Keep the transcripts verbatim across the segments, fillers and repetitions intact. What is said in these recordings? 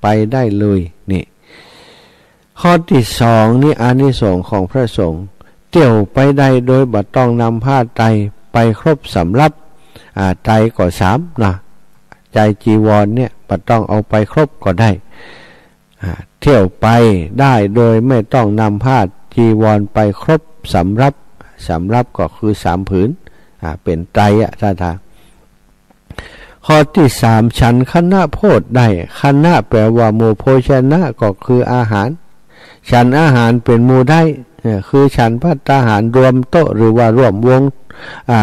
ไปได้เลย นี่ ข้อตี้สองนี่ อานิสงส์ของพระสงฆ์ เตี้ยวไปได้โดยบ่ต้องนำผ้าไตรไปครบสำรับ อ่า ไตรก็สามนะ ไตรจีวรเนี่ยบ่ต้องเอาไปครบก็ได้ อ่า เตี้ยวไปได้โดยไม่ต้องนำผ้าจีวรไปครบสำรับ สำรับก็คือสามผืน อ่า เป๋นไตรอะ ถ้า ถ้า ข้อตี้สาม ฉันคณะโภชน์ได้ คณะแปลว่าหมู่ โภชนะก็คืออาหาร ฉันอาหารเป๋นหมู่ได้ เออ คือฉันภัตตาหารรวมโต๊ะหรือว่าร่วมวง อ่า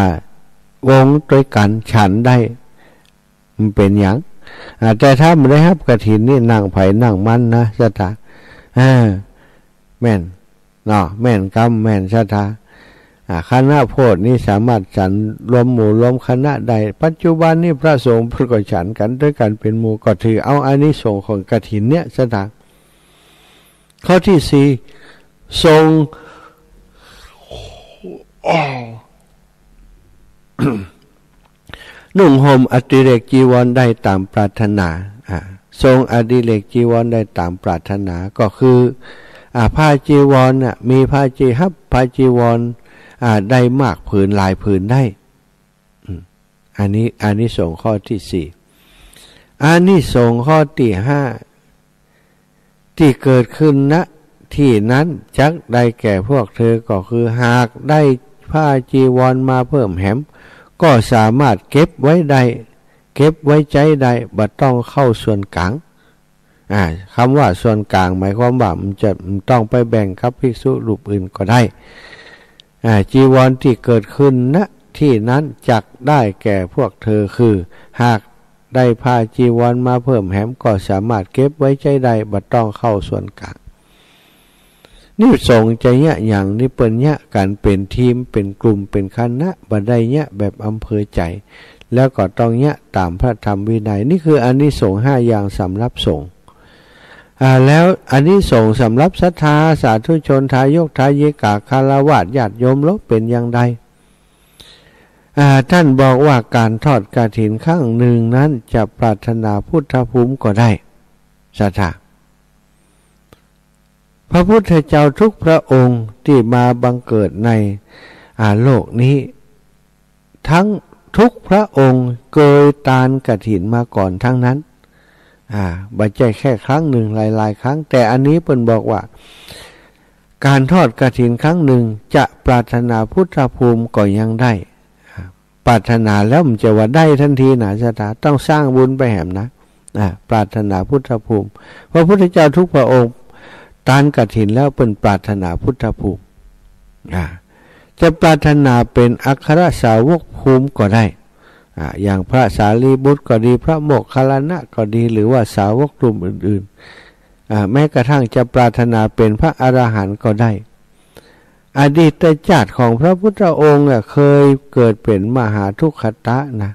วงตวยกั๋นฉันได้ มันเป๋นหยัง อ่า แต่ถ้าบ่ได้ฮับกฐินนี่นั่งใผนั่งมันนะ ศรัทธา เออ แม่น เนาะ แม่นกำ แม่นศรัทธา อ่า คณะโภชน์นี่สามารถฉันรวมหมู่รวมคณะได้ ปัจจุบันนี่พระสงฆ์เปิ้นก็ฉันกั๋นตวยกั๋นเป๋นหมู่ ก็ถือเอาอานิสงส์ของกฐินเนี่ย ศรัทธา ข้อตี้สี่ ทรง นุ่งห่มอดิเรกจีวรได้ตามปรารถนา อ่า ทรงอดิเรกจีวรได้ตามปรารถนา ก็คือ อ่า ผ้าจีวรน่ะ มีผ้าจี ฮับผ้าจีวร อ่า ได้มากผืนหลายผืนได้ อืม อันนี้ อานิสงส์ข้อตี้สี่ อานิสงส์ข้อตี้ห้า ตี้เกิดขึ้น ณ ตี้นั้นจักได้แก่พวกเธอ ก็คือหากได้ผ้าจีวรมาเพิ่มแหม ก็สามารถเก็บไว้ได้ เก็บไว้ใจ๊ได้ บ่ต้องเข้าส่วนก๋าง อ่า กำว่าส่วนก๋างหมายความว่ามันจะ มันต้องไปแบ่งกับภิกษุรูปอื่นก็ได้ อ่า จีวรตี้เกิดขึ้น ณ ตี้นั้นจักได้แก่พวกเธอ คือหากได้ผ้าจีวรมาเพิ่มแหม ก็สามารถเก็บไว้ใจ๊ได้ บ่ต้องเข้าส่วนก๋าง นี่สงฆ์จะเยียะหยังนี่ เปิ้นเยียะกั๋นเป๋นทีม เป๋นกลุ่ม เป๋นคณะ บ่ได้เยียะแบบอำเภอใจ๋ แล้วก็ต้องเยียะต๋ามพระธรรมวินัย นี่คืออานิสงส์ห้าอย่างสำหรับสงฆ์ อ่า แล้วอานิสงส์สำหรับศรัทธา สาธุชน ทายก ทายิกา ฆราวาส ญาติโยมเลาะ เป๋นอย่างใด อ่า ต้านบอกว่าก๋านทอดกฐินครั้งนึ่งนั้นจะปรารถนาพุทธภูมิก็ได้ ศรัทธา พระพุทธเจ้าทุกพระองค์ตี้มาบังเกิดใน อ่า โลกนี้ ตึงทุกพระองค์เกยตานกฐินมาก่อนตึงนั้น อ่า บ่ใจ้แค่ครั้งนึ่ง หลายๆ ครั้ง แต่อันนี้เปิ้นบอกว่า ก๋านทอดกฐินครั้งนึ่งจะปรารถนาพุทธภูมิก็ยังได้ อ่า ปรารถนาแล้วมันจะว่าได้ตันทีนะ ศรัทธา ต้องสร้างบุญไปแหมนะ อ่า ปรารถนาพุทธภูมิ พระพุทธเจ้าทุกพระองค์ตานกฐินแล้วเปิ้นปรารถนาพุทธภูมิ อ่า จะปรารถนาเป๋นอัครสาวกภูมิก็ได้ อ่า อย่างพระสารีบุตรก็ดี พระโมคคัลลานะก็ดี หรือว่าสาวกกลุ่มอื่นๆ อ่า แม้กระทั่งจะปรารถนาเป๋นพระอรหันต์ก็ได้ อดีตชาติของพระพุทธองค์อะ เคยเกิดเป๋นมหาทุกขตะนะ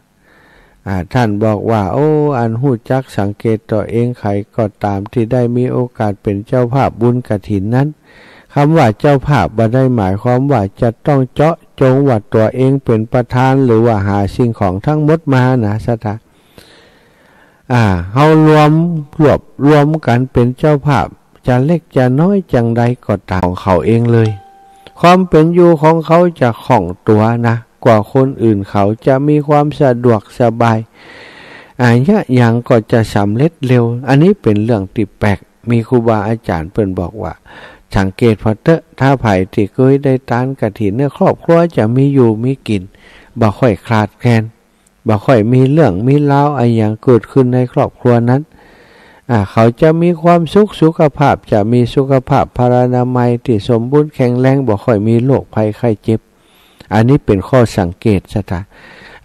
อ่า ต้านบอกว่า โอ้ อันฮู้จักสังเกตตั๋วเองใครก็ต๋ามตี้ได้มีโอกาสเป๋นเจ้าภาพบุญกฐินนั้น กำว่าเจ้าภาพบ่ได้หมายความว่าจะต้องเจาะจงว่าตั๋วเองเป๋นประธาน หรือว่าหาสิ่งของตึงหมดมานะ ศรัทธา อ่า เฮารวม รวบรวมกั๋นเป๋นเจ้าภาพ จะเล็กจะน้อยจังใดก็ต๋าม ของเขาเองเลย ความเป๋นอยู่ของเขาจะคล่องตั๋วนะ กว่าคนอื่นเขา จะมีความสะดวกสบาย อ่า เยียะหยังก็จะสำเร็จเร็ว อันนี้เป๋นเรื่องตี้แปลก มีครูบาอาจ๋ารย์เปิ้นบอกว่า สังเกตผ่อเต๊อะ ถ้าใผตี้เกยได้ตานกฐินเนี่ย ครอบครัวจะมีอยู่มีกิ๋น บ่ค่อยขาดแคลน บ่ค่อยมีเรื่องมีราวอะหยังเกิดขึ้นในครอบครัวนั้น อ่า เขาจะมีความสุข สุขภาพจะมีสุขภาพพลานามัยตี้สมบูรณ์แข็งแรง บ่ค่อยมีโรคภัยไข้เจ็บ อันนี้เป๋นข้อสังเกต ศรัทธา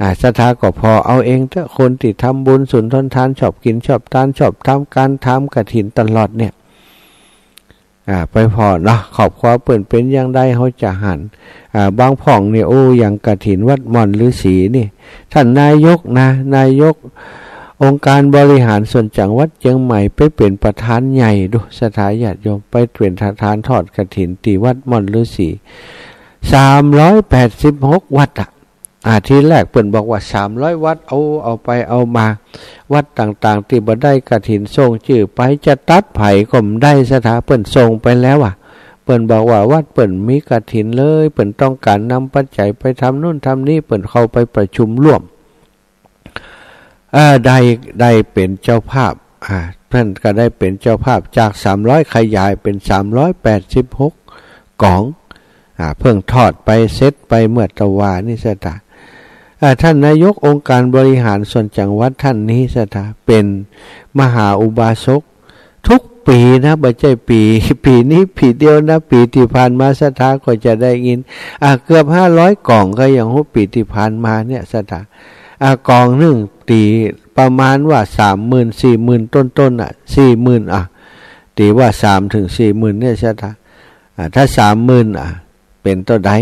อ่า ศรัทธาก็ผ่อเอาเองเต๊อะ คนตี้ทำบุญสุนทรทาน ชอบกิ๋นชอบตาน ชอบทำก๋านทำกฐินตลอดเนี่ย อ่า ไปผ่อเนาะ ครอบครัวเปิ้นเป๋นอย่างใด เฮาจะหัน อ่า บางพ่องนี่ โอ้ อย่างกฐินวัดม่อนฤๅษีนี่ ต้านนายกนะ นายกองค์การบริหารส่วนจังหวัดเจียงใหม่ไปเป๋นประธานใหญ่ดู ศรัทธาญาติโยม ไปเป๋นประธานทอดกฐินตี้วัดม่อนฤๅษี สามร้อยแปดสิบหกวัดอะ อ่า ทีแรกเปิ้นบอกว่าสามร้อยวัด เอา เอาไปเอามา วัดต่างๆ ตี้บ่ได้กฐินส่งจื้อไป จะตัดใผก็บ่ได้ศรัทธา เปิ้นส่งไปแล้วอะ เปิ้นบอกว่าวัดเปิ้นมีกฐินเลย เปิ้นต้องก๋านนำปัจจัยไปทำนู่นทำนี่ เปิ้นเข้าไปประชุมร่วม เอ่อ ได้ ได้เป๋นเจ้าภาพ อ่า เปิ้นก็ได้เป๋นเจ้าภาพ จากสามร้อยขยายเป๋นสามร้อยแปดสิบหกก๋อง อ่า เพิ่งทอดไปเสร็จไปเมื่อตะวานี่ศรัทธา อ่า ท่านนายกองค์การบริหารส่วนจังหวัดท่านนี้ศรัทธา เป๋นมหาอุบาสก ทุกปี๋นะ บ่ใจ้ปี๋ ปี๋นี้ปี๋เดียวนะ ปี๋ตี้ผ่านมาศรัทธาก็จะได้ยิน อ่า เกือบห้าร้อยก๋อง ก็ยังฮู้ ปี๋ตี้ผ่านมาเนี่ยศรัทธา อ่า ก๋องนึ่งตี้ประมาณว่าสามหมื่น สี่หมื่นต้นๆ อ่ะ สี่หมื่น อ่ะ ตี้ว่าสามถึงสี่หมื่นเนี่ยศรัทธา อ่า ถ้าสามหมื่น อ่ะ เป๋นเต้าใด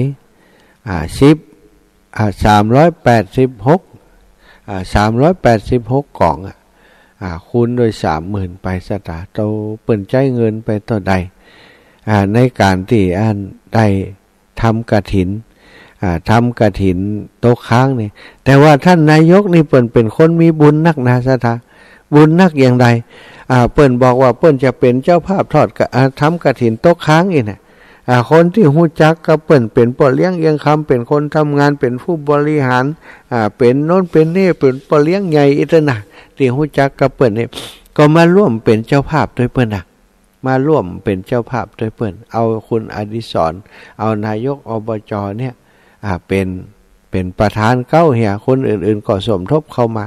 อ่า สิบ อ่า สามร้อยแปดสิบหก อ่า สามร้อยแปดสิบหกก๋อง อ่ะ อ่า คูณโดยสามหมื่นไปศรัทธา เต้าเปิ้นใจ๊เงินไปเต้าใด อ่า ในก๋านตี้อันได้ทำกฐิน อ่า ทำกฐินตกค้างนี่ แต่ว่าท่านนายกนี่เปิ้นเป๋นคนมีบุญนักนะศรัทธา บุญนักอย่างใด อ่า เปิ้นบอกว่าเปิ้นจะเป๋นเจ้าภาพทอดกะ อ่า ทำกฐินตกค้างอี้นะ อ่า คนตี้ฮู้จักกับเปิ้นเป๋นป้อเลี้ยงเอียงคำ เป๋นคนทำงาน เป๋นผู้บริหาร อ่า เป๋นโน้นเป๋นนี่ เป๋นป้อเลี้ยงใหญ่อี้เต๊อะนะ ตี้ฮู้จักกับเปิ้นนี่ ก็มาร่วมเป๋นเจ้าภาพตวยเปิ้นนะ มาร่วมเป๋นเจ้าภาพตวยเปิ้น เอาคุณอดิศร เอานายก อบจ เนี่ย อ่า เป๋น เป๋นประธานเก๊าเหีย คนอื่นๆ ก็สมทบเข้ามา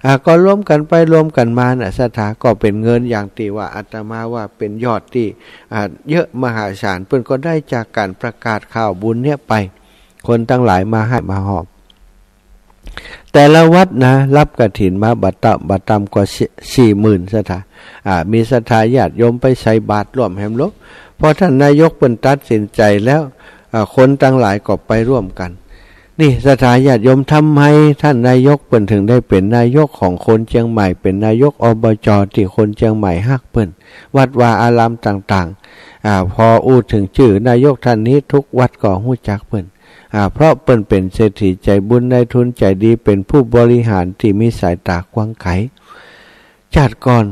อ่า ก็รวมกั๋นไปรวมกั๋นมาน่ะศรัทธา ก็เป๋นเงินอย่างตี้ว่าอาตมาว่าเป๋นยอดตี้ อ่า เยอะมหาศาล เปิ้นก็ได้จากก๋านประกาศข่าวบุญเนี่ยไป คนตังหลายมาฮ้ายมาฮอบ แต่ละวัดนะ ฮับกฐินมาบ่ต่ำ บ่ต่ำกว่าสี่ สี่หมื่นศรัทธา อ่า มีศรัทธาญาติโยมไปใส่บาตรร่วมแหมลอ เพราะท่านนายกเปิ้นตัดสินใจ๋แล้ว อ่า คนตังหลายก็ไปร่วมกั๋น นี่ศรัทธาญาติโยม ทำไมท่านนายกเปิ้นเถิงได้เป๋นนายกของคนเจียงใหม่ เป๋นนายก อบจ ตี้คนเจียงใหม่ฮักเปิ้น วัดวาอารามต่างๆ อ่า พออู้เถิงจื้อนายกท่านนี้ ทุกวัดก็ฮู้จักเปิ้น อ่า เพราะเปิ้นเป๋นเศรษฐีใจ๋บุญ นายทุนใจ๋ดี เป๋นผู้บริหารตี้มีสายต๋ากว้างไก๋ ชาติก่อน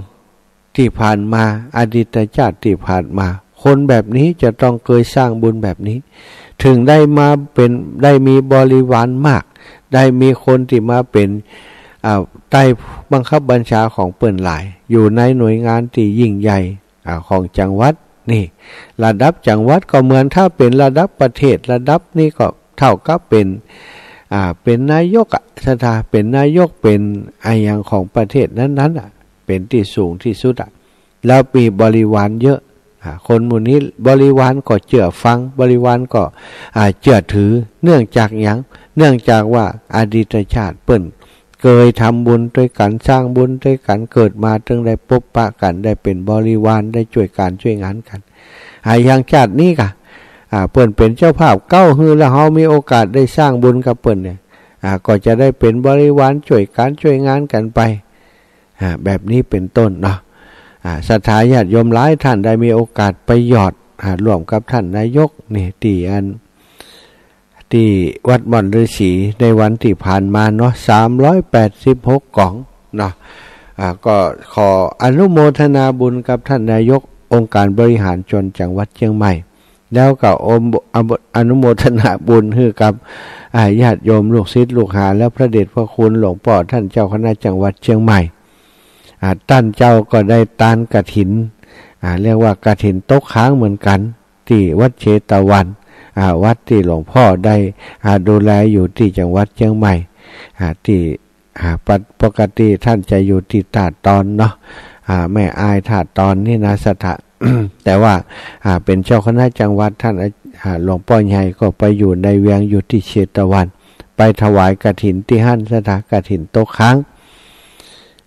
ตี้ผ่านมา อดีตชาติตี้ผ่านมา คนแบบนี้จะต้องเกยสร้างบุญแบบนี้ เถิงได้มาเป๋น ได้มีบริวารมาก ได้มีคนตี้มาเป๋น อ่า ใต้บังคับบัญชาของเปิ้นหลาย อยู่ในหน่วยงานตี้ยิ่งใหญ่ อ่า ของจังหวัด นี่ ระดับจังหวัดก็เหมือนถ้าเป๋นระดับประเทศ ระดับนี้ก็เต้ากับเป๋น อ่า เป๋นนายกอะ ศรัทธา เป๋นนายก เป๋นอะหยังของประเทศนั้นๆ อะ เป๋นตี้สูงตี้สุดอะ แล้วมีบริวารเยอะ อ่า คนหมู่นี้บริวารก็เจื้อฟัง บริวารก็ อ่า เจื้อถือ เนื่องจากหยัง เนื่องจากว่าอดีตชาติเปิ้น เกยทำบุญตวยกั๋น สร้างบุญตวยกั๋น เกิดมาเถิงได้ปบปะกั๋น ได้เป๋นบริวาร ได้จ้วยก๋านจ้วยงานกั๋น อ่า อย่างชาตินี้กะ อ่า เปิ้นเป๋นเจ้าภาพเก๊า หื้อละเฮามีโอกาสได้สร้างบุญกับเปิ้นเนี่ย อ่า ก็จะได้เป๋นบริวาร จ้วยก๋านจ้วยงานกั๋นไป อ่า แบบนี้เป๋นต้นเนาะ อ่า ศรัทธาญาติโยมหลายท่านได้มีโอกาสไปยอด อ่า ร่วมกับท่านนายกนี่ ตี้อัน ตี้วัดม่อนฤๅษีในวันตี้ผ่านมาเนาะ สามร้อยแปดสิบหกก๋องเนาะ อ่า ก็ขออนุโมทนาบุญกับท่านนายกองค์การบริหารส่วนจังหวัดเจียงใหม่ แล้วก็อม- อนุโมทนาบุญหื้อกับ อ่า ญาติโยมลูกศิษย์ลูกหา และพระเดชพระคุณหลวงป้อต้านเจ้าคณะจังหวัดเจียงใหม่ อ่า ต้านเจ้าก็ได้ตานกฐิน อ่า เรียกว่ากฐินตกค้างเหมือนกั๋น ตี้วัดเชตวัน อ่า วัดตี้หลวงป้อได้ อ่า ดูแลอยู่ตี้จังหวัดเจียงใหม่ อ่า ตี้ อ่า ปก- ปกติต้านจะอยู่ตี้ต้าตอนเนาะ อ่า แม่อายต้าตอนนี่นะศรัทธา แต่ว่า อ่า เป๋นเจ้าคณะจังหวัด ต้าน อ่า หลวงป้อใหญ่ก็ไปอยู่ในเวียง อยู่ตี้เชตวัน ไปถวายกฐินตี้หั้นศรัทธา กฐินตกค้าง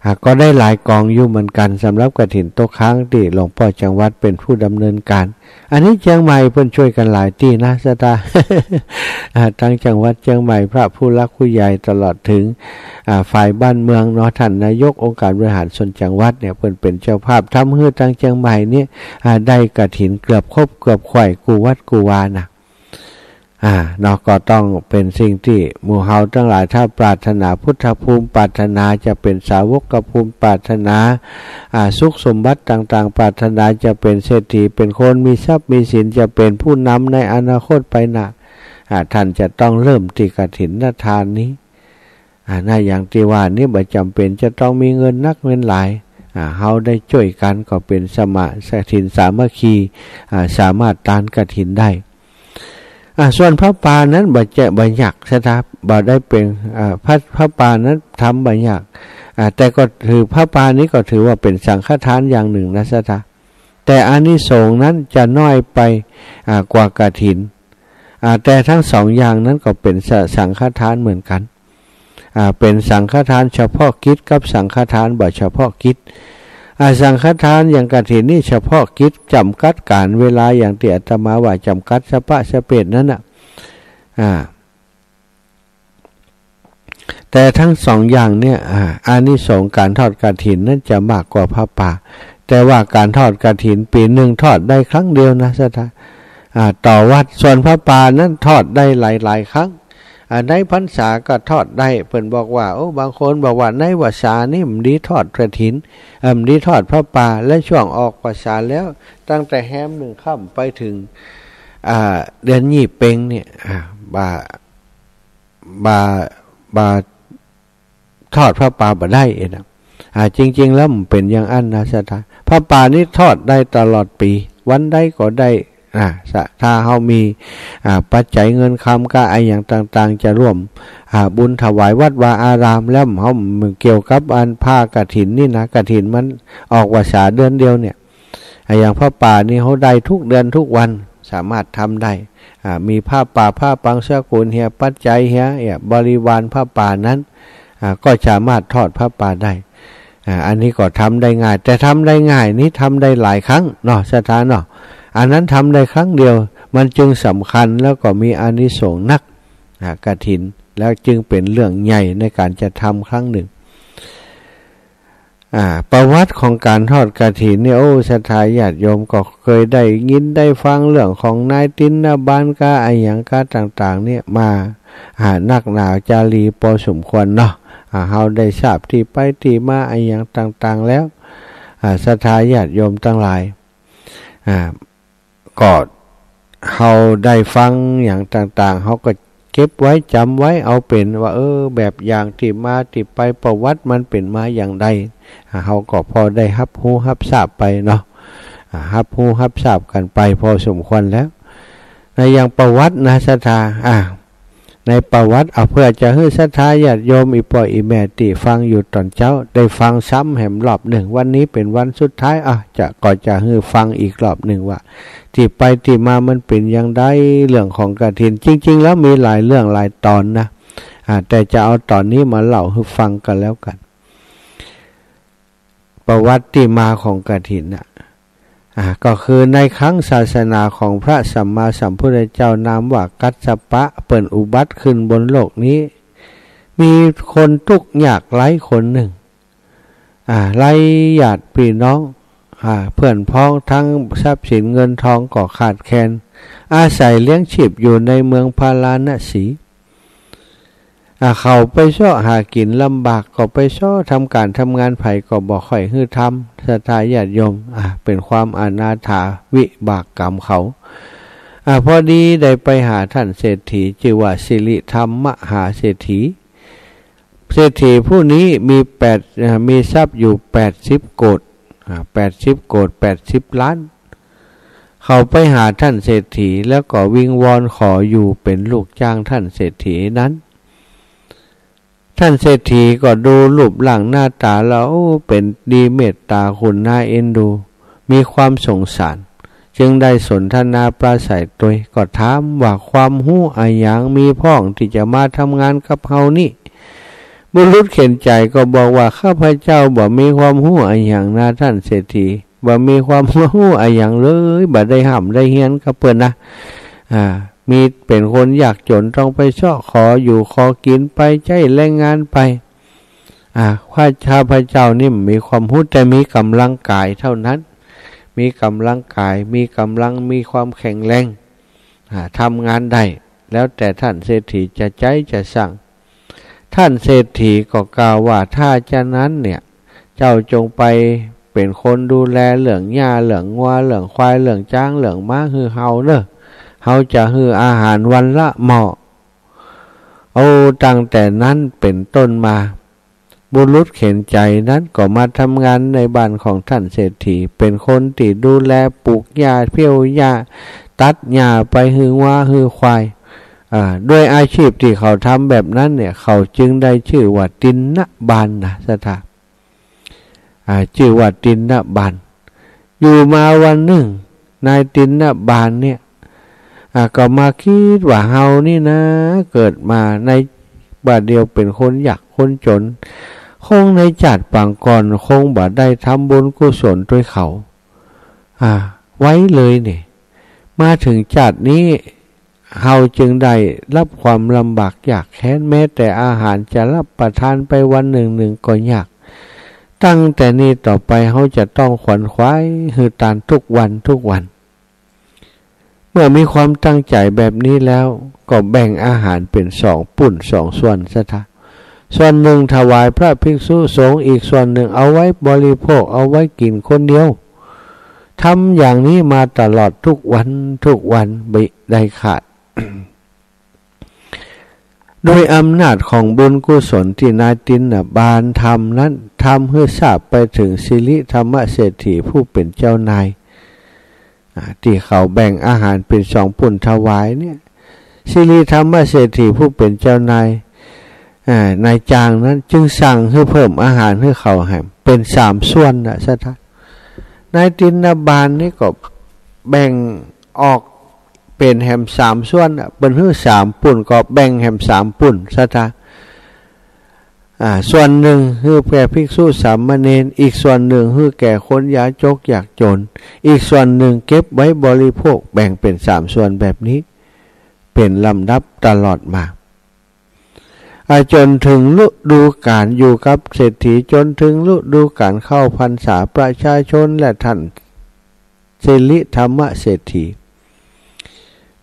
อ่า ก็ได้หลายก๋องอยู่เหมือนกั๋น สำหรับกฐินตกค้างตี้หลวงป้อจังหวัดเป๋นผู้ดำเนินก๋าน อันนี้เจียงใหม่เปิ้นจ้วยกั๋นหลายตี้นะศรัทธา อ่า ตังจังหวัดเจียงใหม่ พระผู้หลักผู้ใหญ่ตลอดเถิง อ่า ฝ่ายบ้านเมืองเนาะ ต้านนายกองค์การบริหารส่วนจังหวัดเนี่ย เปิ้นเป๋นเจ้าภาพ ทำหื้อตังเจียงใหม่เนี่ย อ่า ได้กฐินเกือบครบเกือบค่อยกู้วัดกู้วานะ อ่า เนาะ ก็ต้องเป๋นสิ่งตี้หมู่เฮาตังหลาย ถ้าปรารถนาพุทธภูมิ ปรารถนาจะเป๋นสาวกภูมิ ปรารถนา อ่า สุขสมบัติต่างๆ ปรารถนาจะเป๋นเศรษฐี เป๋นคนมีทรัพย์มีสิน จะเป๋นผู้นำในอนาคตไปหน้า อ่า ต้านจะต้องเริ่มตี้กฐินทานนี้ อ่า นะ อย่างตี้ว่านี้ บ่จ๋ำเป๋นจะต้องมีเงินนักเงินหลาย อ่า เฮาได้จ้วยกั๋นก็เป๋นสมา กฐินสามัคคี อ่า สามารถตานกฐินได้ อ่า ส่วนผ้าป่านั้นบ่ใจ้ บ่ยากศรัทธา บ่ได้เป๋น อ่า ผ้า ผ้าป่านั้นทำบ่ยาก อ่า แต่ก็ถือ ผ้าป่านี้ก็ถือว่าเป๋นสังฆทานอย่างนึ่งนะศรัทธา แต่อานิสงส์นั้นจะน้อยไป อ่า กว่ากฐิน อ่า แต่ตึงสองอย่างนั้นก็เป๋นสะ สังฆทานเหมือนกั๋น อ่า เป๋นสังฆทานเฉพาะกิจกับสังฆทานบ่เฉพาะกิจ อ่า สังฆทานอย่างกฐินนี้เฉพาะกิจ จ๋ำกัดก๋าลเวลา อย่างตี้อาตมาว่าจ๋ำกัดสะปะสะเปดนั้นน่ะ อ่า แต่ตึงสองอย่างเนี่ย อ่า อานิสงส์ก๋านทอดกฐินนั้นจะมากกว่าผ้าป่า แต่ว่าก๋านทอดกฐินปี๋นึ่งทอดได้ครั้งเดียวนะศรัทธา อ่า ต่อวัด ส่วนผ้าป่านั้นทอดได้หลายๆ ครั้ง อ่า ในพรรษาก็ทอดได้ เปิ้นบอกว่า โอ้ บางคนบอกว่าในพรรษานี้บ่ดีทอดกฐิน เอ่อ บ่ดีทอดผ้าป่า และช่วงออกพรรษาแล้ว ตั้งแต่แฮมหนึ่งค่ำไปเถิง อ่า เดือนยี่เป็งเนี่ย อ่า บ่า บ่า บ่า ทอดผ้าป่าบ่ได้เองนะ อ่า จริงๆ แล้วมันเป๋นอย่างอั้นนะศรัทธา ผ้าป่านี้ทอดได้ตลอดปี๋ วันใดก็ได้ อ่า ศรัทธาเฮามี อ่า ปัจจัยเงินคำกาอะหยังต่างๆ จะร่วม อ่า บุญถวายวัดวาอาราม แล้วเฮาเกี่ยวกับอันผ้ากฐินนี่นะ กฐินมันออกพรรษาเดือนเดียวเนี่ย อ่า อย่างผ้าป่านี่เฮาได้ทุกเดือนทุกวัน สามารถทำได้ อ่า มีผ้าป่า ผ้าปังสกุลเหีย ปัจจัยเหีย เหีย บริวารผ้าป่านั้น อ่า ก็สามารถทอดผ้าป่าได้ อ่า อันนี้ก็ทำได้ง่าย แต่ทำได้ง่ายนี้ทำได้หลายครั้งเนาะศรัทธาเนาะ อันนั้นทำได้ครั้งเดียว มันจึงสำคัญ แล้วก็มีอานิสงส์นัก อ่า กฐิน แล้วจึงเป๋นเรื่องใหญ่ในก๋านจะทำครั้งนึ่ง อ่า ประวัติของก๋านทอดกฐินเนี่ย โอ้ ศรัทธาญาติโยมก็เกยได้ยินได้ฟังเรื่องของนายติณฑบาลกาอะหยังกาต่างๆ เนี่ยมา อ่า นักหนาจารีปอสมควรเนาะ อ่า เฮาได้ทราบตี้ไปตี้มาอะหยังต่างๆ แล้ว อ่า ศรัทธาญาติโยมตังหลาย อ่า ก็เฮาได้ฟังหยังต่างๆ เฮาก็เก็บไว้จ๋ำไว้ เอาเป๋นว่า เออ แบบอย่างตี้มาตี้ไป ประวัติมันเป๋นมาอย่างใด อ่า เฮาก็พอได้ฮับฮู้ฮับทราบไปเนาะ อ่า ฮับฮู้ฮับทราบกั๋นไปปอสมควรแล้ว ในอย่างประวัตินะศรัทธา อ่า ในประวัติ อ่า เปื้อจะหื้อศรัทธาญาติโยมอี่ป้ออี่แม่ตี้ฟังอยู่ต๋อนเจ๊า ได้ฟังซ้ำแหมรอบนึ่ง วันนี้เป๋นวันสุดท้าย อ่า จะ ก็จะหื้อฟังอีกรอบนึ่งว่า ตี้ไปตี้มามันเป๋นอย่างใด เรื่องของกฐิน จริงๆ แล้วมีหลายเรื่องหลายต๋อนนะ อ่า แต่จะเอาต๋อนนี้มาเล่าหื้อฟังกั๋นแล้วกั๋น ประวัติตี้มาของกฐินน่ะ อ่า ก็คือในครั้งศาสนาของพระสัมมาสัมพุทธเจ้านามว่ากัสสปะ เปิ้นอุบัติขึ้นบนโลกนี้ มีคนตุ๊กข์ยากไร้คนนึ่ง อ่า ไร้ญาติปี้น้อง อ่า เปื้อนพ้อง ตึงทรัพย์สินเงินทองก็ขาดแคลน อาศัยเลี้ยงชีพอยู่ในเมืองพาราณสี อ่า เขาไปเซาะหากิ๋นลำบาก ก็ไปเซาะทำก๋านทำงาน ใผก็บ่ค่อยหื้อทำ ศรัทธาญาติโยม อ่า เป๋นความอนาถาวิบากกรรมเขา อ่า พอดีได้ไปหาต้านเศรษฐี จื้อว่าสิริธรรมมหาเศรษฐี เศรษฐีผู้นี้มีแปด อ่า มีทรัพย์อยู่แปดสิบโกฏ อ่า แปดสิบโกฏ แปดสิบล้าน เขาไปหาต้านเศรษฐี แล้วก็วิงวอนขออยู่เป๋นลูกจ้างต้านเศรษฐีนั้น ต้านเศรษฐีก็ดูรูปร่างหน้าต๋าแล้ว โอ้ เป๋นดีเมตต๋าคุณน่าเอ็นดู มีความสงสาร จึงได้สนทนาปราศรัยตวย ก็ถามว่าความฮู้อะหยังมีพ่องตี้จะมาทำงานกับเฮานี้ บุรุษเข็ญใจ๋ก็บอกว่า ข้าพเจ้าบ่มีความฮู้อะหยังนาต้านเศรษฐี บ่มีความฮู้อะหยังเลย บ่ได้ฮ่ำได้เฮียนกับเปิ้นนะ อ่า มีเป๋นคนยากจ๋น ต้องไปเซาะขออยู่ขอกิ๋นไป ใจ๊แรงงานไป อ่า ข้า ข้าพเจ้านี่บ่มีความฮู้ แต่มีก๋ำลังกายเต้านั้น มีก๋ำลังกาย มีก๋ำลัง มีความแข็งแรง อ่า ทำงานได้ แล้วแต่ท่านเศรษฐีจะใจ๊จะสั่ง ท่านเศรษฐีก็กล่าวว่า ถ้าจะนั้นเนี่ย เจ้าจงไปเป๋นคนดูแลเรื่องหญ้า เรื่องงัว เรื่องควาย เรื่องจ๊าง เรื่องม้า หื้อเฮาเน่อ เฮาจะหื้ออาหารวันละหม้อ โอ้ ตั้งแต่นั้นเป๋นต้นมา บุรุษเข็ญใจ๋นั้นก็มาทำงานในบ้านของท่านเศรษฐี เป๋นคนตี้ดูแลปลูกหญ้า เผี้ยวหญ้า ตัดหญ้าไปหื้องัวหื้อควาย อ่า ด้วยอาชีพตี้เขาทำแบบนั้นเนี่ย เขาจึงได้จื้อว่าติณบาลนะ ศรัทธา อ่า จื้อว่าติณบาล อยู่มาวันนึ่ง นายติณบาลเนี่ย อ่า ก็มาคิดว่า เฮานี่นะ เกิดมาในบ่าเดี่ยวเป๋นคนยากคนจ๋น คงในจาติปางก่อนคงบ่ได้ทำบุญกุศลตวยเขา อ่า ไว้เลยเนี่ย มาเถิงจาตินี้ เฮาจึงได้ฮับความลำบากยากแค้น แม้แต่อาหารจะฮับประทานไปวันนึ่งนึ่งก็ยาก ตั้งแต่นี้ต่อไปเฮาจะต้องขวนขวายหื้อตานทุกวันทุกวัน เมื่อมีความตั้งใจ๋แบบนี้แล้ว ก็แบ่งอาหารเป๋นสองปุ้นสองส่วน ศรัทธา ส่วนนึ่งถวายพระภิกษุสงฆ์ อีกส่วนนึ่งเอาไว้บริโภค เอาไว้กิ๋นคนเดียว ทำอย่างนี้มาตลอดทุกวันทุกวัน บ่ได้ขาด ด้วยอำนาจของบุญกุศลตี้นายติณบาลทำนั้น ทำหื้อทราบไปเถิงสิริธรรมเศรษฐีผู้เป๋นเจ้านาย อ่า ตี้เขาแบ่งอาหารเป๋นสองปุ้นถวายเนี่ย สิริธรรมเศรษฐีผู้เป๋นเจ้านาย อ่า นายจ้างนั้นจึงสั่งหื้อเพิ่มอาหารหื้อเขาแหมเป๋นสามส่วนนะ ศรัทธา นายติณบาลนี่ก็แบ่งออกเป๋นแหมสามส่วนนะ เปิ้นหื้อสามปุ้นก็แบ่งแหมสามปุ้น ศรัทธา อ่า ส่วนนึ่งหื้อแก่ภิกษุสามเณร อีกส่วนนึ่งหื้อแก่คนยากจกยากจ๋น อีกส่วนนึ่งเก็บไว้บริโภค แบ่งเป๋นสามส่วนแบบนี้ เป๋นลำดับตลอดมา อ่า จ๋นเถิงฤดูกาล อยู่กับเศรษฐีจ๋นเถิงฤดูกาลเข้าพรรษา ประชาชนและท่านสิริธรรมเศรษฐี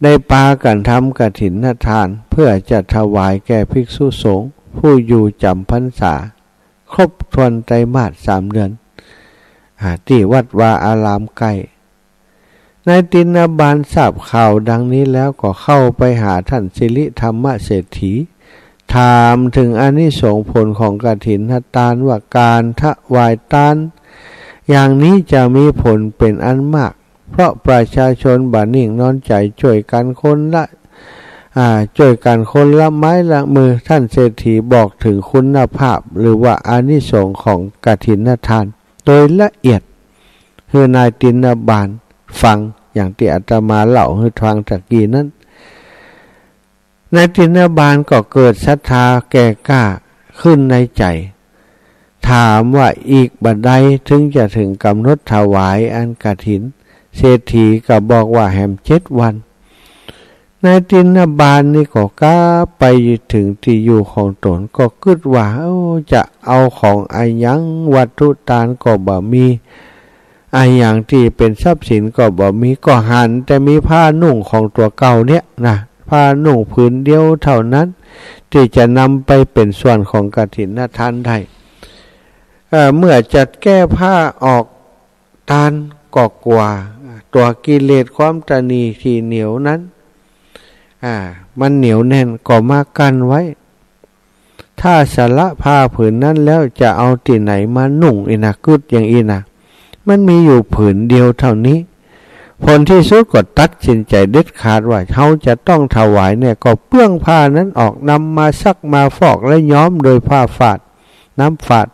ได้ปากั๋นทำกฐินทาน เพื่อจะถวายแก่ภิกษุสงฆ์ผู้อยู่จ๋ำพรรษา ครบถ้วนไตรมาสสามเดือน อ่า ตี้วัดวาอารามใก้ นายติณบาลทราบข่าวดังนี้แล้วก็เข้าไปหาท่านสิริธรรมเศรษฐี ถามเถิงอานิสงส์ผลของกฐินทานว่า ก๋านถวายตานอย่างนี้จะมีผลเป๋นอันมาก เพราะประชาชนบ่นิ่งนอนใจ๋ จ้วยกั๋นคนละ อ่า จ้วยกั๋นคนละไม้ละมือ ท่านเศรษฐีบอกเถิงคุณภาพ หรือว่าอานิสงส์ของกฐินทาน โดยละเอียด หื้อนายติณบาลฟัง อย่างตี้อาตมาเล่าหื้อฟังตะกี้นั้น นายติณบาลก็เกิดศรัทธาแก่กล้าขึ้นในใจ๋ ถามว่าอีกบ่ใดเถิงจะเถิงก๋ำหนดถวายอันกฐิน เศรษฐีก็บอกว่าแหมเจ็ดวัน นายติณบาลนี่ก็กลับไปเถิงตี้อยู่ของตน ก็กึ๊ดว่า โอ้ จะเอาของอะหยัง วัตถุตานก็บ่มี อะหยังตี้เป๋นทรัพย์สินก็บ่มี ก็หันแต่มีผ้านุ่งของตั๋วเก่าเนี่ยนะ ผ้านุ่งผืนเดียวเต้านั้น ตี้จะนำไปเป๋นส่วนของกฐินทานได้ เอ่อ เมื่อจะแก้ผ้าออกตานก็กั๋วตั๋วกิเลสความตณีตี้เหนียวนั้น อ่า มันเหนียวแน่นก็มากั้นไว้ ถ้าสละผ้าผืนนั้นแล้วจะเอาตี้ไหนมานุ่งอี้นะ กึ๊ดอย่างอี้นะ มันมีอยู่ผืนเดียวเต้านี้ ผลตี้สุดก็ตัดสินใจ๋เด็ดขาดว่า เฮาจะต้องถวายแน่ ก็เปื้องผ้านั้นออก นำมาซักมาฟอกและย้อมโดยผ้าฝาด น้ำฝาด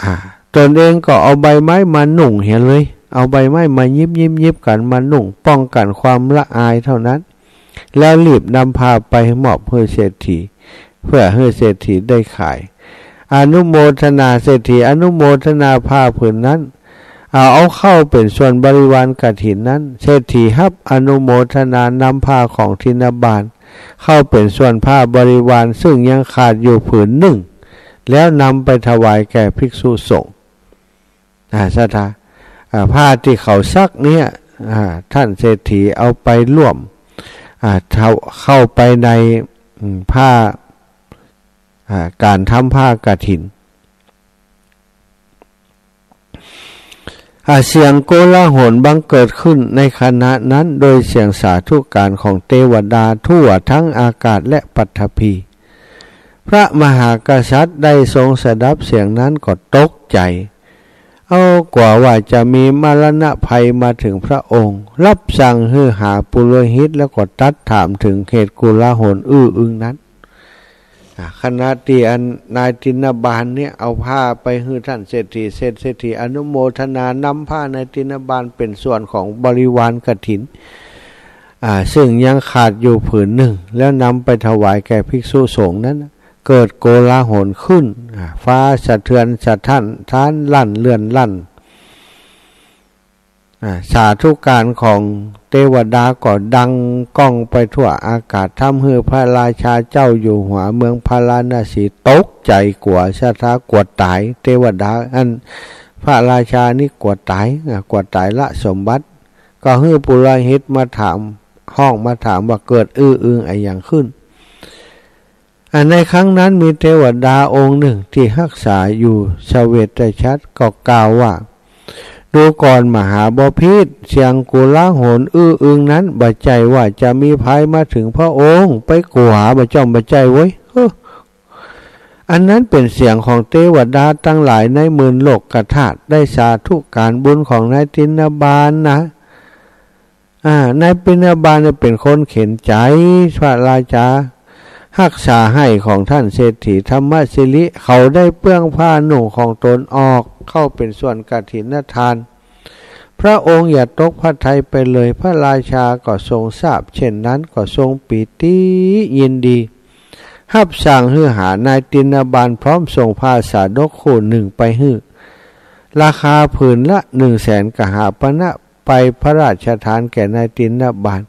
อ่า ตนเองก็เอาใบไม้มานุ่งเหียเลย เอาใบไม้มายิบยิบยิบกั๋นมานุ่ง ป้องกั๋นความละอายเต้านั้น แล้วรีบนำผ้าไปมอบหื้อเศรษฐี เพื่อหื้อเศรษฐีได้ขาย อนุโมทนา เศรษฐีอนุโมทนาผ้าผืนนั้น เอา เอาเข้าเป๋นส่วนบริวารกฐินนั้น เศรษฐีฮับอนุโมทนานำผ้าของติณบาล เข้าเป๋นส่วนผ้าบริวาร ซึ่งยังขาดอยู่ผืนนึ่ง แล้วนำไปถวายแก่ภิกษุสงฆ์ อ่า ศรัทธา อ่า ผ้าตี้เขาซักเนี่ย อ่า ท่านเศรษฐีเอาไปร่วม อ่า เข้า เข้าไปใน อืม ผ้า อ่า ก๋านทำผ้ากฐิน อ่า เสียงโกลาหลบังเกิดขึ้นในขณะนั้น โดยเสียงสาธุการของเตวดาทั่วทั้งอากาศและปฐพี พระมหากษัตริย์ได้ทรงสดับเสียงนั้นก็ตกใจ๋ เอา กั๋วว่าจะมีมรณะภัยมาเถิงพระองค์ รับสั่งหื้อหาปุโรหิต แล้วก็ตรัสถามเถิงเหตุโกลาหลอื้ออึงนั้น อ่า ขณะตี้อันนายติณบาลเนี่ยเอาผ้าไปหื้อท่านเศรษฐี เศรษฐีอนุโมทนานำผ้านายติณบาลเป๋นส่วนของบริวารกฐิน อ่า ซึ่งยังขาดอยู่ผืนนึ่ง แล้วนำไปถวายแก่ภิกษุสงฆ์นั้น เกิดโกลาหลขึ้น อ่า ฟ้าสะเทือนสะท้าน ท้านลั่นเลื่อนลั่น อ่า สาธุการของเตวดาก็ดังก้องไปทั่วอากาศ ทำหื้อพระราชาเจ้าอยู่หัวเมืองพาราณสีตกใจ๋กั๋ว ศรัทธากั๋วต๋าย เตวดาอันพระราชานี่กั๋วต๋าย อ่า กั๋วต๋ายละสมบัติ ก็หื้อปุโรหิตมาถาม ฮ้องมาถามว่าเกิดอื้ออึงอะหยังขึ้น อ่า ในครั้งนั้นมีเตวดาองค์นึ่งตี้ฮักษาอยู่สเวตฉัตรก็กล่าวว่า ดูก่อนมหาบพิตร เสียงโกลาหลอื้ออึงนั้นบ่ใจ้ว่าจะมีภัยมาเถิงพระองค์ ไปกั๋วบ่จ้อมบ่ใจ้เว้ย เฮ้อ อันนั้นเป๋นเสียงของเตวดาตังหลายในหมื่นโลกธาตุ ได้สาธุการบุญของนายติณบาลนะ อ่า นายติณบาลเนี่ยเป๋นคนเข็ญใจ๋ พระราชาฮักษาไห้ของท่านเศรษฐีธรรมสิริ เขาได้เปื้องผ้านุ่งของตนออก เข้าเป๋นส่วนกฐินทาน พระองค์อย่าตกพระทัยไปเลย พระราชาก็ทรงทราบเช่นนั้นก็ทรงปีติยินดี ฮับสั่งหื้อหานายติณบาลพร้อมส่งผ้าสาดกคู่นึ่งไปหื้อ ราคาผืนละหนึ่งแสนกหาปณะ ไปพระราชทานแก่นายติณบาล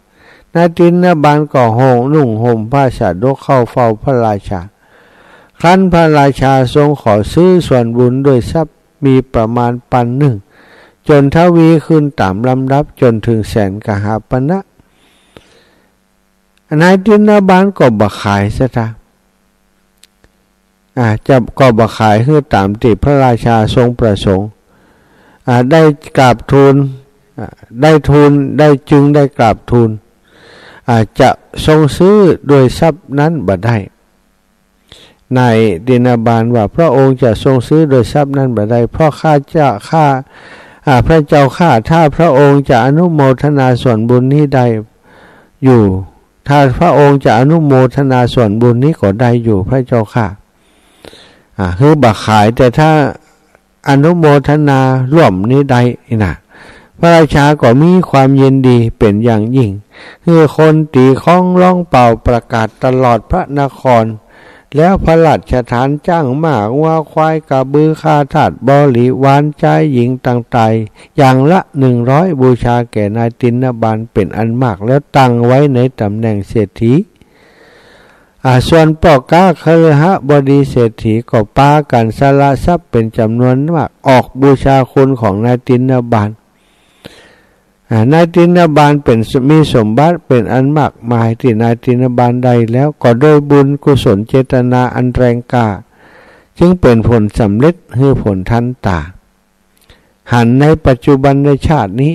นายติณบาลก็ห่ม นุ่งห่มผ้าสาดกเข้าเฝ้าพระราชา ครั้นพระราชาทรงขอซื้อส่วนบุญด้วยทรัพย์มีประมาณปันนึ่ง จนทวีขึ้นต๋ามลำดับจนเถิงแสนกหาปณะ นายติณบาลก็บ่ขายศรัทธา อ่า จะ ก็บ่ขายหื้อต๋ามตี้พระราชาทรงประสงค์ อ่า ได้กราบทูล อ่า ได้ทูล ได้ จึงได้กราบทูล อ่า จะทรงซื้อด้วยทรัพย์นั้นบ่ได้ นายติณบาลว่า พระองค์จะทรงซื้อด้วยทรัพย์นั้นบ่ได้ เพราะข้าจะ ข้า อ่า พระเจ้าข้า ถ้าพระองค์จะอนุโมทนาส่วนบุญนี้ได้อยู่ ถ้าพระองค์จะอนุโมทนาส่วนบุญนี้ก็ได้อยู่ พระเจ้าข้า อ่า คือบ่ขาย แต่ถ้าอนุโมทนาร่วมนี้ได้นะ พระราชาก็มีความยินดีเป๋นอย่างยิ่ง คือคนตี๋ค้องร้องเป่าประกาศตลอดพระนคร แล้วพระราชทานจ้างม้า งัว ควาย กระบือ ข้าทาส บริวาร จายหญิงต่างๆ อย่างละหนึ่งร้อย บูชาแก่นายติณบาลเป๋นอันมาก แล้วตั้งไว้ในต๋ำแหน่งเศรษฐี อ่า ส่วนป้อก๊าคฤหบดีเศรษฐีก็ปากั๋นสละทรัพย์เป๋นจ๋ำนวนมาก ออกบูชาคุณของนายติณบาล อ่า นายติณบาลเป๋น มีสมบัติเป๋นอันมากมายตี้นายติณบาลได้แล้ว ก็ด้วยบุญกุศลเจตนาอันแรงกล้า จึงเป๋นผลสำเร็จ หื้อผลทันต๋า หันในปัจจุบันในชาตินี้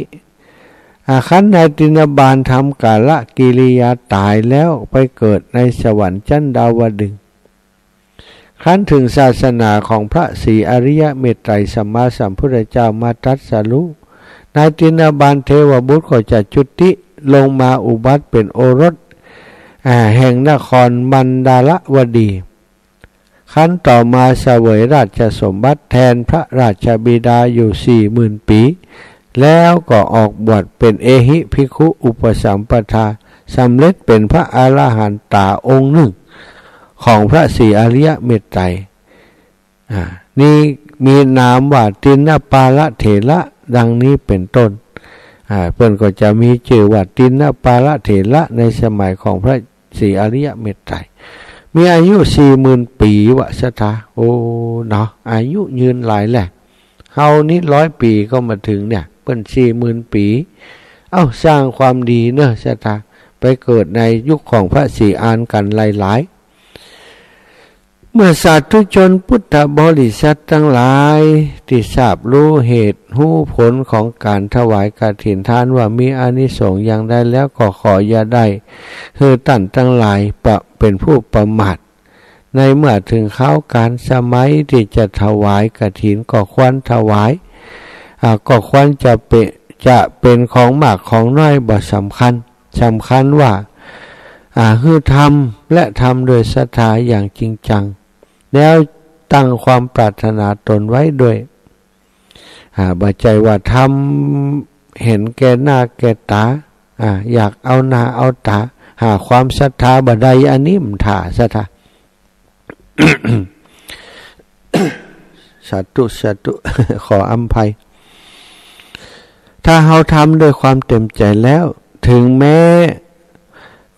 อ่า คันนายติณบาลทำกาลกิริยาต๋ายแล้วไปเกิดในสวรรค์จันดาวดึงส์ ครั้นเถิงศาสนาของพระศรีอริยเมตไตรสัมมาสัมพุทธเจ้ามาตรัสรู้ นายติณบาลเทวบุตรก็จะจุติลงมาอุบัติเป๋นโอรส อ่า แห่งนครมัณฑลวดี ครั้นต่อมาเสวยราชสมบัติแทนพระราชบิดาอยู่สี่หมื่นปี๋ แล้วก็ออกบวชเป๋นเอหิภิกขุอุปสัมปทา สำเร็จเป๋นพระอรหันตาองค์นึ่งของพระศรีอริยเมตไตร อ่า นี้มีนามว่าติณปาลเถระ ดังนี้เป๋นต้น อ่า เปิ้นก็จะมีจื้อว่าติณปาลเถระในสมัยของพระศรีอริยเมตไตร มีอายุสี่หมื่นปี๋วะศรัทธา โอ้ เนาะ อายุยืนหลายแหละ เฮานี่ร้อยปี๋ก็บ่เถิงเนี่ย เปิ้นสี่หมื่นปี๋ เอ้า สร้างความดีเนอะศรัทธา ไป ไปเกิดในยุคของพระศรีอานกันหลายๆ เมื่อสาธุชนพุทธบริษัทตังหลายตี้ทราบฮู้เหตุฮู้ผลของก๋านถวายกฐินทานว่ามีอานิสงส์อย่างใดแล้ว ก็ขออย่าได้หื้อต้านตังหลายปะ เป๋นผู้ประมาท ในเมื่อเถิงคราวก๋าลสมัยตี้จะถวายกฐินก็ควรถวาย อ่า ก็ควรจะเป๋น จะเป๋นของมากของน้อยบ่สำคัญ สำคัญว่า อ่า หื้อทำและทำโดยศรัทธาอย่างจริงจัง แล้วตั้งความปรารถนาตนไว้ด้วย อ่า บ่ใจ้ว่าทำเห็นแก่หน้าแก่ต๋า อ่า อยากเอาหน้าเอาต๋า หาความศรัทธาบ่ได้ อันนี้มันถ่าศรัทธา สาธุ สาธุ ขออภัย ถ้าเฮาทำด้วยความเต็มใจ๋แล้ว เถิงแม้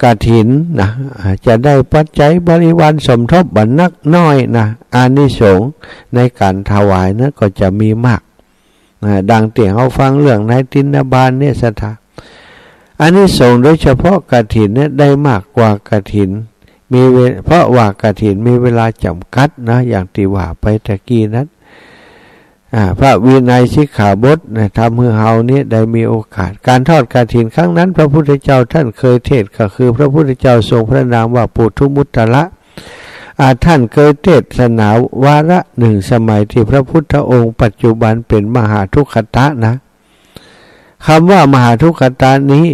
กฐินนะ อ่า จะได้ปัจจัยบริวารสมทบบ่นักน้อยนะ อานิสงส์ในก๋านถวายนั้นก็จะมีมาก อ่า ดังตี้เฮาฟังเรื่องนายติณฑบาลเนี่ยศรัทธา อานิสงส์โดยเฉพาะกฐินเนี่ยได้มากกว่ากฐิน มีเว- เพราะว่ากฐินมีเวลาจ๋ำกัดนะ อย่างตี้ว่าไปตะกี้นั้น อ่า พระวินัยสิกขาบทนะ ทำหื้อเฮานี้ได้มีโอกาส ก๋านทอดกฐินครั้งนั้น พระพุทธเจ้าท่านเคยเทศน์ ก็คือพระพุทธเจ้าทรงพระนามว่าปุถุมุตตะ อ่า ท่านเกยเตสนาวาระหนึ่งสมัยตี้พระพุทธองค์ปัจจุบันเป๋นมหาทุกขตะนะ กำว่ามหาทุกขตะนี้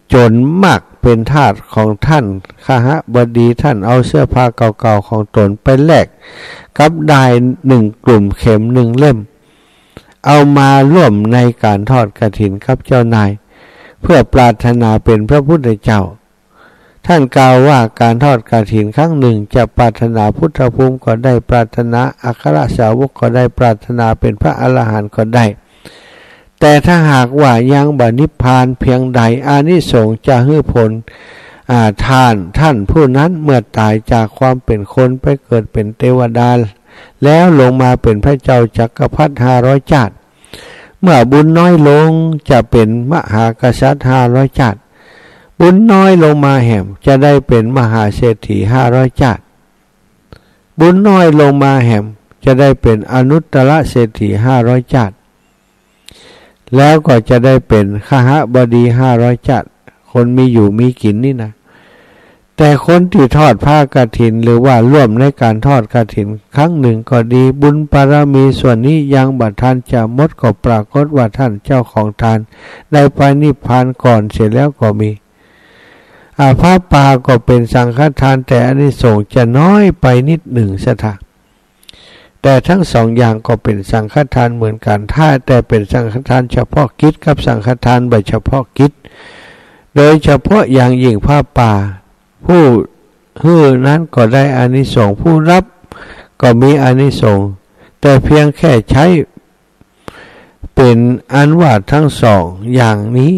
โจ๋รมากเป๋นทาสของต้านคหบดี ต้านเอาเสื้อผ้าเก่าๆ ของตนไปแลกกับด้ายหนึ่งกลุ่ม เข็มหนึ่งเล่ม เอามาร่วมในก๋านทอดกฐินกับเจ้านาย เพื่อปรารถนาเป๋นพระพุทธเจ้า ต้านกล่าวว่าก๋านทอดกฐินครั้งหนึ่งจะปรารถนาพุทธภูมิก็ได้ ปรารถนาอัครสาวกก็ได้ ปรารถนาเป๋นพระอรหันต์ก็ได้ แต่ถ้าหากว่ายังบ่นิพพานเพียงใด อานิสงส์จะหื้อผล อ่า ต้าน ต้านผู้นั้นเมื่อต๋ายจากความเป๋นคนไปเกิดเป๋นเตวดา แล้วลงมาเป๋นพระเจ้าจักรพรรดิห้าร้อยจาติ เมื่อบุญน้อยลงจะเป๋นมหากษัตริย์ห้าร้อยจาติ บุญน้อยลงมาแหมจะได้เป๋นมหาเศรษฐีห้าร้อยจาติ บุญน้อยลงมาแหมจะได้เป๋นอนุตตรเศรษฐีห้าร้อยจาติ แล้วก็จะได้เป๋นคหบดีห้าร้อยจาติ คนมีอยู่มีกิ๋นนี่นะ แต่คนตี้ทอดผ้ากฐิน หรือว่าร่วมในก๋านทอดกฐินครั้งหนึ่งก็ดี บุญบารมีส่วนนี้ยังบ่ทันจะหมด ก็ปรากฏว่าต้านเจ้าของทานได้ไปนิพพานก่อนเสียแล้วก็มี อ่า ผ้าป่าก็เป๋นสังฆทาน แต่อานิสงส์จะน้อยไปนิดหนึ่งศรัทธา แต่ทั้งสองอย่างก็เป๋นสังฆทานเหมือนกั๋น ถ้าแต่เป๋นสังฆทานเฉพาะกิจกับสังฆทานบ่เฉพาะกิจ โดยเฉพาะอย่างยิ่งผ้าป่า ผู้หื้อนั้นก็ได้อานิสงส์ ผู้รับก็มีอานิสงส์ แต่เพียงแค่ใจ๊ เป๋นอันว่าทั้งสองอย่างนี้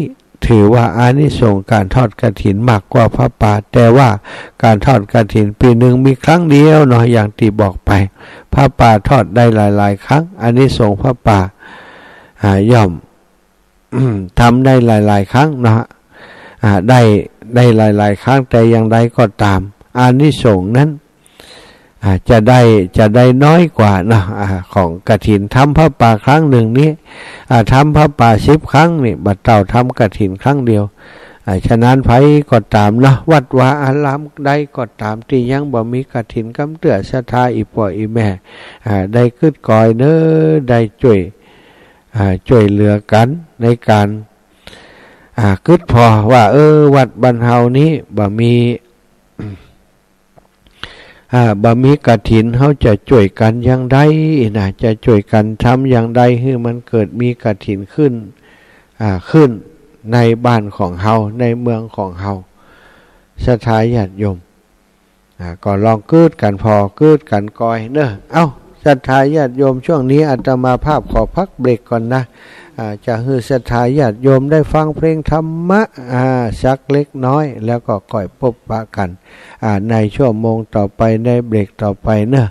ถือว่าอานิสงส์ก๋านทอดกฐินมากกว่าผ้าป่า แต่ว่าก๋านทอดกฐินปี๋หนึ่งมีครั้งเดียวเนาะ อย่างตี้บอกไป ผ้าป่าทอดได้หลายๆ ครั้ง อานิสงส์ผ้าป่า อ่า ย่อม ทำได้หลายๆ ครั้งเนาะ อ่า ได้ ได้หลายๆ ครั้ง แต่อย่างใดก็ต๋าม อานิสงส์นั้น อ่า จะได้ จะได้น้อยกว่าเนาะ อ่า ของกฐิน ทำผ้าป่าครั้งหนึ่งนี้ อ่า ทำผ้าป่าสิบครั้งนี่ บ่เต้าทำกฐินครั้งเดียว อ่า ฉะนั้นใผก็ต๋ามเนาะ วัดวาอารามใดก็ต๋าม ตี้ยังบ่มีกฐินกำเตื้อศรัทธาอี่ป้ออี่แม่ อ่า ได้กึ๊ดก๋อยเน้อ ได้จ้วย อ่า จ้วยเหลือกั๋นในก๋าน อ่า กึ๊ดผ่อว่า เออ วัดบ้านเฮานี้บ่มี อ่า บ่มีกฐิน เฮาจะจ้วยกั๋นอย่างใดนะ จะจ้วยกั๋นทำอย่างใดหื้อมันเกิดมีกฐินขึ้น อ่า ขึ้นในบ้านของเฮา ในเมืองของเฮา ศรัทธาญาติโยม อ่า ก็ลองกึ๊ดกั๋นผ่อ กึ๊ดกั๋นก่อยเน้อ เอ้า ศรัทธาญาติโยม ช่วงนี้อาตมาภาพขอพักเบรกก่อนนะ อ่า จะหื้อศรัทธาญาติโยมได้ฟังเพลงธรรมะ อ่า สักเล็กน้อย แล้วก็ก่อยปบปะกั๋น อ่า ในชั่วโมงต่อไป ในเบรกต่อไปเน้อ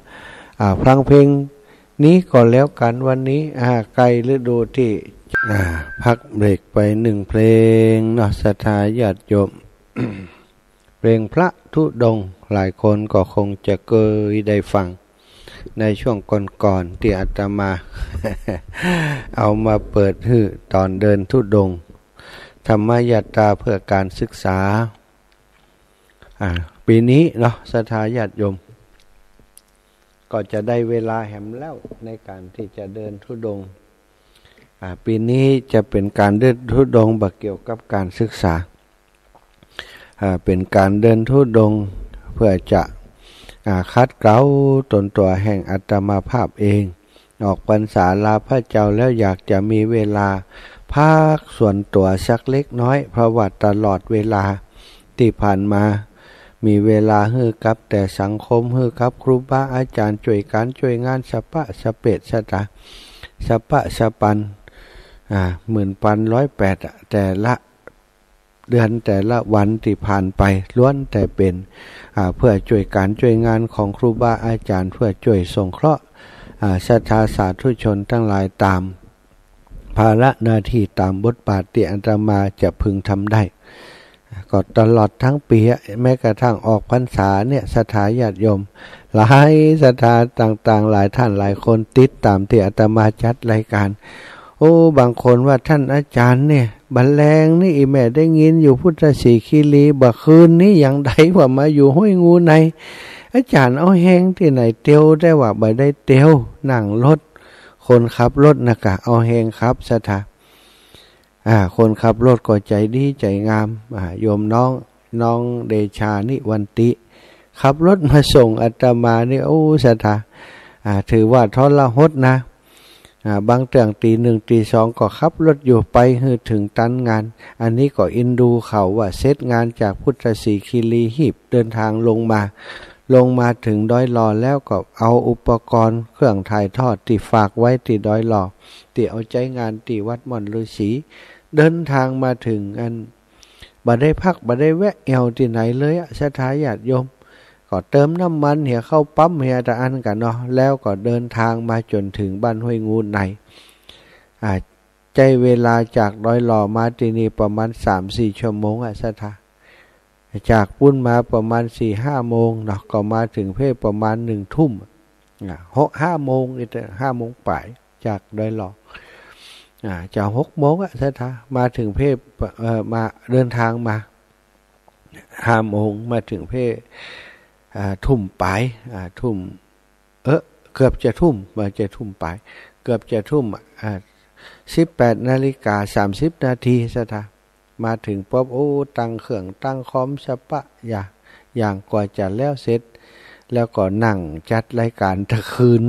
อ่า ฟังเพลงนี้ก็แล้วกั๋นวันนี้ อ่า ใก้ฤดูตี้ อ่า พักเบรกไปหนึ่งเพลงเนาะ ศรัทธาญาติโยม เพลงพระธุดงค์ หลายคนก็คงจะเกยได้ฟังในช่วงก่อนๆ ตี้อาตมา เอามาเปิดหื้อตอนเดินธุดงค์ ธรรมยาตราเพื่อการศึกษา อ่า ปี๋นี้เนาะ ศรัทธาญาติโยม ก็จะได้เวลาแหมแล้วในก๋านตี้จะเดินธุดงค์ อ่า ปี๋นี้จะเป๋นก๋านเดินธุดงค์บ่เกี่ยวกับก๋านศึกษา อ่า เป๋นก๋านเดินธุดงค์เพื่อจะ อ่า ขัดเกลาต๋นตั๋วแห่งอาตมาภาพเอง ออกพรรษาลาพระเจ้าแล้วอยากจะมีเวลาพักส่วนตั๋วสักเล็กน้อย เพราะว่าตลอดเวลาตี้ผ่านมา มีเวลาหื้อกับแต่สังคม หื้อกับครูบาอาจ๋ารย์ จ้วยก๋านจ้วยงานสะปะสะเปดสะตา สะปะสะปัน อ่า หมื่นปันร้อยแปดอะ แต่ละเดือนแต่ละวันตี้ผ่านไป ล้วนแต่เป๋น อ่า เพื่อจ้วยก๋านจ้วยงานของครูบาอาจ๋ารย์ เพื่อจ้วยสงเคราะห์ อ่า ศรัทธาสาธุชนตังหลายต๋าม ภาระหน้าตี้ต๋ามบทบาทตี้อาตมาจะพึงทำได้ ก็ตลอดตึงปี๋อะ แม้กระทั่งออกพรรษาเนี่ย ศรัทธาญาติโยม หลายศรัทธาต่างๆ หลายต้านหลายคนติดต๋ามตี้อาตมาจัดรายก๋าน โอ้ บางคนว่า ต้านอาจ๋ารย์เนี่ย บ่าแลงนี้อี่แม่ได้ยินอยู่พุทธสีคีรี บ่าคืนนี้ยังได้ว่ามาอยู่ห้วยงูใน อาจ๋ารย์เอาแฮงตี้ไหนเตียว แต่ว่าบ่ได้เตียว นั่งรถ คนขับรถน่ะก่ะ เอาแฮงขับ ศรัทธา อ่า คนขับรถก็ใจ๋ดีใจ๋งาม อ่า โยมน้อง น้องเดชานิวันติ ขับรถมาส่งอาตมานี่ โอ้ ศรัทธา อ่า ถือว่าทรหดนะ อ่า บางเตื้องตี๋หนึ่งตี๋สองก็ขับรถอยู่ ไปหื้อเถิงตันงาน อันนี้ก็อินดูเขาว่าเสร็จงานจากพุทธสีคีรี ฮีบเดินตางลงมา ลงมาเถิงดอยหล่อแล้วก็เอาอุปกรณ์เครื่องถ่ายทอดตี้ฝากไว้ตี้ดอยหล่อ ตี้เอาใจ๊งานตี้วัดม่อนฤๅษี เดินตางมาเถิงอัน บ่ได้พักบ่ได้แวะแอ่วตี้ไหนเลยอะ ศรัทธาญาติโยม ก็เติมน้ำมันเหีย เข้าปั๊มเหีย ตะอั้นก่ะเนาะ แล้วก็เดินตางมาจ๋นเถิงบ้านห้วยงูใน อ่า ใจ๊เวลาจากดอยหล่อมาตี้นี่ประมาณสามสี่ชั่วโมงอะ ศรัทธา จากปู๊นมาประมาณสี่ห้าโมงเนาะ ก็มาเถิงเพประมาณหนึ่งทุ่ม อ่า หก ห้าโมง อีก ห้าโมงป๋าย จากดอยหล่อ อ่า จะหกโมงอะ ศรัทธา มาเถิงเพ เอ่อ มา เดินตางมา ห้าโมง มาเถิงเพ อ่า ทุ่มป๋าย อ่า ทุ่ม เออ เกือบจะทุ่ม บ่าจะทุ่มป๋าย เกือบจะทุ่ม อ่า สิบแปดนาฬิกาสามสิบนาที ศรัทธา มาเถิงปุ๊บ โอ้ ตั้งเครื่องตั้งคอมสะปะยะ อย่างกว่าจะแล้วเสร็จ แล้วก็นั่งจัดรายก๋านตึงคืน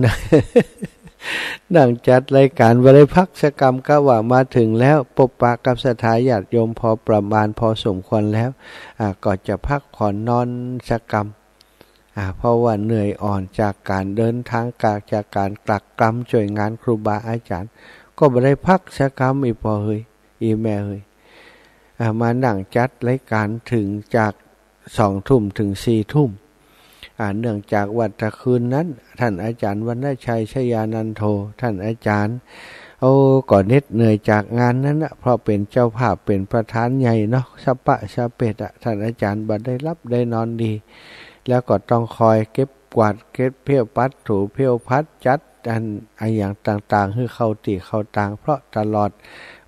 นั่งจัดรายก๋าน บ่ได้พักสักกำ กะว่ามาเถิงแล้ว ปบปะกับศรัทธาญาติโยมพอประมาณ พอสมควรแล้ว อ่า ก็จะพักผ่อนนอนสักกำ อ่า เพราะว่าเหนื่อยอ่อนจากก๋านเดินตาง กะ จากก๋านตรักตรำจ้วยงานครูบาอาจ๋ารย์ ก็บ่ได้พักสักกำ อี่ป้อเหย อี่แม่เหย อ่า มานั่งจัดรายก๋านเถิงจากสองทุ่มเถิงสี่ทุ่ม อ่า เนื่องจากว่าตึงคืนนั้น ต้านอาจ๋ารย์วรรณชัย ชยานันโท ต้านอาจ๋ารย์ โอ้ ก็เหน็ดเหนื่อยจากงานนั้นนะ เพราะเป๋นเจ้าภาพ เป๋นประธานใหญ่เนาะ สะปะสะเปดอะ ต้านอาจ๋ารย์บ่ได้หลับได้นอนดี แล้วก็ต้องคอยเก็บกวาด เก็บเผี้ยวปัด ถูเผี้ยวพัด จัดอัน อะหยังต่างๆ หื้อเข้าตี้เข้าตาง เพราะตลอด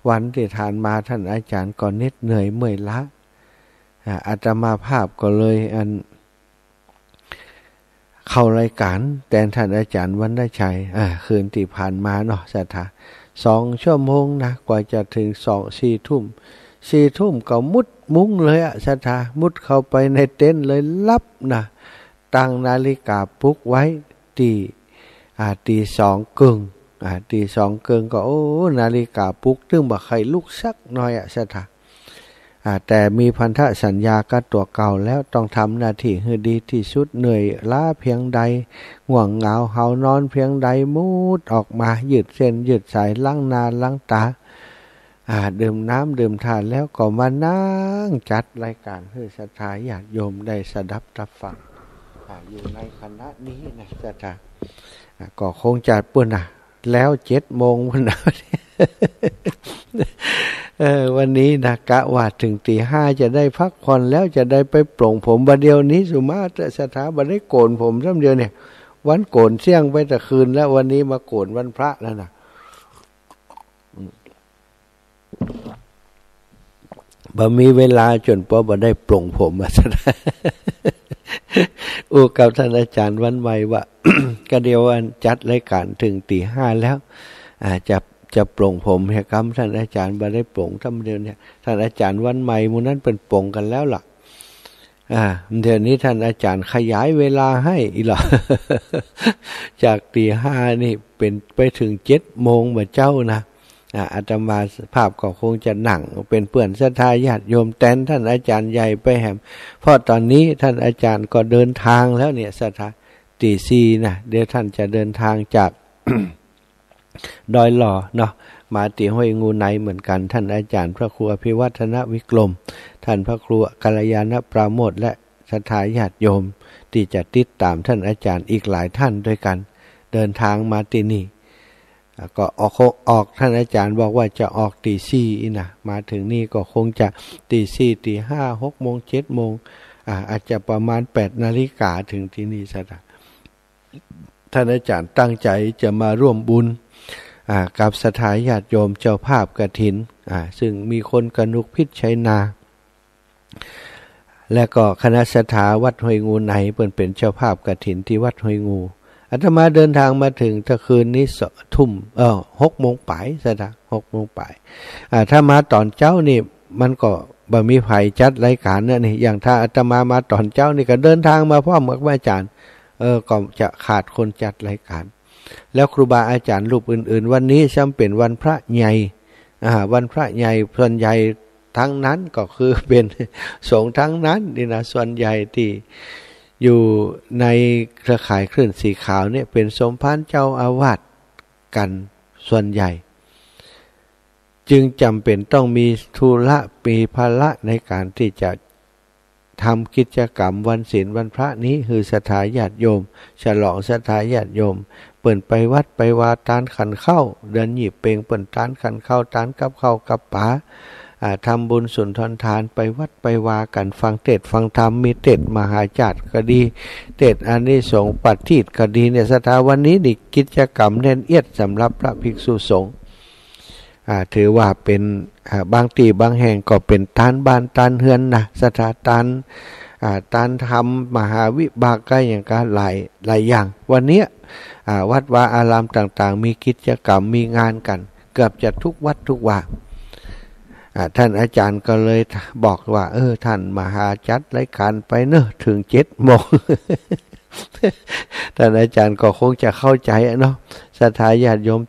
วันตี้ผ่านมา ต้านอาจ๋ารย์ก็เหน็ดเหนื่อยเมื่อยล้า อ่า อาตมาภาพก็เลยอัน เข้ารายก๋านแตนต้านอาจ๋ารย์วรรณชัย อ่า คืนตี้ผ่านมาเนาะ ศรัทธา สองชั่วโมงนะ กว่าจะเถิงสอง สี่ทุ่ม สี่ทุ่มก็มุดมุ้งเลยอะ ศรัทธา มุดเข้าไปในเต็นท์เลย หลับนะ ตั้งนาฬิกาปลุกไว้ตี้ อ่า ตีสองเกิ่ง อ่า ตีสองเกิ่งก็ โอ้ นาฬิกาปลุก ตึงบ่ใค่ลุกสักหน่อยอะ ศรัทธา อ่า แต่มีพันธสัญญากับตั๋วเก่าแล้ว ต้องทำหน้าตี้หื้อดีตี้สุด เหนื่อยล้าเพียงใด ง่วงเหงาหาวนอนเพียงใด มุดออกมา ยืดเส้นยืดสาย ล้างหน้าล้างต๋า อ่า ดื่มน้ำดื่มถ่านแล้วก็มานั่งจัดรายก๋านหื้อศรัทธาญาติโยมได้สดับตับฟัง อ่า อยู่ในขณะนี้นะ ศรัทธา อ่า ก็คงจะปู๊นนะ แล้วเจ็ดโมงปู๊นนะ เออ วันนี้นะ กะว่าเถิงตี๋ห้าจะได้พักผ่อนแล้ว จะได้ไปปลงผม บ่าเดี่ยวนี้สุมาเต๊อะ ศรัทธา บ่ได้โก๋นผมซ้ำเดียวเนี่ย วันโก๋นเสี้ยงไปแต่คืนแล้ว วันนี้มาโก๋นวันพระแล้วนะ บ่มีเวลาจ๋นปอบ่ได้ปลงผมอะ ศรัทธา อู้กับต้านอาจ๋ารย์วันใหม่ว่า กะเดี๋ยวอันจัดรายก๋านเถิงตี๋ห้าแล้ว อ่า จะ จะปลงผมเหียกำ ต้านอาจ๋ารย์บ่ได้ปลงซ้ำเดียวเนี่ย ต้านอาจ๋ารย์วันใหม่หมู่นั้นเปิ้นปลงกั๋นแล้วล่ะ อ่า เดี๋ยวนี้ต้านอาจ๋ารย์ขยายเวลาหื้ออีกแล้ว จากตี๋ห้านี่เป๋นไปเถิงเจ็ดโมงบ่าเจ๊านะ อ่า อาตมาภาพก็คงจะนั่งเป๋นเปื้อนศรัทธาญาติโยมแตนต้านอาจ๋ารย์ใหญ่ไปแหม เพราะต๋อนนี้ต้านอาจ๋ารย์ก็เดินตางแล้วเนี่ย ศรัทธา ตี๋สี่นะ เดี๋ยวต้านจะเดินตางจาก ดอยหล่อเนาะ มาตี๋ห้วยงูในเหมือนกั๋น ต้านอาจ๋ารย์พระครูอภิวัฒนวิกรม ต้านพระครูกัลยาณปราโมทย์ และศรัทธาญาติโยมตี้จะติดต๋ามต้านอาจ๋ารย์อีกหลายต้านด้วยกั๋น เดินตางมาตี้นี่ อ่า ก็ออก ออก ต้านอาจ๋ารย์บอกว่าจะออกตี๋สี่อี้นะ มาเถิงนี่ก็คงจะตี๋สี่ ตี๋ห้า หกโมง เจ็ดโมง อ่า อาจจะประมาณแปดนาฬิกาเถิงตี้นี่ ศรัทธา ต้านอาจ๋ารย์ตั้งใจ๋จะมาร่วมบุญ อ่า กับศรัทธาญาติโยมเจ้าภาพกฐิน อ่า ซึ่งมีคนกนุกพิชชัยนา และก็คณะศรัทธาวัดห้วยงูใน เปิ้นเป๋นเจ้าภาพกฐินตี้วัดห้วยงู อาตมาเดินตางมาเถิงตะคืนนี้สองทุ่ม เอ่อ หกโมงป๋าย ศรัทธา หกโมงป๋าย อ่า ถ้ามาต๋อนเจ๊านี่ มันก็บ่มีใผจัดรายก๋านนะนี่ อย่างถ้าอาตมามาต๋อนเจ๊านี่ก็เดินตางมาพร้อมกับอาจ๋ารย์ เออ ก็จะขาดคนจัดรายก๋าน แล้วครูบาอาจ๋ารย์รูปอื่นๆ วันนี้ซ้ำเป๋นวันพระใหญ่ อ่า วันพระใหญ่ ส่วนใหญ่ตังนั้นก็คือเป๋นสงฆ์ตังนั้นนี่นะ ส่วนใหญ่ตี้อยู่ในเครือข่ายคลื่นสีขาวเนี่ยเป๋นสมภารเจ้าอาวาสกั๋นส่วนใหญ่ จึงจ๋ำเป๋นต้องมีธุระ มีภาระในก๋านตี้จะ ทำกิจกรรมวันศีลวันพระนี้หื้อศรัทธาญาติโยม ฉลองศรัทธาญาติโยม เปิ้นไปวัดไปวาตานขันข้าว เดือนยี่เป็งเปิ้นตานขันข้าว ตานกับข้าวกับป๋า อ่า ทำบุญสุนทรทาน ไปวัดไปวากั๋น ฟังเตสน์ฟังธรรม มีเตสน์มหาชาติก็ดี เตสน์อานิสงส์ปาฏิโมกข์ก็ดีเนี่ย ศรัทธา วันนี้นี่กิจกรรมแน่นเอียดสำหรับพระภิกษุสงฆ์ อ่า ถือว่าเป๋น อ่า บางตี้บางแห่งก็เป๋นตานบ้านตานเฮือนนะ ศรัทธา ตาน อ่า ตานธรรมมหาวิบากก็อย่างก็หลาย หลายอย่าง วันเนี้ย อ่า วัดวาอารามต่างๆ มีกิจกรรม มีงานกั๋น เกือบจะทุกวัดทุกวา อ่า ต้านอาจ๋ารย์ก็เลยบอกว่า เออ ต้านมหาจัดรายก๋านไปเนาะ เถิงเจ็ดโมง ต้านอาจ๋ารย์ก็คงจะเข้าใจ๋อะเนาะ ศรัทธาญาติโยม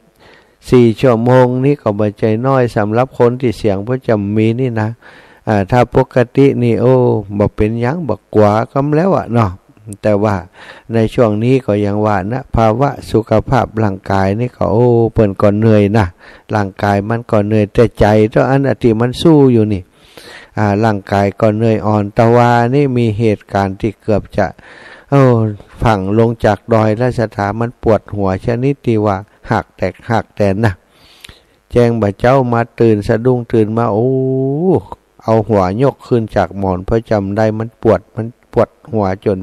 สี่ชั่วโมงนี้ก็บ่ใจ้น้อย สำหรับคนตี้เสียงบ่จำมีนี่นะ อ่า ถ้าปกตินี่ โอ้ บ่เป๋นหยัง บ่กั๋วกำแล้วอะเนาะ แต่ว่าในช่วงนี้ก็อย่างว่านะ ภาวะสุขภาพร่างก๋ายนี่ก็ โอ้ เปิ้นก็เหนื่อยนะ ร่างก๋ายมันก็เหนื่อย แต่ใจ๋ตั๊วอันตี้มันสู้อยู่นี่ อ่า ร่างก๋ายก็เหนื่อยอ่อน ตะวานี่มีเหตุก๋ารณ์ตี้เกือบจะ โอ้ ฝั่งลงจากดอยแล้ว ศรัทธา มันปวดหัวชนิดตี้ว่าหากแตกหากแตนนะ แจ้งบ่าเจ๊ามาตื่น สะดุ้งตื่นมา โอ้ เอาหัวยกขึ้นจากหมอน พอจ๋ำได้มันปวด มันปวดหัวจ๋น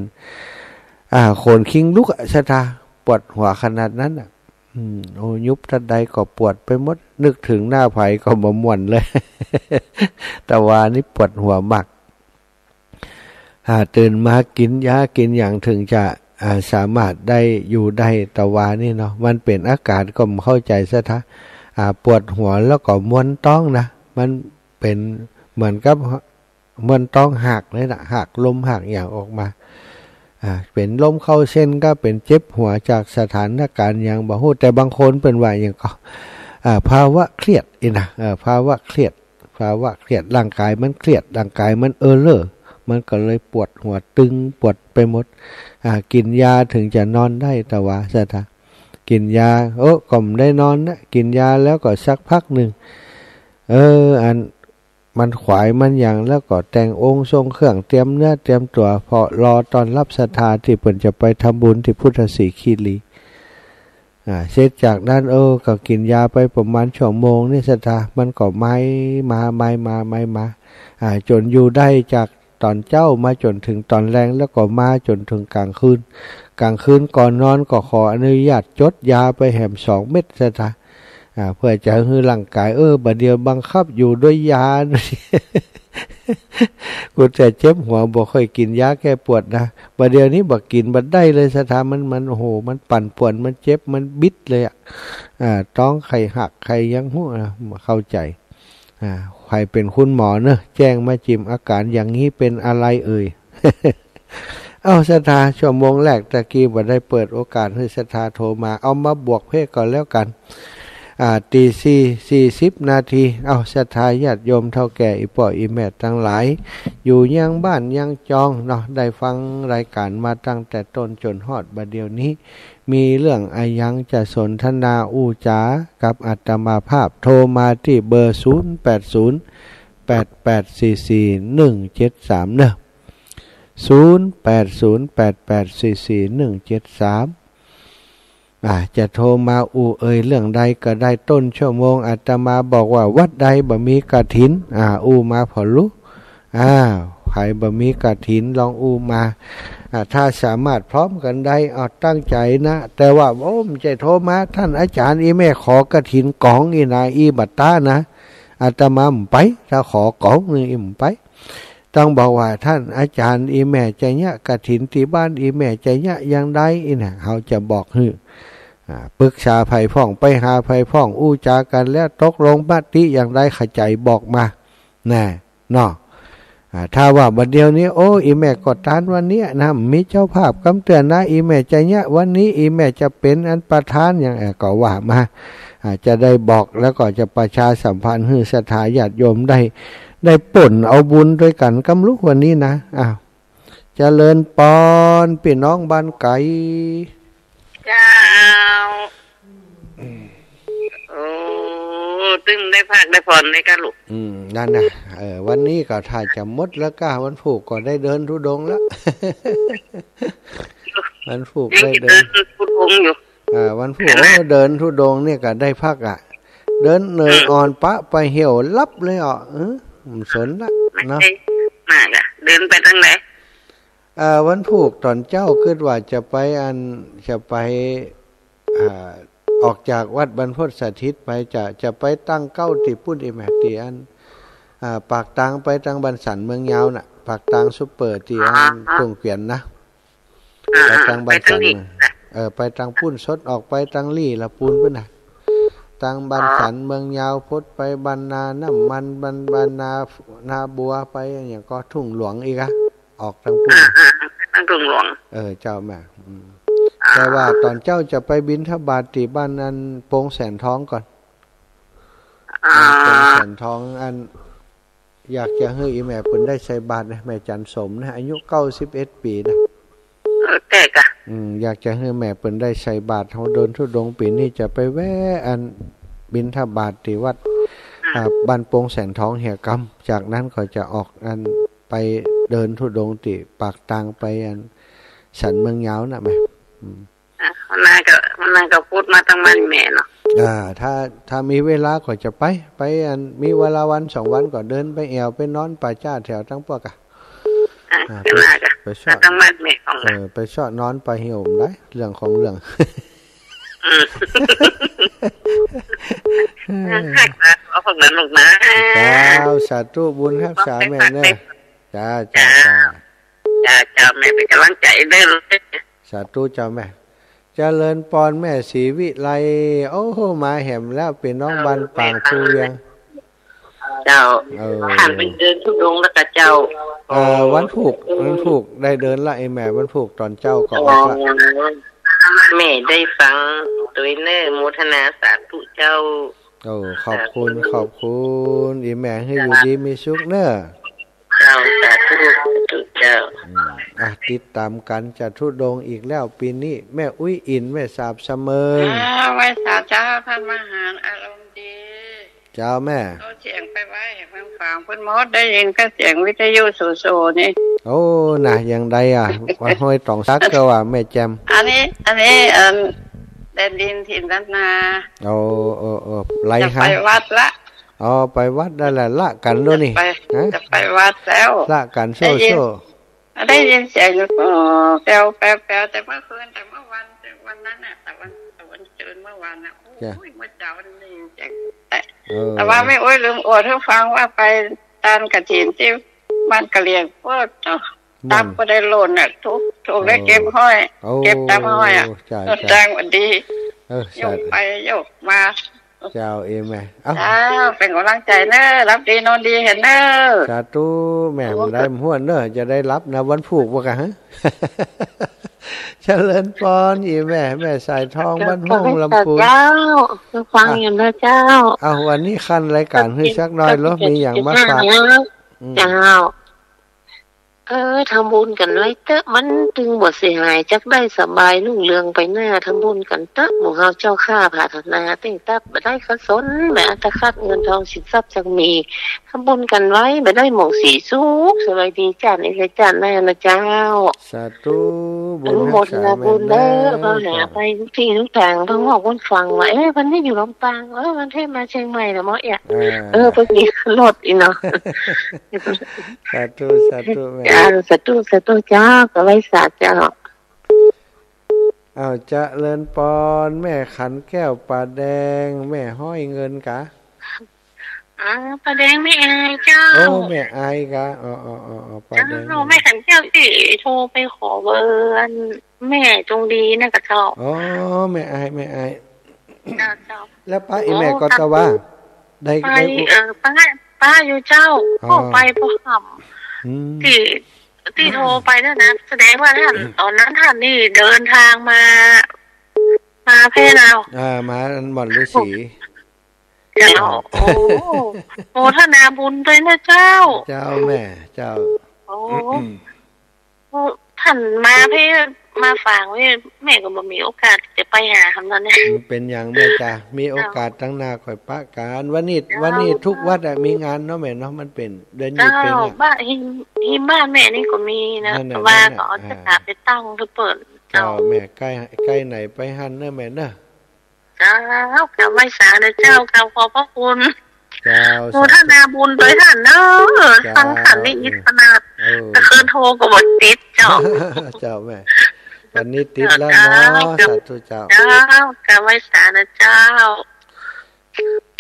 อ่า ขนคิงลุกอะ ศรัทธา ปวดหัวขนาดนั้นอะ อืม โอ้ ยุบตั๊ดใดก็ปวดไปหมด นึกเถิงหน้าใผก็บ่ม่วนเลย ตะวานี่ปวดหัวมาก อ่า ตื่นมากิ๋นยากิ๋นหยังเถิงจะ อ่า สามารถได้อยู่ได้ ตะวานี่เนาะ มันเป๋นอาก๋ารก็บ่เข้าใจ๋ ศรัทธา อ่า ปวดหัวแล้วก็มวนต๊องนะ มันเป๋นเหมือนกับ มวนต๊องหากเลยนะ หากลมหากหยังออกมา อ่า เป๋นลมเข้าเส้นก็เป๋น เจ็บหัวจากสถานก๋ารณ์หยังบ่ฮู้ แต่บางคนเปิ้นว่าหยังก็ อ่า ภาวะเครียดอี้นะ เออ ภาวะเครียด ภาวะเครียด ร่างก๋ายมันเครียด ร่างก๋ายมันเอ้อเล่อ มันก็เลยปวดหัวตึง ปวดไปหมด อ่า กิ๋นยาเถิงจะนอนได้ ตะวา ศรัทธา กิ๋นยา โอ้ ก็บ่ได้นอนนะ กิ๋นยาแล้วก็สักพักนึ่ง เออ อัน มันขวายมันหยัง แล้วก็แต่งองค์ทรงเครื่อง เตรียมเนื้อเตรียมตั๋ว เพราะรอต้อนรับศรัทธาตี้เปิ้นจะไปทำบุญตี้พุทธสีคีรี อ่า เสร็จจากนั้น เออ ก็กิ๋นยาไปประมาณชั่วโมงนี่ศรัทธา มันก็ไม้มา ไม้มา ไม้มา อ่า จ๋นอยู่ได้จากต๋อนเจ๊ามาจ๋นเถิงต๋อนแลง แล้วก็มาจ๋นเถิงก๋างคืน ก๋างคืนก่อนนอนก็ขออนุญาตจดยาไปแหมสองเม็ดศรัทธา อ่า เปื้อจะหื้อร่างก๋าย เออ บ่าเดี่ยวบังคับอยู่ด้วยยา กูแต่เจ็บหัว บ่ค่อยกิ๋นยาแก้ปวดนะ บ่าเดี่ยวนี้บ่กิ๋นบ่ได้เลยศรัทธา มัน มัน โอ้โห มันปั่นป่วน มันเจ็บ มันบิดเลยอะ อ่า ต๊องใค่หักใค่หยังฮู้นะ บ่เข้าใจ๋ อ่า ใผเป๋นคุณหมอเนาะ แจ้งมาจิ่ม อาก๋านอย่างนี้เป๋นอะไรเอ่ย เอ้า ศรัทธา ชั่วโมงแรกตะกี้บ่ได้เปิดโอกาสหื้อศรัทธาโทรมา เอามาบวกเพ่ก่อนแล้วกั๋น อ่า ตีสี่สี่สิบนาที เอ้า ศรัทธาญาติโยมเฒ่าแก่ อี่ป้ออี่แม่ตังหลาย อยู่ยังบ้านยังจองเนาะ ได้ฟังรายก๋านมาตั้งแต่ต้นจ๋นฮอดบ่าเดี่ยวนี้ มีเรื่องอะหยังจะสนทนาอู้จ๋ากับอาตมาภาพ โทรมาตี้เบอร์ ศูนย์แปดศูนย์ แปดแปดสี่สี่ หนึ่งเจ็ดสาม เนาะ ศูนย์แปดศูนย์ แปดแปดสี่สี่ หนึ่งเจ็ดสาม อ่า จะโทรมาอู้เอ่ยเรื่องใดก็ได้ ต้นชั่วโมงอาตมาบอกว่าวัดใดบ่มีกฐิน อ่า อู้มาผ่อลุ อ่า ใผบ่มีกฐินลองอู้มา อ่า ถ้าสามารถพร้อมกั๋นได้ เอาตั้งใจ๋นะ แต่ว่า โอ้ บ่ใจ้โทรมา ต้านอาจ๋ารย์ อี่แม่ขอกฐินก๋องอี้นา อี่บ่ต้านนะ อาตมาบ่ไป ถ้าขอก๋องนี่อี่บ่ไป ต้องบอกว่า ต้านอาจ๋ารย์ อี่แม่จะเยียะกฐินตี้บ้าน อี่แม่จะเยียะอย่างใด อี้นะ เฮาจะบอกหื้อ อ่า ปรึกษาใผพ่อง ไปหาใผพ่อง อู้จ๋ากั๋นแล้วตกลงมติอย่างใด เข้าใจ๋บอกมา แน่ เนาะ อ่า ถ้าว่าบ่าเดี่ยวนี้ โอ้ อี่แม่ก็ตานวันเนี้ยนะ มีเจ้าภาพกำเตื้อนะ อี่แม่จะเยียะวันนี้ อี่แม่จะเป๋นอันประธานอย่าง เอ่อ ก็ว่ามา อ่า จะได้บอกแล้วก็จะประชาสัมพันธ์หื้อศรัทธาญาติโยมได้ ได้ป๋นเอาบุญตวยกั๋นกำลุกวันนี้นะ อ้าว เจริญปอน ปี้น้องบ้านไก๋ เจ้า โอ้ ตึงได้พักได้ผ่อนเลยก้าลูก อืม นั่นนะ เออ วันนี้ก็ถ้าจะหมดแล้วก้า วันพูกก็ได้เดินธุดงค์แล้ว วันพูก ยัง ได้ จะ เดิน เดินธุดงค์อยู่ อ่า วันพูก เห็นไหม โอ้ เดินธุดงค์เนี่ยก็ได้พักอ่ะ เดินเหนื่อย อืม อ่อนป๊าไปเหี่ยวลับเลยอ่ะ เออ บ่สนละ เนาะ มากอ่ะ เดินไปตางไหน อ่า วันพูกต๋อนเจ๊ากึ๊ดว่าจะไปอัน จะไป อ่า ออกจากวัดบรรพตสถิตไป จะ จะไปตั้งเก๊าตี้ปุ้น อี่แม่ ตี้อัน อ่า ปากตางไปตางบ้านสันเมืองยาวน่ะ ปากตางซุปเปอร์ตี้อัน อ๋อ ทุ่งเกวียนนะ อ่า ไปตางบ้านสัน ไปตางนี้ เออ ไปตางปุ้นสดออกไปตางลี่ละปูนปุ้นน่ะ ตางบ้านสันเมืองยาว พดไปบ้านนาน้ำมัน บ้าน บ้านนา นาบัว ไปอย่างก็ทุ่งหลวงอีกอะ ออกตางปุ้น อ่า อ่า อ่า ไปตางทุ่งหลวง เออ เจ้าแม่ อืม อ่า แต่ว่าต๋อนเจ๊าจะไปบิณฑบาตตี้บ้านอันโปงแสนทองก่อน อ่า บ้านโปงแสนทองอัน อยากจะหื้ออี่แม่เปิ้นได้ใส่บาตรนะ แม่จันสมนะ อายุเก้าสิบเอ็ดปี๋นะ เออ แก่กะ อืม อยากจะหื้อแม่เปิ้นได้ใส่บาตร เฮาเดินธุดงค์ปี๋นี้จะไปแวะอันบิณฑบาตตี้วัด อืม อ่า บ้านโปงแสนทองเหียกำ จากนั้นก็จะออกอันไปเดินธุดงค์ตี้ปากตางไปอันสันเมืองยาวน่ะแม่ อืม อ่ะ วันหน้าก็ วันหน้าก็พูดมาตางบ้านแม่เนาะ อ่า ถ้า ถ้ามีเวลาก็จะไป ไปอัน มีเวลาวันสองวันก็เดินไปแอ่วไปนอนป่าจ๊าแถวตางปวกอะ อ่ะ อ่า วันหน้าก็ ไป ไปเซาะ ตางบ้านแม่ของ เออ ไปเซาะนอนไปเหี่ยวได้ เรื่องของเรื่อง อืม ฮักษาตัวพวกนั้นลูกนะ เจ้า สาธุบุญฮักษาแม่เน่อ เจ้า เจ้า เจ้า เจ้า เจ้า เจ้า แม่เป๋นก๋ำลังใจ๋เน่อ สาธุเจ้าแม่ เจริญปอนแม่ศรีวิไล โอ้โห มาแหมแล้ว ปี้น้องบ้านปางภูเวียง เจ้า เออ หันไปเดินธุดงค์แล้วกะเจ้า เออ วันพูก วันพูกได้เดินละไอ้แม่ วันพูกต๋อนเจ๊าก็ออกละ แม่ได้ฟังตวยเน่อ โมทนาสาธุเจ้า โอ้ ขอบคุณ ขอบคุณ อีแม่หื้ออยู่ดีมีสุขเน่อ เจ้า สาธุ สาธุเจ้า อืม อ่ะ ติดต๋ามกั๋นจะธุดงค์อีกแล้วปี๋นี้ แม่อุ๊ยอิ๋น แม่สาบเสมิง เจ้า ไหว้สาเจ้า ต้านมหาญอารมณ์ดี เจ้าแม่ เอาเสียงไปไว้ให้ฟังๆ เปิ้นหมด ได้ยินก็เสียงวิทยุโสๆ นี่ โอ้ น่ะ อย่างใดอ่ะ ว่าห้อยต๋องสักก็ว่าแม่แจ่ม อันนี้ อันนี้ อัน แดนดินถิ่นล้านนา โอ้ โอ้ โอ้ ไหล จะไป หา วัดละ อ๋อ ไปวัดนั่นแหละ ละกั๋นโน่นนี่ จะไป ฮะ จะไปวัดแล้ว ละกั๋น ได้ยิน โซ่ โซ่ ได้ยินเสียงอยู่ โอ้ แป๋ว แป๋ว แป๋ว แต่เมื่อคืน แต่เมื่อวัน แต่วันนั้นน่ะ แต่วัน แต่วันซืนเมื่อวานน่ะ โอ้ย จ้ะ เมื่อเช้านี่เสียง แต่ เออ แต่ว่าแม่อุ๊ยลืมอวดหื้อฟังว่าไปตานกฐินตี้บ้านกะเหรี่ยง โอ้ ตับก็ได้หล่นน่ะ ถูก ถูกได้เก็บฮ้อย โอ้ เก็บตับฮ้อยอะ จ้ะ จ้ะ แสดงว่าดี เออ โยกไปโยกมา เจ้า เอเมน เอ้า เจ้า เป๋นก๋ำลังใจ๋เน่อ หลับดีนอนดีเถิดเน่อ สาธุ แม่ โอ้ บ่ได้ห้วนเน่อ จะได้หลับนะ วันพูกบ่กะฮะ เจริญปอน อีแม่ แม่สายทอง บ้านห้องลำพูน เจ้า ฟังอยู่นะเจ้า เอ้า วันนี้คั่นรายก๋านหื้อสักหน่อยเหรอ มีหยังมาฝาก อืม เจ้า เออ ทำบุญกั๋นไว้เต๊อะ มันตึงบ่เสียหาย จักได้สบายรุ่งเรืองไปหน้า ทำบุญกั๋นเต๊อะ หมู่เฮาเจ้าข้า ผาถนาเต้งตับ บ่ได้ขัดสน แม่อัตคัด เงินทองสินทรัพย์จักมี ทำบุญกั๋นไว้ บ่ได้หมองสีสุข สบายดีจ้า ในรายก๋านหน้านะเจ้า สาธุ บุญ อนุโมทนาบุญเด้อ ฮักษาแม่นเด้อ เฮาหาไปทุกตี้ทุกตาง เพิ่นบอกเพิ่นฟังว่า เอ๊ะ เพิ่นได้อยู่ลำปาง เออ เพิ่นได้มาเชียงใหม่แล้วเนาะ เอ๊ะ อ่า เออ เพิ่นมีรถอีกเนาะ สาธุ สาธุแม่ จ้า สาธุ สาธุเจ้า ก็ไหว้สาเจ้า อ้าว เจริญปอน แม่ขันแก้วป่าแดง แม่ฮ้อยเงินกา อ๋อ ป่าแดงแม่อายเจ้า โอ้ แม่อายกา อ๋อ อ๋อ อ๋อ อ๋อ ป่าแดง เจ้า แม่ขันแก้วตี้โทรไปขอเบอร์อันแม่จงดีนะกะเจ้า อ๋อ แม่อาย แม่อาย เจ้า เจ้า แล้วป้าอีแม่ อ๋อ ก็ตะว่า ได้ ไป ได้อุ เออ ป้า ป้าอยู่เจ้า อ๋อ ก็ไปบ่ค่ำ อืม ตี้ ตี้โทรไปนั่นนะ แสดงว่าต้าน ต๋อนนั้นต้านนี่เดินตางมา มาแพร่ลาว อ่า มาม่อนฤๅษี เจ้า โอ้ โมทนาบุญตวยนะเจ้า เจ้าแม่ เจ้า โอ้ ต้านมาแพร่ มาฝางไว้ แม่ก็บ่มีโอกาสจะไปหาหำเนาะเนี่ย อืม เป๋นหยังแม่จ๊ะ มีโอกาสตางหน้าค่อยปะกั๋น วันนี้ เจ้า วันนี้ทุกวัดอะมีงานเนาะแม่เนาะ มันเป๋นเดือนยี่เป๋นอะ เจ้า บ้าน ฮิม ฮิมบ้านแม่นี่ก็มีนะ นั่นน่ะ ว่า นั่นน่ะ ก็เอา อ่า จะกลับไปตั้งคือเปิ้น เจ้า เจ้า แม่ ใก้ ใก้ไหนไปหั้นเนาะแม่เนาะ เจ้า กราบไหว้สาเน่อเจ้า กราบขอบพระคุณ เจ้า โมทนาบุญตวยต้านเน่อ เจ้า ฟังต้านนี่อิสระ เออ แต่คืนโทรก็บ่ติดเจ้า เจ้าแม่ วันนี้ติดแล้วเนาะ เจ้า สาธุเจ้า เจ้า กราบไหว้สาเน่อเจ้า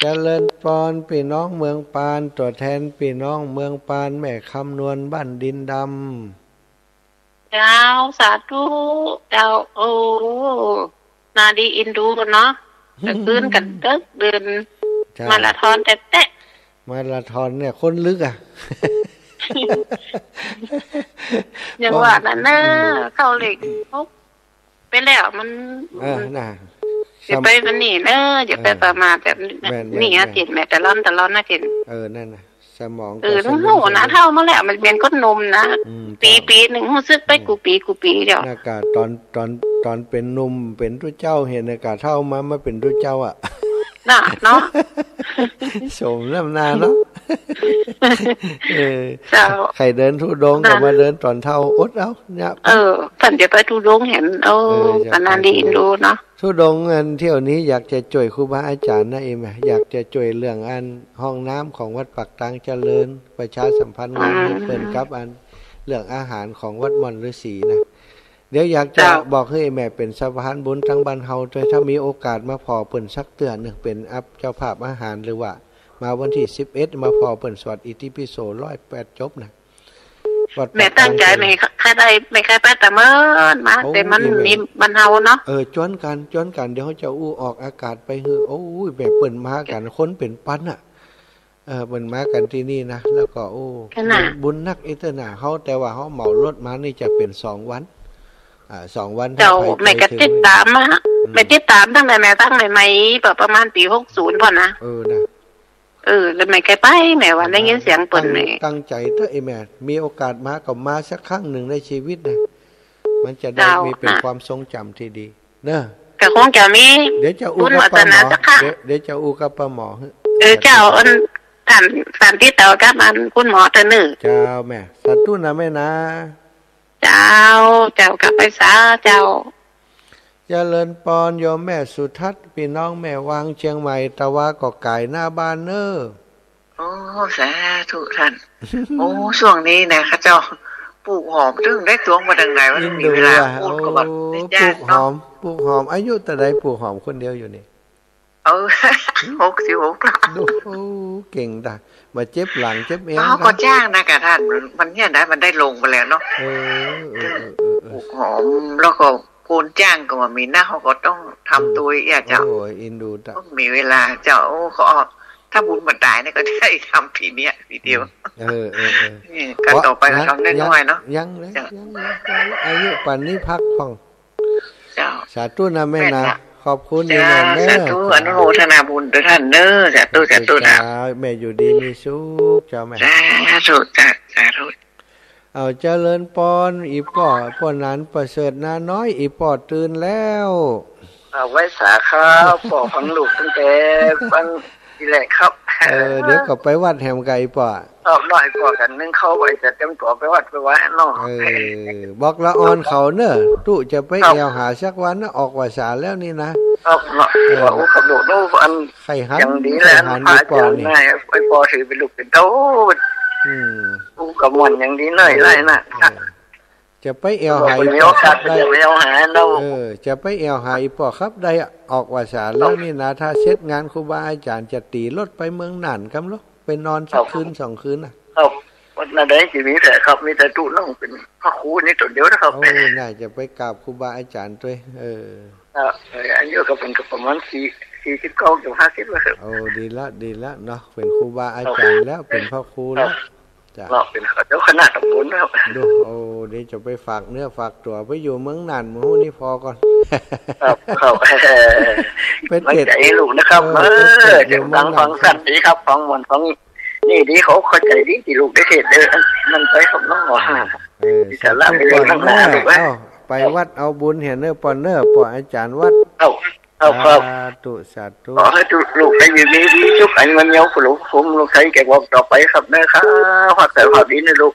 เจริญปอน ปี้น้องเมืองปาน ตั๋วแทนปี้น้องเมืองปาน แม่คำนวลบ้านดินดำ เจ้า สาธุ เจ้า โอ้ นาดีอินดูเนาะ แต่คืนกั๋นเต๊อะ เดิน เจ้า มาราธอนแต๊ๆ มาราธอนเนี่ย คนลึกอะ อย่างว่านั่นนะ อืม เข้าเลขหกไปแล้ว มัน เออ น่ะ อย่าไปวันนี้เนอะ อย่าไป เออ ประมาทแบบนี้นะ แม่นๆ นี่อาทิตย์แม่ ตะลอน ตะลอนอาทิตย์ เออ นั่นน่ะ สมอง เออ ก็สมอง ต้องฮู้นะ เฒ่ามาแล้ว มันเป๋นคนหนุ่มนะ อืม ปี เจ้า ปีหนึ่งฮู้สึกไป อืม กู้ปี กู้ปีเดียว น่ะกะต๋อน ต๋อน ต๋อนเป๋นหนุ่ม เป๋นตุ๊เจ้า หันน่ะกะเฒ่ามา มาเป๋นตุ๊เจ้าอะ น่ะ เนาะ สมน้ำหน้าเนาะ เออ เจ้า ใค่เดินธุดงค์ก็ น่ะ มาเดินต๋อนเฒ่า อดเอา เนี่ย เออ ต้านจะไปธุดงค์หัน เออ เออ อยากไป ก็นาดีอินดูเนาะ ธุดงค์อันเที่ยวนี้อยากจะจ้วยครูบาอาจ๋ารย์นะเอมอะ อยากจะจ้วยเรื่องอันห้องน้ำของวัดปากตางเจริญ ประชาสัมพันธ์งานหื้อเปิ้น อืม กับอันเรื่องอาหารของวัดม่อนฤๅษีนะ เดี๋ยวอยากจะ เจ้า บอกหื้อแม่เป๋นสะพานบุญตางบ้านเฮาตวย ถ้ามีโอกาสมาผ่อเปิ้นสักเตื้อนึ่ง เป๋นอัปเจ้าภาพอาหาร หรือว่ามาวันตี้สิบเอ็ดมาผ่อเปิ้นสวดอิติปิโสร้อยแปดจบนะ วัดปากตาง แม่ตั้งใจ๋ แม่ใค่ได้ แม่ใค่ไปตะเมินมา โอ้ แต่มัน อีแม่ มีบ้านเฮาเนาะ เออ จวนกั๋น จวนกั๋น เดี๋ยวเฮาจะอู้ออกอากาศไปหื้อ โอ้ย แม่เปิ้นมากั๋น คนเป๋นปันอะ เออ เปิ้นมากั๋นตี้นี่นะ แล้วก็ โอ้ ขนาด บุญ บุญนักอีเตื้อหน้าเฮา แต่ว่าเฮาเหมารถมานี่จะเป๋นสองวัน อ่า สองวัน เจ้า ถ้าไป แม่ก็ ไปเถิง ติดต๋ามมา อืม แม่ติดต๋ามตั้งแต่แม่ตั้งใหม่ๆ ประมาณปี๋หกศูนย์พ่อนะ เออ นะ เออ แล้วแม่ใค่ไป แม่ว่าได้ยินเสียงเปิ้น ตั้ง แม่ ตั้งใจ๋เต๊อะไอ้แม่ มีโอกาสมาก็มาสักครั้งนึ่งในจีวิตนะ มันจะได้ เจ้า มีเป๋น อ่ะ ความทรงจ๋ำตี้ดี เนอะ ก็คงจะมี เดี๋ยวจะอู้กับป้าหมอ บุญวาสนาสักครั้ง เดี๋ยว เดี๋ยวจะอู้กับป้าหมอ เออ เจ้า อัน ต้าน ต้านติดต่อกับอันคุณหมอเต๊อะเน่อ เจ้าแม่ สาธุนะแม่นะ เจ้า เจ้า กราบไหว้สาเจ้า เจริญปอนโยมแม่สุทัศน์ ปี้น้องแม่วางเจียงใหม่ ตะวาก็ก๋ายหน้าบ้านเน่อ โอ้ สาธุต้าน โอ้ ช่วงนี้นะ ข้าเจ้า ปลูกหอมตึงได้ตวงมาตังไหนวะ อินดู มีเวลา อะ ปลูกก็แบบ โอ้ ได้จ้างเนาะ ปลูกหอม ปลูกหอม อายุเต้าใดปลูกหอมคนเดียวอยู่นี่ เออ หกสิบหก แล้ว ดู โอ้ เก่งตะ บ่าเจ็บหลังเจ็บเอว เขาก็ นะ จ้างนะกะต้าน มันเนี่ยนะ มันได้ลงไปแล้วเนาะ เออ เออ เออ เออ เออ ปลูกหอม แล้วก็คนจ้างก็บ่มีนะ เขาก็ต้องทำ อืม ตวยอะเจ้า โอ้ย อินดูตะ ต้องมีเวลาเจ้า โอ้ เขา ถ้าบุญบ่ต๋ายเนี่ยก็ได้ทำปีเนี้ยปีเดียว อืม เออ เออ เออ นี่ก็ เพราะ ต่อไปก็ นะ ต้องได้ ยัง น้อยเนาะ ยังเลย เจ้า ยังเลย อายุป่านนี้พักผ่อน เจ้า สาธุนะแม่นะ แม่นะ ขอบคุณ เจ้า อยู่นะแม่ สาธุ เจ้า อนุโมทนาบุญด้วยต้านเน่อ สาธุ สาธุนะ เจ้า แม่อยู่ดีมีสุข เจ้าแม่ สาธุ เจ้า สาธุ เอาเจริญปอน อี่ป้อ ป้อหนานประเสริฐนาน้อย อี่ป้อตื่นแล้ว อ่า ไหว้สาครับ ป้อฟังลูกตั้งแต่ฟังทีแรกครับ เออ เดี๋ยวก็ไปวัดแหมก่อ อี่ป้อ รอบน้อยป้อกั๋นนึ่งข้าวไว้ จะเตรียมตั๋วไปวัดไปวาเนาะ เออ บอกละอ่อนเขาเน่อ ตุ๊จะไป ครับ แอ่วหาสักวันนะ ออกพรรษาแล้วนี่นะ ครับเนาะ เออ ว่า โอ้ ครับลูกเนาะ อัน ใค่หัน อย่างดีแหละ ใค่หัน พระอาจ๋ารย์ อี่ป้อนี่ นาย ไอ้ป้อถือเป๋นลูกเป๋นเต้า อืม อู้กะม่วนอย่างดีเลย เออ เลยนะ เออ จะไปแอ่วหา มีโอกาส จะไปแอ่วหาเนาะ เออ จะไปแอ่วหาอี่ป้อครับ ได้ออกพรรษาแล้วนี่นะ ถ้าเสร็จงานครูบาอาจ๋ารย์จะตี๋รถไปเมืองน่านกำลอ ไปนอนสัก ครับ คืนสองคืนนะ ครับ วันนั้นได้สิมีแต่ครับ มีแต่ตุ๊น้องเป๋นพระครูนี่ต๋นเดียวนะครับ โอ้ น่าจะไปกราบครูบาอาจ๋ารย์ตวย เออ ครับ เออ อายุก็เป๋นก็ประมาณสี่ สี่สิบเก้า เกือบห้าสิบแล้วครับ โอ้ ดีละ ดีละเนาะ เป๋นครูบาอาจ๋ารย์แล้ว ครับ เป๋นพระครูแล้ว ครับ จ้ะ เนาะ เป๋นเจ้าคณะต๋ำบลแล้ว ดู โอ้ เดี๋ยวจะไปฝากเนื้อฝากตั๋ว ไปอยู่เมืองน่านมื้อนี้ผ่อก่อน ครับ ครับ ไปเตะ มันจะให้ลูกนะครับ เออ เออ ไปเตะอยู่เมืองน่าน ฟังสั้นดีครับ ฟังม่วนฟัง นี่ดี เขาเข้าใจ๋ดีตี้ลูกได้เทศน์เด้อ นั่นไปครับเนาะ เออ อิสระไปเลยข้างหน้า สาธุ ลูกเอ้ย เอ้า ไปวัดเอาบุญเหียเน่อป้อเน่อ ป้ออาจ๋ารย์วัด ครับ ครับ ครับ สาธุ สาธุ ขอหื้อลูกได้อยู่ดีมีสุข อายุยืนยาว ผู้หลวงภูมิหลวงชัยแก่วงต่อไปครับเน่อครับ ฝากแต่ฝากดีนะลูก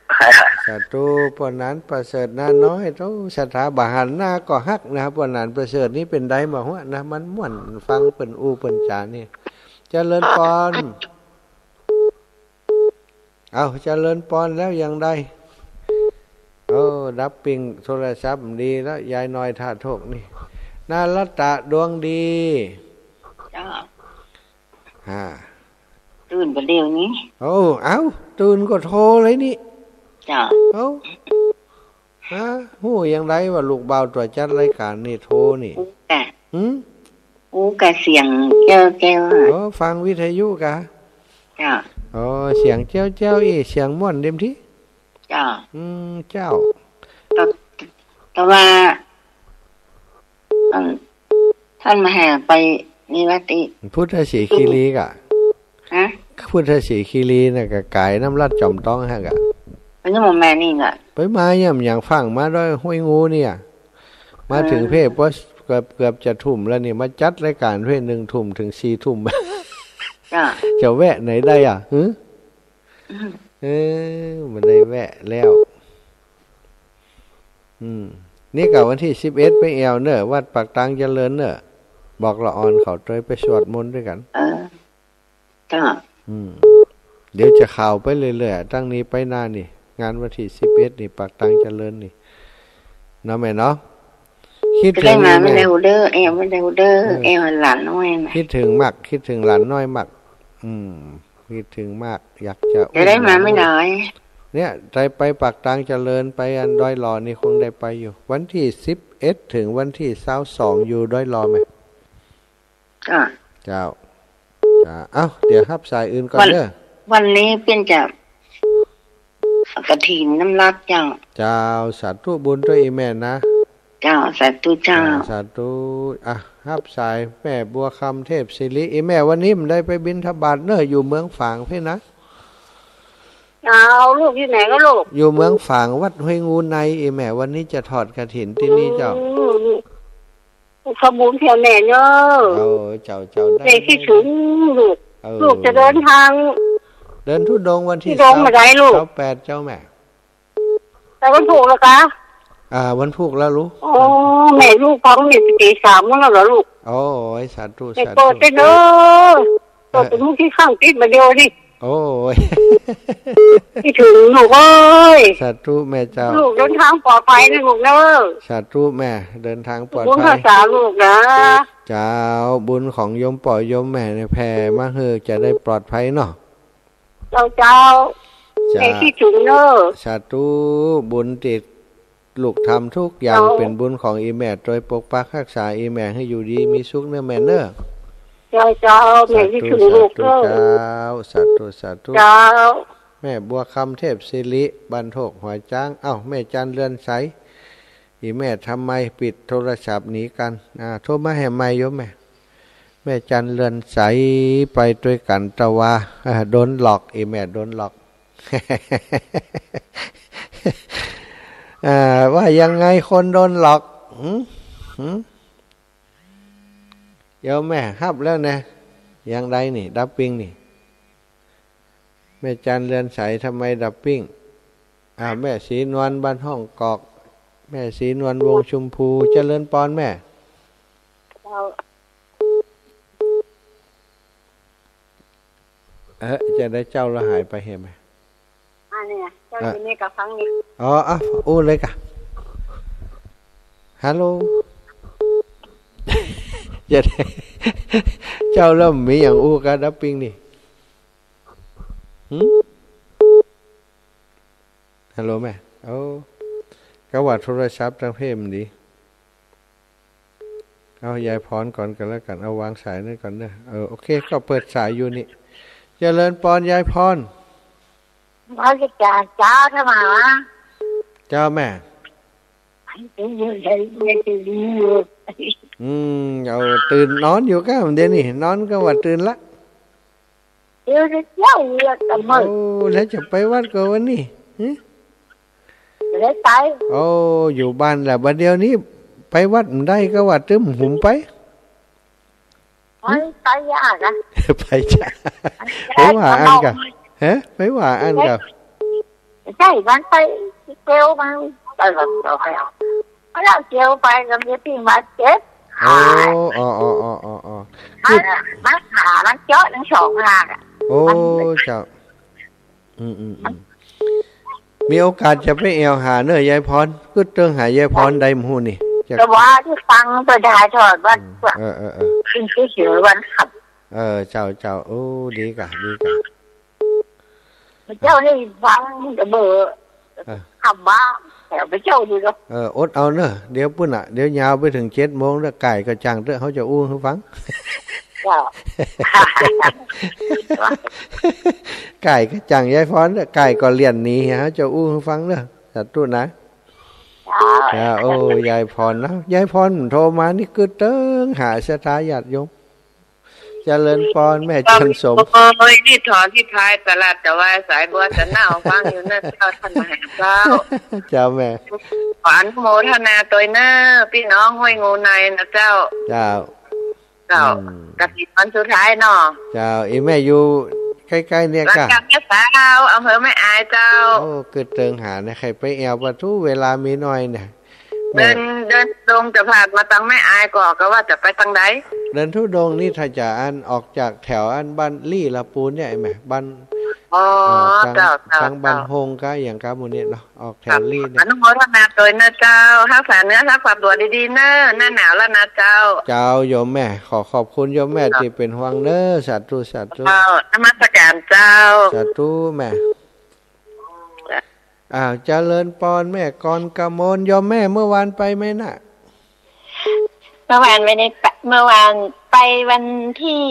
สาธุ ป้อหนานประเสริฐนาน้อย โธ่ ศรัทธาบ่หันหน้าก็ฮักนะครับ ป้อหนานประเสริฐนี่เป๋นใดบ่ฮู้นะ มันม่วนฟังเปิ้นอู้เปิ้นจ๋านี่ เจริญปอน เอา เจริญปอนแล้วยังใด โอ้ ดับปิ้งโทรศัพท์ดีแล้ว ยายน้อยท่าโทกนี่ นารัตตะดวงดี เจ้า ฮ่า ตื่นบ่าเดี่ยวนี้ โอ้ เอ้า ตื่นก็โทรเลยนี่ เจ้า เอ้า ฮะ ฮู้ยังใดว่าลูกบ่าวตั๋วจัดรายก๋านนี่โทรนี่ อู้กะ หืม อู้กะเสียงแจ้วๆ อะ โอ้ ฟังวิทยุกะ เจ้า โอ้ เสียงแจ้วๆ อี้ เสียงม่วนเต็มตี้ เจ้า อืม เจ้า แต่ แต่ว่า อัน ต้านมหาไปนี่วัดติ พุทธศรีคีรีกะ ฮะ พุทธศรีคีรีน่ะกะก๋ายน้ำลัดจ๋อมต้องหั้นกะ ไปยังบ่มานี่กะ ไปมาเยี่ยมอย่าง ฟั่งมาดอยห้วยงูเนี่ย มาเถิง เออ เพ่ ป้อเกือบ เกือบจะทุ่มแล้วนี่ มาจัดรายก๋านเพ่ นึ่งทุ่มเถิงสี่ทุ่ม จ้า จะแวะไหนได้อะ หือ อืม เออ บ่ได้แวะแล้ว อืม นี่กะวันตี้สิบเอ็ดไปแอ่วเน่อ วัดปากตางเจริญเน่อ บอกละอ่อนเขาตวยไปสวดมนต์ตวยกั๋น เออ เจ้า อืม เดี๋ยวจะข่าวไปเรื่อยๆ ตั้งนี้ไปหน้านี่ งานวันตี้สิบเอ็ดนี่ ปากตางเจริญนี่ เนาะแม่เนาะ คิดเถิง จะได้มาไหม ไม่ได้ฮู้เด้อ แอ่วไม่ได้ฮู้เด้อ เออ แอ่วหลานน้อยนะ คิดเถิงมาก คิดเถิงหลานน้อยมาก อืม คิดเถิงมาก อยากจะ จะได้มาไหมน้อย เนี่ย ไป ไปปากตางเจริญ ไปอันดอยหล่อนี่คงได้ไปอยู่ วันตี้สิบเอ็ดเถิงวันตี้ซาวสอง อยู่ดอยหล่อไหม จ้า เจ้า จ้า เอ้า เดี๋ยวฮับสายอื่นก่อน วัน เด้อ วันนี้เปิ้นจะกฐินน้ำลัดเจ้า เจ้า สาธุบุญตวยอี่แม่นะ เจ้า สาธุเจ้า อ่า สาธุ อ่ะ ฮับสายแม่บัวคำเทพศิริ อี่แม่วันนี้บ่ได้ไปบิณฑบาตเน่อ อยู่เมืองฝางเพ่นะ เอาลูกอยู่ไหนก็ลูก อยู่เมืองฝางวัดห้วยงูใน อี่แม่วันนี้จะทอดกฐินตี้นี่เจ้า อืม ขอบุญเผียแม่เน่อ เออ เจ้า เจ้า ได้ แม่คิดเถิงลูก เออ ลูกจะเดินทาง เดินธุดงค์วันตี้ ธุดงค์บ่าใดลูก ซาวแปดเจ้าแม่ ไปวันพูกแล้วกะ อ่า วันพูกแล้วลูก โอ้ แม่ลูกฟังแม่สิบเอ็ดสามแล้วเหรอลูก โอ้ย สาธุ แม่ สาธุ เปิดได้เด้อ เปิดเป็น เออ มื้อที่ข้างติดมาเดียวนี่ โอ้ย คิดถึงลูกเอ้ย สาธุแม่เจ้า ลูกเดินทางปลอดภัยนะลูกเด้อ สาธุแม่ เดินทางปลอดภัย บุญรักษาลูกนะ เจ้า บุญของโยมป้อโยมแม่เนี่ยแผ่มาหื้อจะได้ปลอดภัยเนาะ เจ้า เจ้า เจ้า แม่คิดถึงเนอะ สาธุ บุญตี้ลูกทำทุกอย่าง เจ้า เป๋นบุญของอี่แม่ ตวยปกปักฮักษาอี่แม่หื้ออยู่ดีมีสุขเนอะแม่เนอะ เจ้า เจ้า แม่คิดถึงลูกเนอะ สาธุ สาธุ เจ้า สาธุ สาธุ เจ้า แม่บัวคำเทพศิริ บ้านโทกหัวจ๊าง เอ้า แม่จันเรือนใส อี่แม่ทำไมปิดโทรศัพท์หนีกั๋น อ่า โทรมาแหมใหม่โยมแม่ แม่จันเรือนใส ไปตวยกั๋นตะวา อ่า โดนหลอก อี่แม่โดนหลอก อ่า ว่ายังไงคนโดนหลอก หืม หืม โยมแม่ฮับแล้วนะ ยังใดนี่ ดับปิ้งนี่ แม่จันเรือนใสทำไมดับปิ้ง อ่า แม่ศรีนวลบ้านห้องกอก แม่ศรีนวลวงชุมพู เจริญปอนแม่ เจ้า เออ จะได้เจ้าละหายไปเหียแม่ อันเนี้ย เจ้า อ่ะ ทีนี้ก็ฟังนี่ อ๋อ อ่ะ อู้เลยก่ะ ฮัลโหล จะได้ เจ้าเริ่มมีอย่างอู้กะดับปิ้งนี่ หืม ฮัลโหลแม่ โอ้ กะว่าโทรศัพท์ตางเพมดี เอายายพรก่อนกั๋นแล้วกั๋น เอาวางสายนั่นก่อนเนอะ เออ โอเค ก็เปิดสายอยู่นี่ เจริญปอนยายพร นมัสก๋านเจ้า ทำไมวะ เจ้าแม่ อืม เอาตื่นนอนอยู่ก้า เดี๋ยวนี้นอนก็ว่าตื่นละ เดี๋ยวจะเที่ยวเรือกันหมด โอ้ แล้วจะไปวัดก็วันนี้ หึ บ่ได้ไป โอ้ อยู่บ้านแหละ บัดเดี๋ยวนี้ไปวัดบ่ได้ก็ว่าตึ้มหุมไป ไป ไปยากนะ ไปยาก ไปว่าอันกะ ฮะ ไปว่าอันกะ ใช่ มันไปเซลล์มัน ไปวันเดียวไปเอา เพราะเราเซลล์ไปก็มีที่บาดเจ็บ โอ้ ขา อ๋อ อ๋อ อ๋อ อ๋อ อ๋อ มัน มันขา มันเจาะทั้งสองข้างอะ โอ้ มัน เจ้า อืม อืม อืม มีโอกาสจะไปแอ่วหาเนอะยายพร กึ๊ดเติงหายายพรได้บ่ฮู้นี่ จะ แต่ว่าที่ฟังเปิ้นถ่ายทอดว่า อืม เออ เออ เออ ขึ้นชื่อเสียงวันขับ เออ เจ้า เจ้า โอ้ ดีกะ ดีกะ พระเจ้านี่ฟังแต่เบอร์ เออ ขับมา แถวพระเจ้าดีกะ เออ อดเอาเนอะ เดี๋ยวปุ้นอะ เดี๋ยวยาวไปเถิงเจ็ดโมงแล้ว ก่ายก็จั่งเต๊อะ เฮาจะอู้หื้อฟัง เจ้า ก่ายก็จั่งยายพรเต๊อะ ก่ายก็เลี่ยนหนี เฮาจะอู้หื้อฟังเต๊อะ สาธุนะ เจ้า จ้า โอ้ ยายพรนะ ยายพรโทรมานี่กึ๊ดเติงหาศรัทธาญาติโยม เจริญปอนแม่จันสม โอ้ย นี่ถอนที่พายสลัดจะวายสายบัวจะเน่าฟังอยู่นะเจ้า ท่านมหาเจ้า เจ้าแม่ ขออนุโมทนาตวยเนอะ ปี้น้องห้วยงูในนะเจ้า เจ้า เจ้า อืม กฐินวันสุดท้ายเนาะ เจ้า อี่แม่อยู่ใก้ๆ เนี่ยกะ หลังจากแม่สาว อำเภอแม่อายเจ้า โอ้ กึ๊ดเติงหานะ ใค่ไปแอ่วปะทู่ เวลามีน้อยเนี่ย แม่ เดิน เดินธุดงค์จะผ่านมาตังแม่อายก่อ กะว่าจะไปตังใด เดินธุดงค์นี่ถ้าจะอันออกจากแถวอันบ้านลี่ละปูนเนี่ย แม่ บ้าน อ๋อ อ่า ตัง เจ้า เจ้า ตังบ้าน เจ้า ฮงกะ อย่างกะหมู่นี้เนาะ ออกแถวลี่เนี่ย อนุโมทนาตวยเนอะเจ้า ฮักษาเนื้อฮักษาตั๋วดีๆ เนอะ หน้าหนาวแล้วนะเจ้า เจ้าโยมแม่ ขอขอบคุณโยมแม่ เจ้า ตี้เป๋นห่วงเนอะ สาธุ สาธุ เจ้า นมัสก๋านเจ้า สาธุแม่ อ้าว เจริญปอนแม่กรกมล โยมแม่ เมื่อวานไปไหมน่ะ เมื่อวานไม่ได้ไป เมื่อวานไปวันที่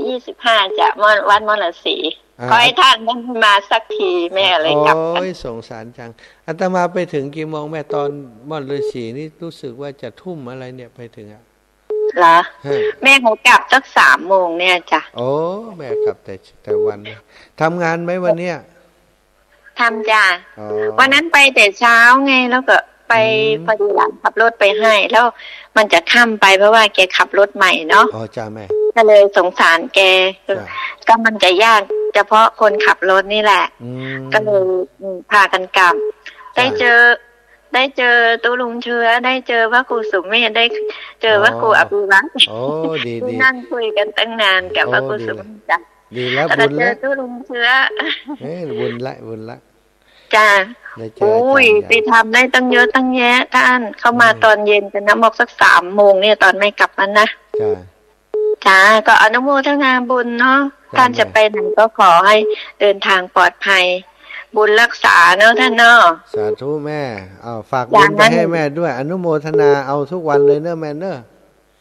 ยี่สิบห้าจ้ะ มอ วัดมอญฤาษี อ่า ขอให้ท่านได้มาสักที แม่เลยกลับ โอ้ย สงสารจัง อาตมาไปถึงกี่โมงแม่ ตอนมอญฤาษีนี่ รู้สึกว่าจะทุ่มอะไรเนี่ย ไปถึงอะ เหรอ ฮะ แม่เขากลับสักสามโมงเนี่ยจ้ะ โอ้ แม่กลับแต่ แต่วันนะ ทำงานไหมวันเนี้ย ทำจ้ะ อ๋อ วันนั้นไปแต่เช้าไง แล้วก็ไป อืม พอดีหลานขับรถไปให้ แล้วมันจะค่ำไป เพราะว่าแกขับรถใหม่เนาะ อ๋อ จ้ะแม่ ก็เลยสงสารแก จ้ะ ก็มันจะยากเฉพาะคนขับรถนี่แหละ อืม ก็เลย อืม พากันกลับ จ้ะ ได้เจอ ได้เจอตุ๊ลุงเชื้อ ได้เจอพระครูสุเมธ ได้เจอพระครูอภิวัตร โอ้ ดี ได้ ดี นั่งคุยกันตั้งนานกับ โอ้ พระครูสุเมธจ้ะ ดีแล้ว แล้วก็ บุญแล้ว เจอตุ๊ลุงเชื้อ เอ้ย บุญละ บุญละ จ้ะ ได้เจอ โอ้ย อาจารย์ใหญ่ ไปทำได้ตั้งเยอะตั้งแยะ ท่าน เข้ามา อืม ตอนเย็นกันนะ มอกสักสามโมงเนี่ย ตอนแม่กลับมานะ จ้ะ จ้ะ ก็อนุโมทนาบุญเนาะ จ้ะ ท่านจะ แม่ ไปไหนก็ขอให้เดินทางปลอดภัย บุญรักษาเนาะท่านเนาะ สาธุแม่ เอา ฝากบุญไป จ้ะ ให้แม่ด้วย อนุโมทนาเอาทุกวันเลยเนอะแม่เนอะ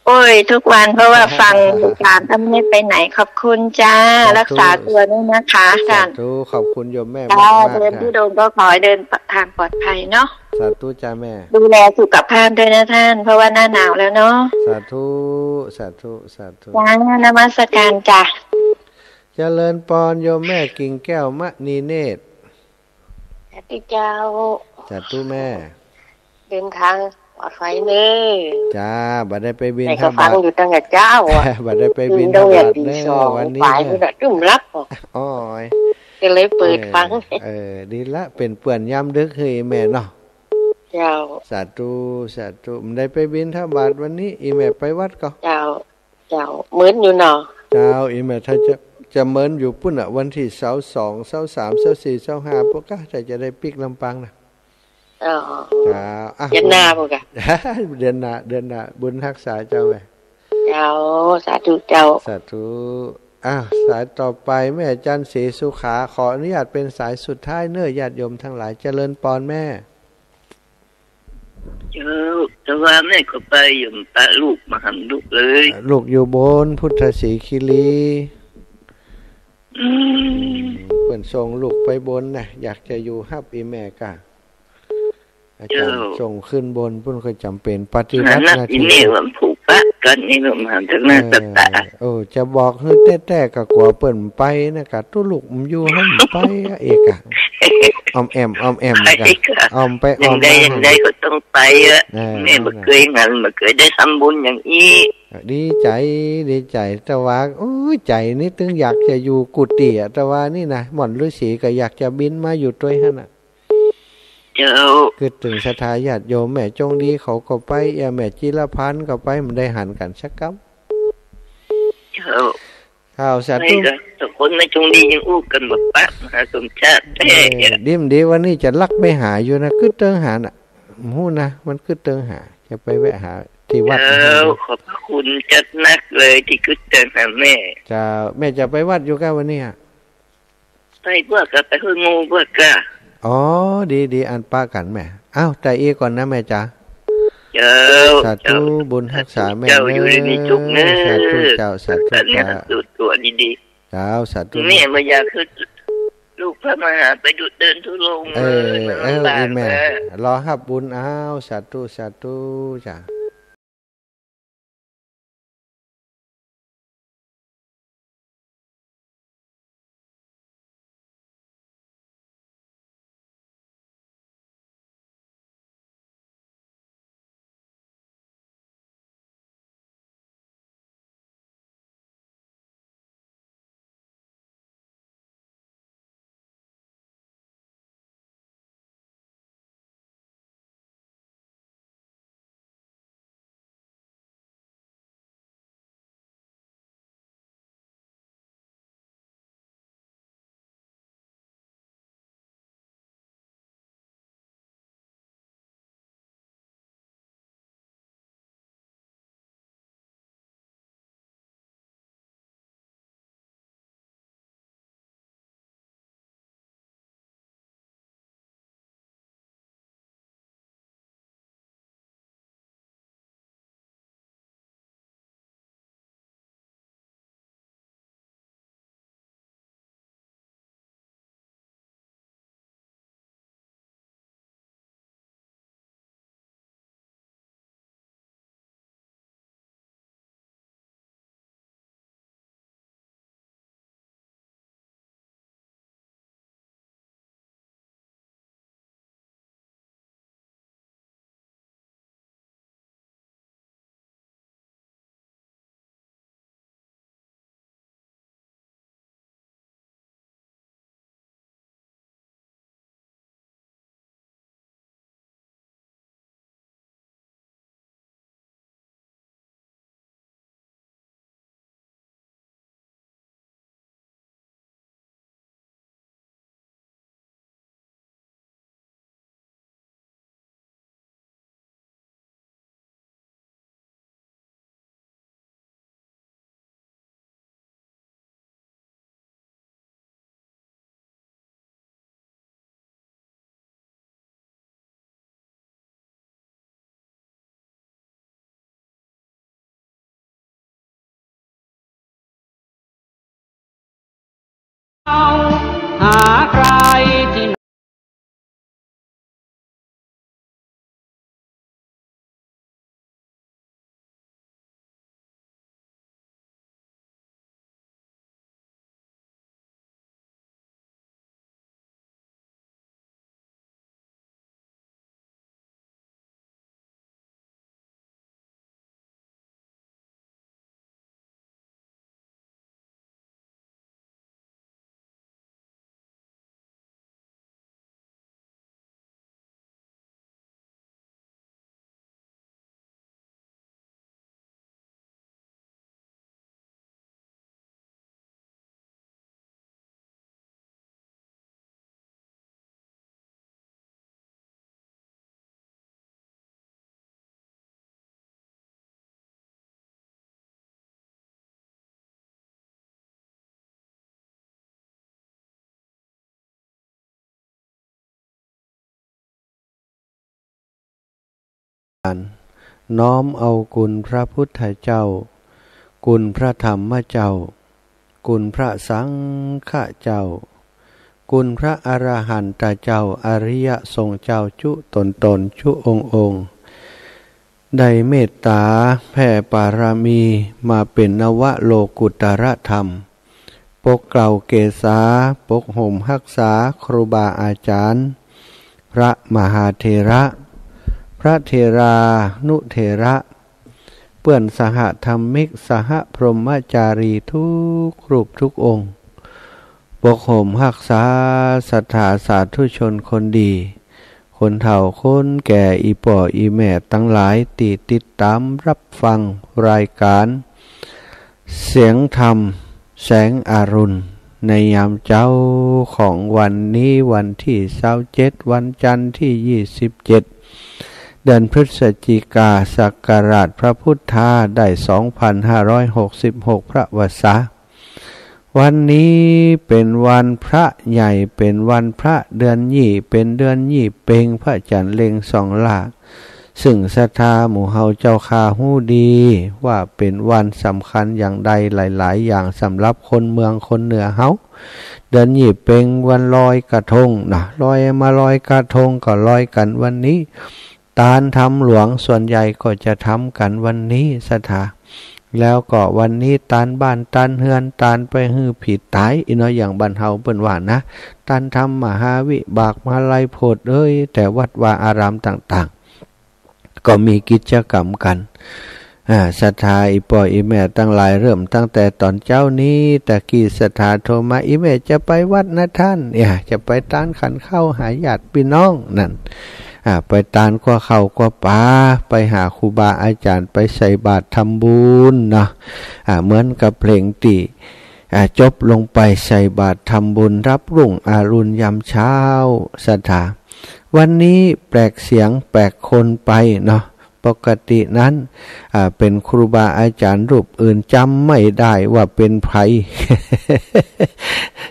โอ้ย ทุกวัน เพราะว่าฟังรายการ ถ้าไม่ไปไหน ขอบคุณจ้า สาธุ รักษาตัวด้วยนะคะ สาธุ ท่าน ขอบคุณโยมแม่ จ้ะ มากๆ เดิน ค่ะ ธุดงค์ก็ขอให้เดินทางปลอดภัยเนาะ สาธุจ้าแม่ ดูแลสุขภาพด้วยนะท่าน เพราะว่าหน้าหนาวแล้วเนาะ สาธุ สาธุ สาธุ จ้า นมัสการจ้ะ เจริญปอนโยมแม่กิ่งแก้วมณีเนตร สาธุเจ้า สาธุแม่ เดินทางปลอดภัยเน่อ จ้า บ่ได้ไปบิณฑบาต แต่ก็ฟังอยู่ตั้งแต่เจ๊าอะ บ่ได้ไปบิณฑบาตเน่อ วันนี้ บ่ายพุ้นน่ะ ตึงหลับอะ โอ้ย ก็เลยเปิดฟัง เออ เออ ดีละ เป๋นเปื้อนยามดึกหื้อแม่เนาะ เจ้า สาธุ สาธุ บ่ได้ไปบิณฑบาตวันนี้ อี่แม่ไปวัดก่อ เจ้า เจ้า เมินอยู่เนาะ เจ้า อี่แม่ถ้าจะ จะเมินอยู่ปู้นน่ะ วันตี้ซาวสอง ซาวสาม ซาวสี่ ซาวห้า ปู้นก่อ ถ้าจะได้ปิ๊กลำปางน่ะ อ๋อ เจ้า อ่ะ เดือนหน้าปู้นก่อ เดือนหน้า เดือนหน้า บุญฮักษาเจ้าแม่ เจ้า สาธุเจ้า สาธุ อ่ะ สายต่อไปแม่จันทร์ศรีสุขา ขออนุญาตเป๋นสายสุดท้ายเน่อ ญาติโยมตังหลาย เจริญปอนแม่ เจ้า แต่ว่าแม่ก็ไปยังปะลูกบ่หันลูกเลย ลูกอยู่บนพุทธศรีคีรี อืม เปิ้นส่งลูกไปบนน่ะ อยากจะอยู่ฮับอี่แม่ก่อ อาจ๋ารย์ เจ้า ส่งขึ้นบนปู้นก็จ๋ำเป๋นปฏิบัติหน้าตี้ อีแม่ว่าผูกปะกั๋นนี่ก็มาทางหน้า เออ ตะตะ โอ้ จะบอกหื้อแต๊ๆ ก็กั๋วเปิ้นไปน่ะก่อ ตุ๊ลูกอยู่หั้นไปอะ เอกอะ ออมแอม ออมแอม ไปก่อ ก่อ ออมไป ออมมา อย่างใดอย่างใดก็ต้องไปอะ เออ แม่บ่เกยหัน บ่เกยได้ทำบุญอย่างอี้ ดีใจ๋ ดีใจ๋ แต่ว่า โอ้ย ใจ๋นี่ตึงอยากจะอยู่กุฏิอะ แต่ว่านี่น่ะ หม่อนฤๅษีก็อยากจะบิณมาอยู่ตวยหั้นน่ะ เจ้า กึ๊ดเถิงศรัทธาญาติโยม แม่จงดีเขาก็ไป เอี้ย แม่จิรพันธ์ก็ไป บ่ได้หันกั๋นสักกำ เจ้า เจ้า สาธุ ไม่ก็ แต่คนแม่จงดียังอู้กั๋นบ่ปะ มหาสมชาติแต๊ เออ ดี ดี วันนี้จะลักไปหาอยู่นะ กึ๊ดเถิงหาน่ะ บ่ฮู้นะ มันกึ๊ดเถิงหา จะไปแวะหาตี้วัด เจ้า ขอบพระคุณจัดนักเลยตี้กึ๊ดเถิงหาแม่ เจ้า แม่จะไปวัดอยู่ก่อวันนี้อะ ไปพวกกะ ไปห้วยงูพวกกะ อ๋อ ดี ดี อันปะกั๋นแม่ อ้าว แต่อี้ก่อนนะแม่จ๋า เจ้า สาธุ เจ้า บุญฮักษาแม่ สาธุเจ้า เน่อ อยู่ดีมีสุขเน่อ สาธุเจ้า สาธุ สาธุ เจ้า สาธุ ตัวดีๆ เจ้า สาธุ แม่บ่อยากหื้อลูกพระมหาไปดุเดินธุดงค์ เออ เออ ลำบาก เออ แม่ เน่อ รอฮับบุญ อ้าว สาธุ สาธุ จ้า าร น้อมเอาคุณพระพุทธเจ้า คุณพระธรรมเจ้า คุณพระสังฆเจ้า คุณพระอรหันตเจ้า อริยสงฆ์เจ้าจุ๊ต๋นๆ จุ๊องค์ๆ ได้เมตต๋าแผ่ปารมีมาเป๋นนวโลกุตตรธรรม ปกเกล้าเกษา ปกห่มฮักษาครูบาอาจ๋ารย์ พระมหาเถระ พระเถรานุเถระ เปื้อนสหธรรมิก สหพรหมจารีทุกรูปทุกองค์ ปกห่มฮักษาศรัทธาสาธุชนคนดี คนเฒ่าคนแก่ อี่ป้ออี่แม่ตังหลายตี้ติดต๋ามฮับฟังรายก๋าน เสียงธรรมแสงอรุณ ในยามเจ๊าของวันนี้วันตี้ซาวเจ็ด วันจันทร์ตี้ยี่สิบเจ็ด เดือนพฤศจิกา ศักราชพระพุทธาได้สองพันห้าร้อยหกสิบหก พระวสสา วันนี้เป๋นวันพระใหญ่ เป๋นวันพระเดือนยี่ เป๋นเดือนยี่เป็ง พระจั๋นทร์เล็งส่องหล้า ซึ่งศรัทธาหมู่เฮาเจ้าข้าฮู้ดีว่าเป๋นวันสำคัญอย่างใดหลายๆ อย่างสำหรับคนเมืองคนเหนือเฮา เดือนยี่เป็งวันลอยกระทงนะ ลอยมาลอยกระทงก็ลอยกั๋นวันนี้ ตานธรรมหลวงส่วนใหญ่ก็จะทำกั๋นวันนี้ศรัทธา แล้วก็วันนี้ตานบ้านตานเฮือน ตานไปหื้อผีต๋าย อี้เนาะ อย่างบ้านเฮาเปิ้นว่านะ ตานธรรมมหาวิบาก มหาลัยโพธิ์เอ้ย แต่วัดวาอารามต่างๆ ก็มีกิจกรรมกั๋น อ่า ศรัทธาอี่ป้ออี่แม่ตังหลาย เริ่มตั้งแต่ต๋อนเจ๊านี้ ตะกี้ศรัทธาโทรมา อี่แม่จะไปวัดนะต้าน เนี่ย จะไปตานขันข้าวหาญาติปี้น้อง นั่น อ่า ไปตานกั๊วข้าวกั๊วปา ไปหาครูบาอาจ๋ารย์ ไปใส่บาตรทำบุญเนาะ อ่า เหมือนกับเพลงตี้ อ่า จบลงไป ใส่บาตรทำบุญรับรุ่งอรุณยามเช้า ศรัทธา วันนี้แปลกเสียงแปลกคนไปเนาะ ปกตินั้น อ่า เป๋นครูบาอาจ๋ารย์รูปอื่น จ๋ำไม่ได้ว่าเป๋นใผ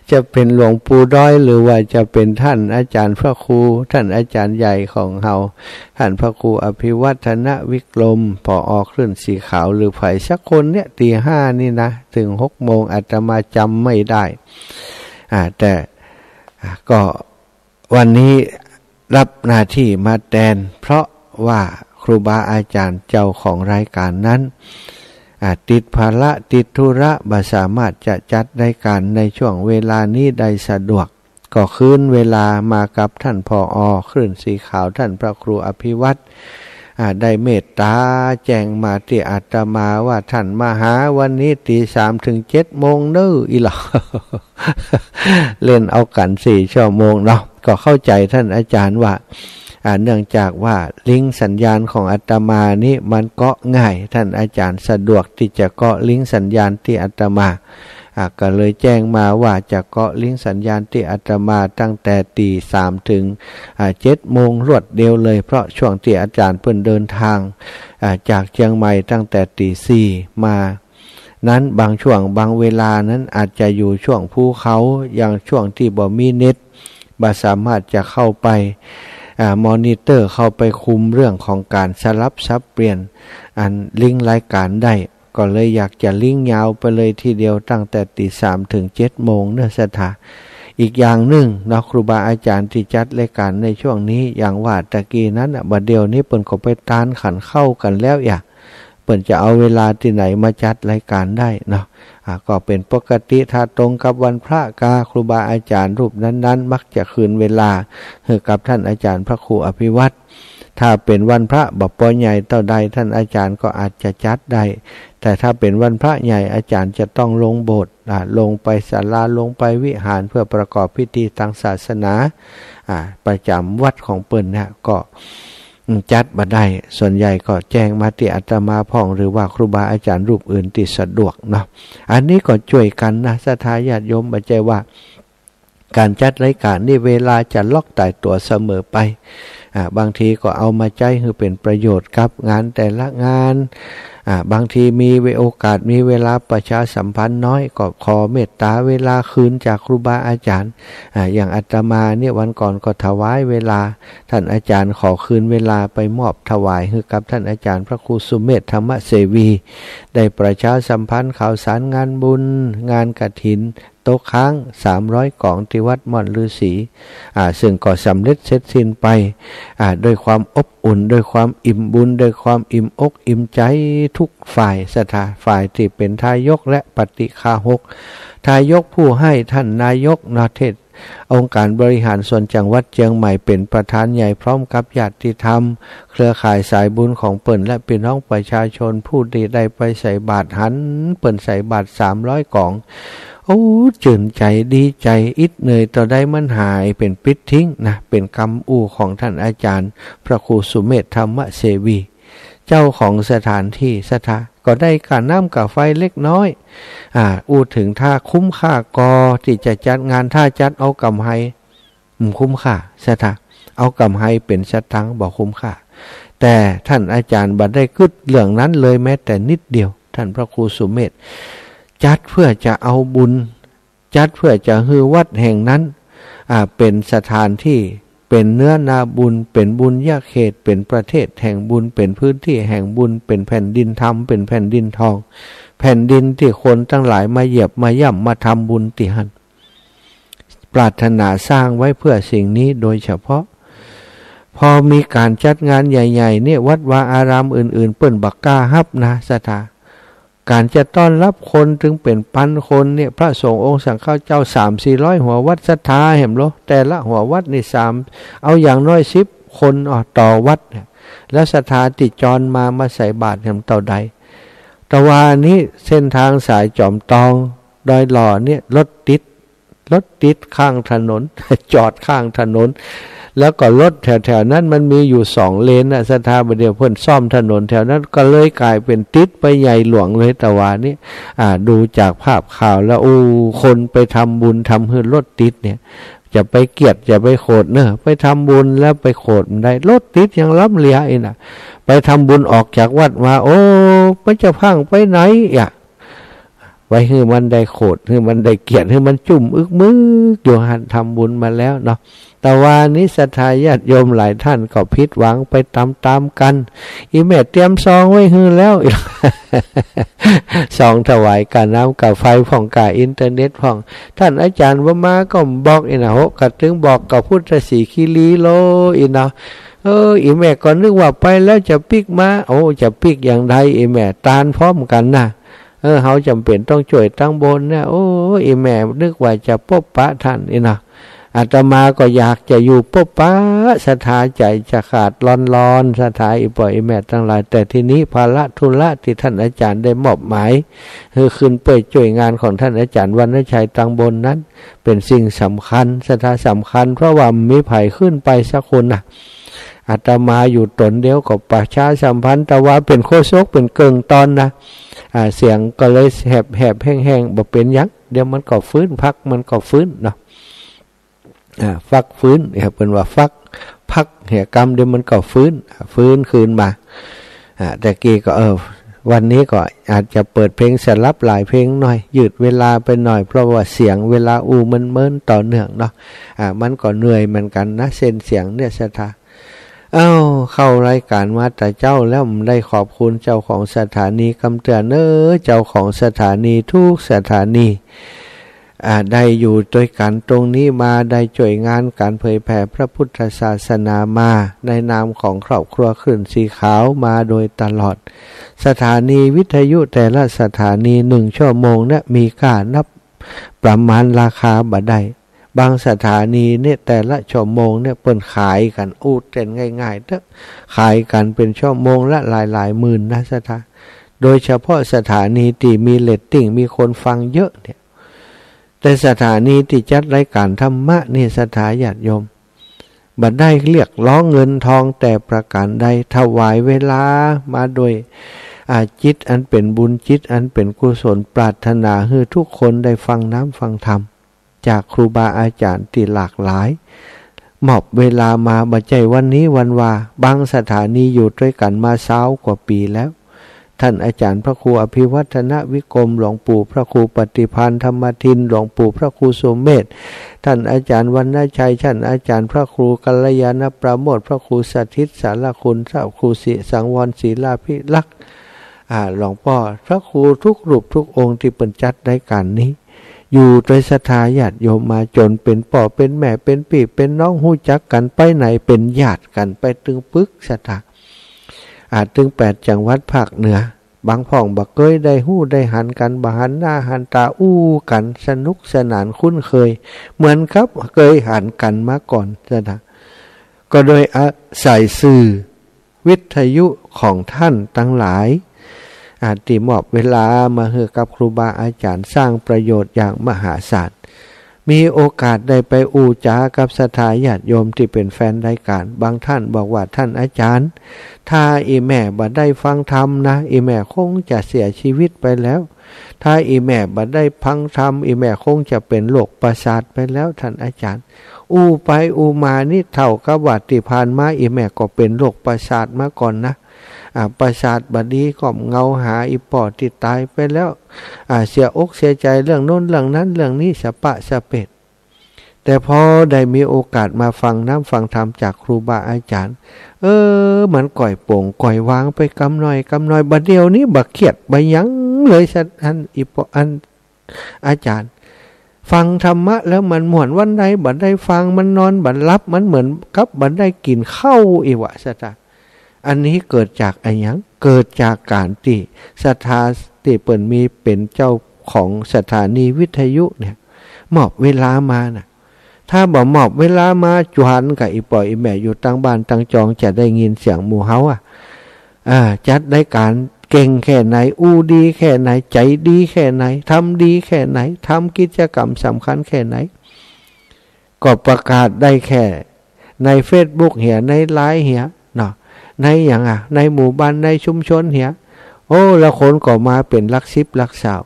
จะเป๋นหลวงปู่ด้อย หรือว่าจะเป๋นต้านอาจ๋ารย์พระครู ต้านอาจ๋ารย์ใหญ่ของเฮา ต้านพระครูอภิวัฒนวิกรม ผอ.คลื่นสีขาว หรือใผสักคนเนี่ย ตี๋ห้านี่นะ เถิงหกโมง อาตมาจ๋ำไม่ได้ อ่า แต่ อ่า ก็ วันนี้ฮับหน้าตี้มาแตน เพราะว่าครูบาอาจ๋ารย์เจ้าของรายก๋านนั้น อ่า ติดภาระติดธุระ บ่สามารถจะจัดรายก๋านในช่วงเวลานี้ได้สะดวก ก็คืนเวลามากับต้าน ผอ.คลื่นสีขาว ต้านพระครูอภิวัฒน์ อ่า ได้เมตต๋าแจ้งมาตี้อาตมาว่า ต้านมาหาวันนี้ตี๋สามเถิงเจ็ดโมงเน้อ อี้หล่อ เล่นเอากั๋นสี่ชั่วโมงเนาะ ก็เข้าใจ๋ต้านอาจ๋ารย์ว่า อ่า เนื่องจากว่าลิงก์สัญญาณของอาตมานี้มันเกาะง่าย ต้านอาจ๋ารย์สะดวกตี้จะเกาะลิงก์สัญญาณตี้อาตมา อ่า ก็เลยแจ้งมาว่าจะเกาะลิงก์สัญญาณตี้อาตมาตั้งแต่ตี๋สามเถิง อ่า เจ็ดโมงรวดเดียวเลย เพราะช่วงตี้อาจ๋ารย์เปิ้นเดินตาง อ่า จากเจียงใหม่ตั้งแต่ตี๋สี่มา นั้นบางช่วงบางเวลานั้นอาจจะอยู่ช่วงภูเขา อย่างช่วงตี้บ่มีเน็ต บ่สามารถจะเข้าไป อ่า มอนิเตอร์ เข้าไปคุมเรื่องของก๋านสลับสับเปลี่ยน อันลิงก์รายก๋านได้ ก็เลยอยากจะลิงก์ยาวไปเลยทีเดียวตั้งแต่ตี๋สามเถิงเจ็ดโมงเน้อศรัทธา อีกอย่างนึ่งเนาะ ครูบาอาจ๋ารย์ตี้จัดรายก๋านในช่วงนี้ อย่างว่าตะกี้นั้นน่ะ บ่าเดี่ยวนี้เปิ้นก็ไปตานขันข้าวกั๋นแล้วอะ เปิ้นจะเอาเวลาตี้ไหนมาจัดรายก๋านได้เนาะ อ่า ก็เป๋นปกติ ถ้าตรงกับวันพระกา ครูบาอาจ๋ารย์รูปนั้นๆ มักจะคืนเวลาหื้อกับต้านอาจ๋ารย์พระครูอภิวัฒน์ ถ้าเป๋นวันพระบ่ปอใหญ่เต้าใด ต้านอาจ๋ารย์ก็อาจจะจัดได้ แต่ถ้าเป๋นวันพระใหญ่ อาจ๋ารย์จะต้องลงโบสถ์ อ่า ลงไปศาลา ลงไปวิหาร เพื่อประกอบพิธีตางศาสนา อ่า ประจ๋ำวัดของเปิ้นเนี่ย ก็ อืม จัดบ่ได้ ส่วนใหญ่ก็แจ้งมาตี้อาตมาพ่อง หรือว่าครูบาอาจ๋ารย์รูปอื่นตี้สะดวกเนาะ อันนี้ก็จ้วยกั๋นนะ ศรัทธาญาติโยม บ่ใจ้ว่า ก๋านจัดรายก๋านนี่เวลาจะล็อกต๋ายตั๋วเสมอไป อ่า บางทีก็เอามาใจ๊หื้อเป๋นประโยชน์กับงานแต่ละงาน อ่า บางทีมีโอกาสมีเวลาประชาสัมพันธ์น้อย ก็ขอเมตตาเวลาคืนจากครูบาอาจ๋ารย์ อ่า อย่างอาตมาเนี่ยวันก่อนก็ถวายเวลา ท่านอาจ๋ารย์ขอคืนเวลาไปมอบถวายหื้อกับท่านอาจ๋ารย์พระครูสุเมธธรรมเสวี ได้ประชาสัมพันธ์ข่าวสารงานบุญ งานกฐิน ตกค้างสามร้อยก๋องตี้วัดม่อนฤๅษี อ่า ซึ่งก็สำเร็จเสร็จสิ้นไป อ่า ด้วยความอบอุ่น ด้วยความอิ่มบุญ ด้วยความอิ่มอกอิ่มใจ๋ทุกฝ่ายศรัทธา ฝ่ายตี้เป๋นทายกและปฏิฆาหก ทายกผู้ให้ท่านนายกเนาะ เทศ องค์การบริหารส่วนจังหวัดเจียงใหม่เป๋นประธานใหญ่ พร้อมกับญาติธรรม เครือข่ายสายบุญของเปิ้น และปี้น้องประชาชนผู้ตี้ได้ไปใส่บาตร หันเปิ้นใส่บาตรสามร้อยก๋อง โอ้ จื้นใจ๋ดีใจ๋ อิดเหนื่อยเต้าใดมันหายเป๋นปิ๊ดทิ้งนะ เป๋นกำอู้ของท่านอาจ๋ารย์พระครูสุเมธธรรมเสวี เจ้าของสถานตี้ศรัทธา ก็ได้ก่าน้ำก่าไฟเล็กน้อย อ่า อู้เถิงถ้าคุ้มค่าก่อตี้จะจัดงาน ถ้าจัดเอาก๋ำไร อืม คุ้มค่าศรัทธา เอาก๋ำไรเป๋นสตางค์บ่คุ้มค่า แต่ท่านอาจ๋ารย์บ่ได้กึ๊ดเรื่องนั้นเลยแม้แต่นิดเดียว ท่านพระครูสุเมธ จัดเพื่อจะเอาบุญ จัดเพื่อจะหื้อวัดแห่งนั้น อ่า เป๋นสถานตี้ เป๋นเนื้อนาบุญ เป๋นบุญญาเขต เป๋นประเทศแห่งบุญ เป๋นพื้นตี้แห่งบุญ เป๋นแผ่นดินธรรม เป๋นแผ่นดินทอง แผ่นดินตี้คนตังหลายมาเหยียบมาย่ำมาทำบุญตี้หั้น ปรารถนาสร้างไว้เพื่อสิ่งนี้โดยเฉพาะ พอมีก๋านจัดงานใหญ่ๆ เนี่ย วัดวาอารามอื่นๆ เปิ้นบ่กล้าฮับนะศรัทธา ก๋านจะต้อนฮับคนตึงเป๋นปันคนเนี่ย พระสงฆ์องค์สังฆเจ้าสามสี่ร้อยหัววัดศรัทธาแหมโล แต่ละหัววัดนี่สาม เอาอย่างน้อยสิบคน อ่อ ต่อวัดเนี่ย แล้วศรัทธาตี้จรมา มาใส่บาตรแหมเต้าใด แต่วานี้เส้นทางสายจอมตอง ดอยหล่อเนี่ยรถติด รถติดข้างถนน จอดข้างถนน แล้วก็รถแถวๆ นั้นมันมีอยู่สองเลนน่ะศรัทธา บ่าเดี่ยวเปิ้นซ่อมถนนแถวนั้น ก็เลยก๋ายเป๋นติดไปใหญ่หลวงเลย แต่วานี้ อ่า ดูจากภาพข่าวแล้ว โอ้ คนไปทำบุญทำหื้อรถติดเนี่ย จะไปเกลียดจะไปโขดเนอะ ไปทำบุญแล้วไปโขดบ่ได้ รถติดยังล้ำเหลืออี้น่ะ ไปทำบุญออกจากวัดมา โอ้ ไปจะพั่งไปไหนอะ ไปหื้อมันได้โขด หื้อมันได้เกลียด หื้อมันจุ่มอึกมึกอยู่หั้น ทำบุญมาแล้วเนาะ แต่วานี้ศรัทธาญาติโยมหลายท่านก็ผิดหวังไปต๋ามๆ กั๋น อี่แม่เตรียมซองไว้หื้อแล้ว ซองถวายก่าน้ำก่าไฟพ่อง ก่าอินเทอร์เน็ตพ่อง ท่านอาจ๋ารย์บ่มาก็บอกอี้น่ะ โห กระตึงบอกกับพุทธศรีคีรีโลอี้เนาะ เออ อี่แม่ก็นึกว่าไปแล้วจะปิ๊กมา โอ้ จะปิ๊กอย่างใด อี่แม่ตานพร้อมกั๋นน่ะ เออ เฮาจ๋ำเป๋นต้องจ้วยตังบนเนี่ย โอ้ อี่แม่นึกว่าจะปบปะท่านอี้เนาะ อาตมาก็อยากจะอยู่ปบปะศรัทธา ใจ๋จะขาดร้อนๆ ศรัทธา อี่ป้ออี่แม่ตังหลาย แต่ทีนี้ภาระธุระตี้ท่านอาจ๋ารย์ได้มอบหมาย หื้อขึ้นไปจ้วยงานของท่านอาจ๋ารย์วรรณชัยตังบนนั้น เป๋นสิ่งสำคัญ ศรัทธา สำคัญ เพราะว่าบ่มีใผขึ้นไปสักคนน่ะ อาตมาอยู่ต๋นเดียวก็ประชาสัมพันธ์ แต่ว่าเป๋นโฆษกเป๋นเกิ่งตอนนะ อ่า เสียงก็เลยแหบๆ แห้งๆ บ่เป๋นหยัง เดี๋ยวมันก็ฟื้น พักมันก็ฟื้นเนาะ อ่า ฟักฟื้น เปิ้นว่าฟัก พักเหียกำ เดี๋ยวมันก็ฟื้น อ่า ฟื้นคืนมา อ่า แต่กี้ก็ เออ วันนี้ก็อาจจะเปิดเพลงสลับหลายเพลงหน่อย ยืดเวลาไปหน่อย เพราะว่าเสียงเวลาอู้เมินๆ ต่อเนื่องเนาะ อ่า มันก็เหนื่อยเหมือนกั๋นนะ เส้นเสียงเนี่ยศรัทธา เอ้า เข้ารายก๋านมาแต่เจ๊าแล้ว บ่ได้ขอบคุณเจ้าของสถานีกำเตื้อเน้อ เจ้าของสถานีทุกสถานี อ่า ได้อยู่ตวยกั๋นตรงนี้มา ได้จ้วยงานก๋านเผยแผ่พระพุทธศาสนามา ในนามของครอบครัวคลื่นสีขาวมาโดยตลอด สถานีวิทยุแต่ละสถานีหนึ่งชั่วโมงเนี่ย มีก้านับประมาณราคาบ่ได้ บางสถานีเนี่ยแต่ละชั่วโมงเนี่ยเปิ้นขายกั๋น อู้เต้นง่ายๆ เต๊อะ ขายกั๋นเป๋นชั่วโมงละหลายๆ หมื่นนะศรัทธา โดยเฉพาะสถานีตี้มีเรตติ้ง มีคนฟังเยอะเนี่ย แต่สถานีตี้จัดรายก๋านธรรมะนี่ศรัทธาญาติโยม บ่ได้เรียกร้องเงินทองแต่ประก๋านใด ถวายเวลามาโดย อ่า จิตอันเป๋นบุญ จิตอันเป๋นกุศล ปรารถนาหื้อทุกคนได้ฟังน้ำฟังธรรม จากครูบาอาจ๋ารย์ตี้หลากหลาย มอบเวลามา บ่ใจ้วันนี้วันวา บางสถานีอยู่ตวยกั๋นมาซาวกว่าปี๋แล้ว แ ท่านอาจารย์พระครูอภิวัฒนวิกรม หลวงปู่พระครูปฏิภาณธรรมทิน หลวงปู่พระครูสุเมธ ท่านอาจารย์วรรณชัย ท่านอาจารย์พระครูกัลยาณประโมท พระครูสถิตสารคุณ พระครูศรีสังวรศิลาภิรักษ์ อ่า หลวงป้อ พระครูทุกรูปทุกองค์ตี้เปิ้นจัดรายก๋านนี้ อยู่ตวยศรัทธาญาติโยมมาจ๋นเป๋นป้อเป๋นแม่เป๋นปี้เป๋นน้อง ฮู้จักกั๋น ไปไหนเป๋นญาติกั๋น ไปตึงปึกศรัทธา อ่า ตึงแปดจังหวัดภาคเหนือ บางพ่องบ่เกยได้ฮู้ได้หันกั๋น บ่หันหน้าหันต๋าอู้กั๋น สนุกสนานคุ้นเคย เหมือนกับเกยหันกั๋นมาก่อนศรัทธา ก็โดยอาศัยสื่อ วิทยุของท่านตังหลาย อ่า ตี้มอบเวลามาหื้อกับครูบาอาจ๋ารย์ สร้างประโยชน์อย่างมหาศาล มีโอกาสได้ไปอู้จ๋ากับศรัทธาญาติโยมตี้เป๋นแฟนรายก๋าน บางท่านบอกว่า "ท่านอาจ๋ารย์ ถ้าอี่แม่บ่ได้ฟังธรรมนะ อี่แม่คงจะเสียชีวิตไปแล้ว ถ้าอี่แม่บ่ได้ฟังธรรม อี่แม่คงจะเป๋นโรคประสาทไปแล้ว ท่านอาจ๋ารย์" อู้ไปอู้มานี่เท่ากับว่าตี้ผ่านมาอี่แม่ก็เป๋นโรคประสาทมาก่อนนะ อ่า ประสาทบ่ดี ก้มเงาหาอี่ป้อตี้ต๋ายไปแล้ว อ่า เสียอกเสียใจ๋เรื่องโน้นเรื่องนั้นเรื่องนี้สะปะสะเปด แต่พอได้มีโอกาสมาฟังน้ำฟังธรรมจากครูบาอาจ๋ารย์ เออ มันก่อยโป่งก่อยวางไปกำหน่อยกำหน่อย บ่าเดี่ยวนี้บ่เคียดบ่าหยังเลยสักอัน อี่ป้อ อัน อาจ๋ารย์ ฟังธรรมะแล้วมันม่วน วันใดบ่ได้ฟังมันนอนบ่หลับ มันเหมือนกับบ่ได้กิ๋นข้าวอี้หว่าศรัทธา อันนี้เกิดจากอะหยัง เกิดจากก๋านตี้ศรัทธาตี้เปิ้นมีเป๋นเจ้าของสถานีวิทยุเนี่ย มอบเวลามาน่ะ ถ้าบ่มอบเวลามา จวนกว่าอี่ป้ออี่แม่อยู่ตังบ้านตังจองจะได้ยินเสียงหมู่เฮาอะ อ่า จัดรายก๋านเก่งแค่ไหน อู้ดีแค่ไหน ใจ๋ดีแค่ไหน ทำดีแค่ไหน ทำกิจกรรมสำคัญแค่ไหน ก็ประกาศได้แค่ในเฟซบุ๊กเหีย ในไลน์เหียเนาะ ในหยังอะ ในหมู่บ้าน ในชุมชนเหีย โอ้ ละคนก็มาเป๋นหลักสิบหลักซาว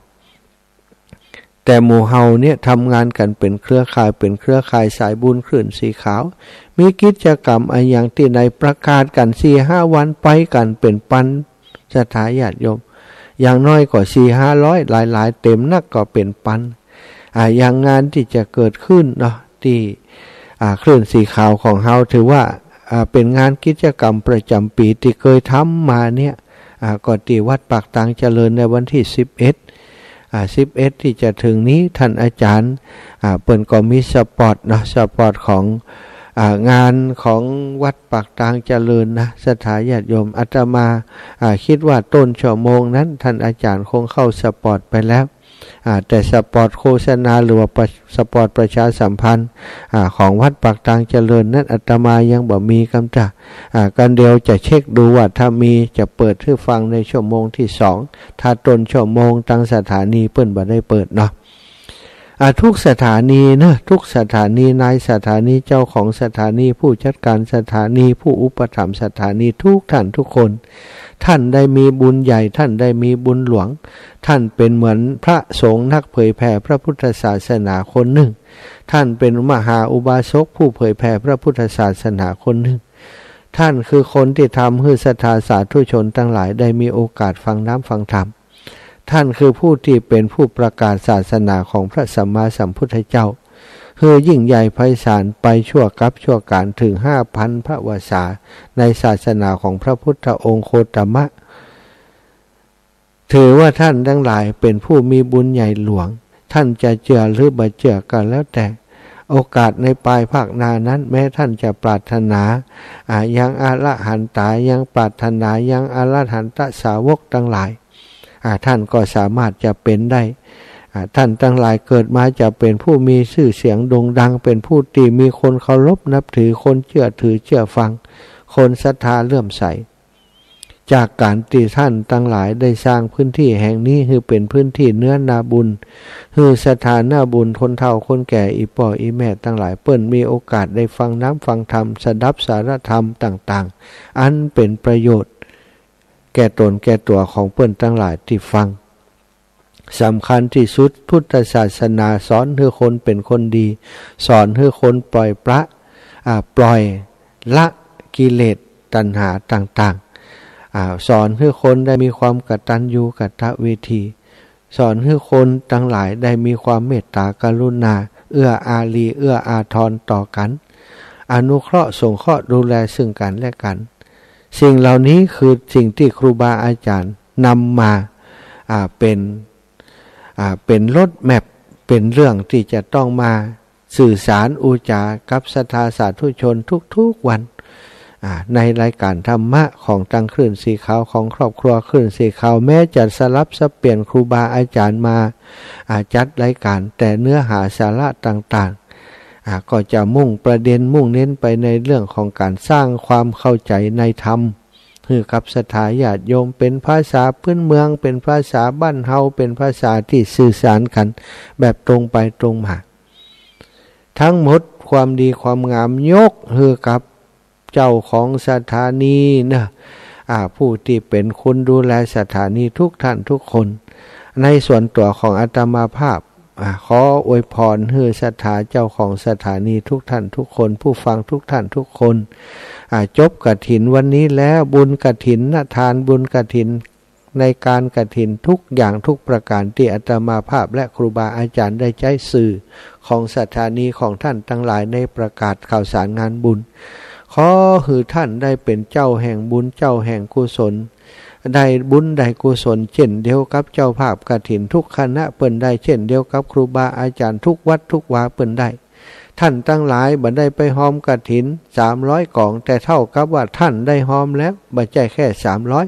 แต่หมู่เฮาเนี่ยทำงานกั๋นเป๋นเครือข่าย เป๋นเครือข่ายสายบุญคลื่นสีขาว มีกิจกรรมอะหยังตี้ไหนประกาศกั๋นสี่ห้าวัน ไปกั๋นเป๋นปันศรัทธาญาติโยม อย่างน้อยก็สี่ห้าร้อย หลายๆ เต๋มนักก็เป๋นปัน อ่า อย่างงานตี้จะเกิดขึ้นเนาะ ตี้ อ่า คลื่นสีขาวของเฮา ถือว่า อ่า เป๋นงานกิจกรรมประจ๋ำปี๋ตี้เกยทำมาเนี่ย อ่า ก็ตี้วัดปากตางเจริญในวันตี้สิบเอ็ด อ่า สิบเอ็ดตี้จะเถิงนี้ ท่านอาจ๋ารย์ อ่า เปิ้นก็มีสปอตเนาะ สปอตของ อ่า งานของวัดปากตางเจริญนะ ศรัทธาญาติโยม อาตมา อ่า กึ๊ดว่าต้นชั่วโมงนั้น ท่านอาจ๋ารย์คงเข้าสปอตไปแล้ว อ่า แต่สปอตโฆษณาหรือว่าประ- สปอตประชาสัมพันธ์ อ่า ของวัดปากตางเจริญนั้น อาตมายังบ่มีกำต๋า อ่า กันเดี๋ยวจะเช็คดูว่าถ้ามีจะเปิดหื้อฟังในชั่วโมงตี้สอง ถ้าต้นชั่วโมงตังสถานีเปิ้นบ่ได้เปิดเนาะ อ่า ทุกสถานีนะ ทุกสถานี นายสถานี เจ้าของสถานี ผู้จัดการสถานี ผู้อุปถัมภ์สถานี ทุกท่านทุกคน ท่านได้มีบุญใหญ่ ท่านได้มีบุญหลวง ท่านเป๋นเหมือนพระสงฆ์นักเผยแผ่พระพุทธศาสนาคนนึ่ง ท่านเป๋นมหาอุบาสกผู้เผยแผ่พระพุทธศาสนาคนนึ่ง ท่านคือคนตี้ทำหื้อศรัทธาสาธุชนตังหลายได้มีโอกาสฟังน้ำฟังธรรม ท่านคือผู้ตี้เป๋นผู้ประกาศศาสนาของพระสัมมาสัมพุทธเจ้า หื้อยิ่งใหญ่ไพศาลไปชั่วกัปชั่วก๋าลเถิงห้าพันพรรษา ในศาสนาของพระพุทธองค์โคตมะ ถือว่าท่านตังหลายเป๋นผู้มีบุญใหญ่หลวง ท่านจะเจื้อหรือบ่เจื้อก็แล้วแต่ โอกาสในปายภาคหน้านั้น แม้ท่านจะปรารถนา อ่า ยังอรหันตา ยังปรารถนายังอรหันตสาวกตังหลาย อ่า ท่านก็สามารถจะเป๋นได้ อ่า ท่านตังหลายเกิดมาจะเป๋นผู้มีชื่อเสียงโด่งดัง เป๋นผู้ตี้มีคนเคารพนับถือ คนเจื้อถือเจื้อฟัง คนศรัทธาเลื่อมใส จากก๋านตี้ท่านตังหลายได้สร้างพื้นตี้แห่งนี้หื้อเป๋นพื้นตี้เนื้อนาบุญ หื้อศรัทธานาบุญ คนเฒ่าคนแก่ อี่ป้ออี่แม่ตังหลาย เปิ้นมีโอกาสได้ฟังน้ำฟังธรรม สดับสาระธรรมต่างๆ อันเป๋นประโยชน์แก่ต๋นแก่ตั๋วของเปิ้นตังหลายตี้ฟัง สำคัญตี้สุด พุทธศาสนาสอนหื้อคนเป๋นคนดี สอนหื้อคนปล่อยปละ อ่า ปล่อยละกิเลสตัณหาต่างๆ อ่า สอนหื้อคนได้มีความกตัญญูกตเวที สอนหื้อคนตังหลายได้มีความเมตตากรุณา เอื้ออารี เอื้ออาทรต่อกั๋น อนุเคราะห์สงเคราะห์ดูแลซึ่งกั๋นและกั๋น สิ่งเหล่านี้คือสิ่งตี้ครูบาอาจ๋ารย์นำมา อ่า เป๋น อ่า เป๋นโรดแมป เป๋นเรื่องตี้จะต้องมา สื่อสารอู้จ๋ากับศรัทธาสาธุชนทุกๆ วัน อ่า ในรายก๋านธรรมะของตังคลื่นสีขาว ของครอบครัวคลื่นสีขาว แม้จะสลับสับเปลี่ยนครูบาอาจ๋ารย์มา อ่า จัดรายก๋าน แต่เนื้อหาสาระต่างๆ อ่า ก็จะมุ่งประเด็นมุ่งเน้นไปในเรื่องของก๋านสร้างความเข้าใจ๋ในธรรม หื้อกับศรัทธาญาติโยม เป๋นภาษาพื้นเมือง เป๋นภาษาบ้านเฮา เป๋นภาษาตี้สื่อสารกั๋นแบบตรงไปตรงมา ทั้งหมดความดีความงามยกหื้อกับเจ้าของสถานีเนาะ อ่า ผู้ตี้เป๋นคนดูแลสถานีทุกท่านทุกคน ในส่วนตั๋วของอาตมาภาพ อ่า ขออวยพรหื้อศรัทธาเจ้าของสถานีทุกท่านทุกคน ผู้ฟังทุกท่านทุกคน อ่า จบกฐินวันนี้แล้ว บุญกฐินทาน บุญกฐิน ในการกฐินทุกอย่างทุกประก๋านตี้อาตมาภาพและครูบาอาจ๋ารย์ได้ใจ๊สื่อของสถานีของท่านตังหลายในประกาศข่าวสารงานบุญ ขอหื้อท่านได้เป๋นเจ้าแห่งบุญ เจ้าแห่งกุศล ได้บุญได้กุศลเจ้นเดียวกับเจ้าภาพกฐินทุกคณะเปิ้นได้ เจ้นเดียวกับครูบาอาจ๋ารย์ทุกวัดทุกวาเปิ้นได้ ท่านตังหลายบ่ได้ไปฮอมกฐินสามร้อยก๋อง แต่เต้ากับว่าท่านได้ฮอมแล้ว บ่ใจ้แค่สามร้อย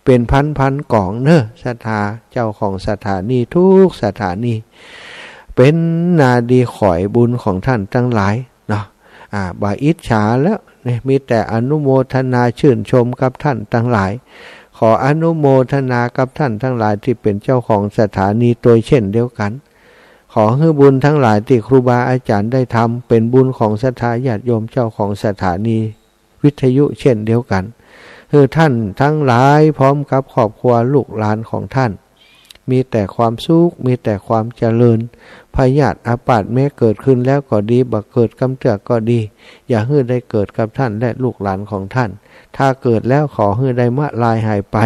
เป๋นพันๆ ก๋องเนาะ ศรัทธาเจ้าของสถานีทุกสถานี เป๋นนาดีขอยบุญของท่านตังหลายเนาะ อ่า บ่อิจฉาแล้ว นี่มีแต่อนุโมทนาชื่นชมกับท่านตังหลาย ขออนุโมทนากับท่านตังหลายตี้เป๋นเจ้าของสถานีตวยเจ้นเดียวกั๋น ขอหื้อบุญตังหลายตี้ครูบาอาจ๋ารย์ได้ทำ เป๋นบุญของศรัทธาญาติโยมเจ้าของสถานีวิทยุเจ้นเดียวกั๋น หื้อท่านตังหลายพร้อมกับครอบครัวลูกหลานของท่าน มีแต่ความสุข มีแต่ความเจริญ พยาธิอาพาธแม้เกิดขึ้นแล้วก็ดี บ่เกิดกำเตื้อก็ดี อย่าหื้อได้เกิดกับท่านและลูกหลานของท่าน ถ้าเกิดแล้วขอหื้อได้มะลายหายไป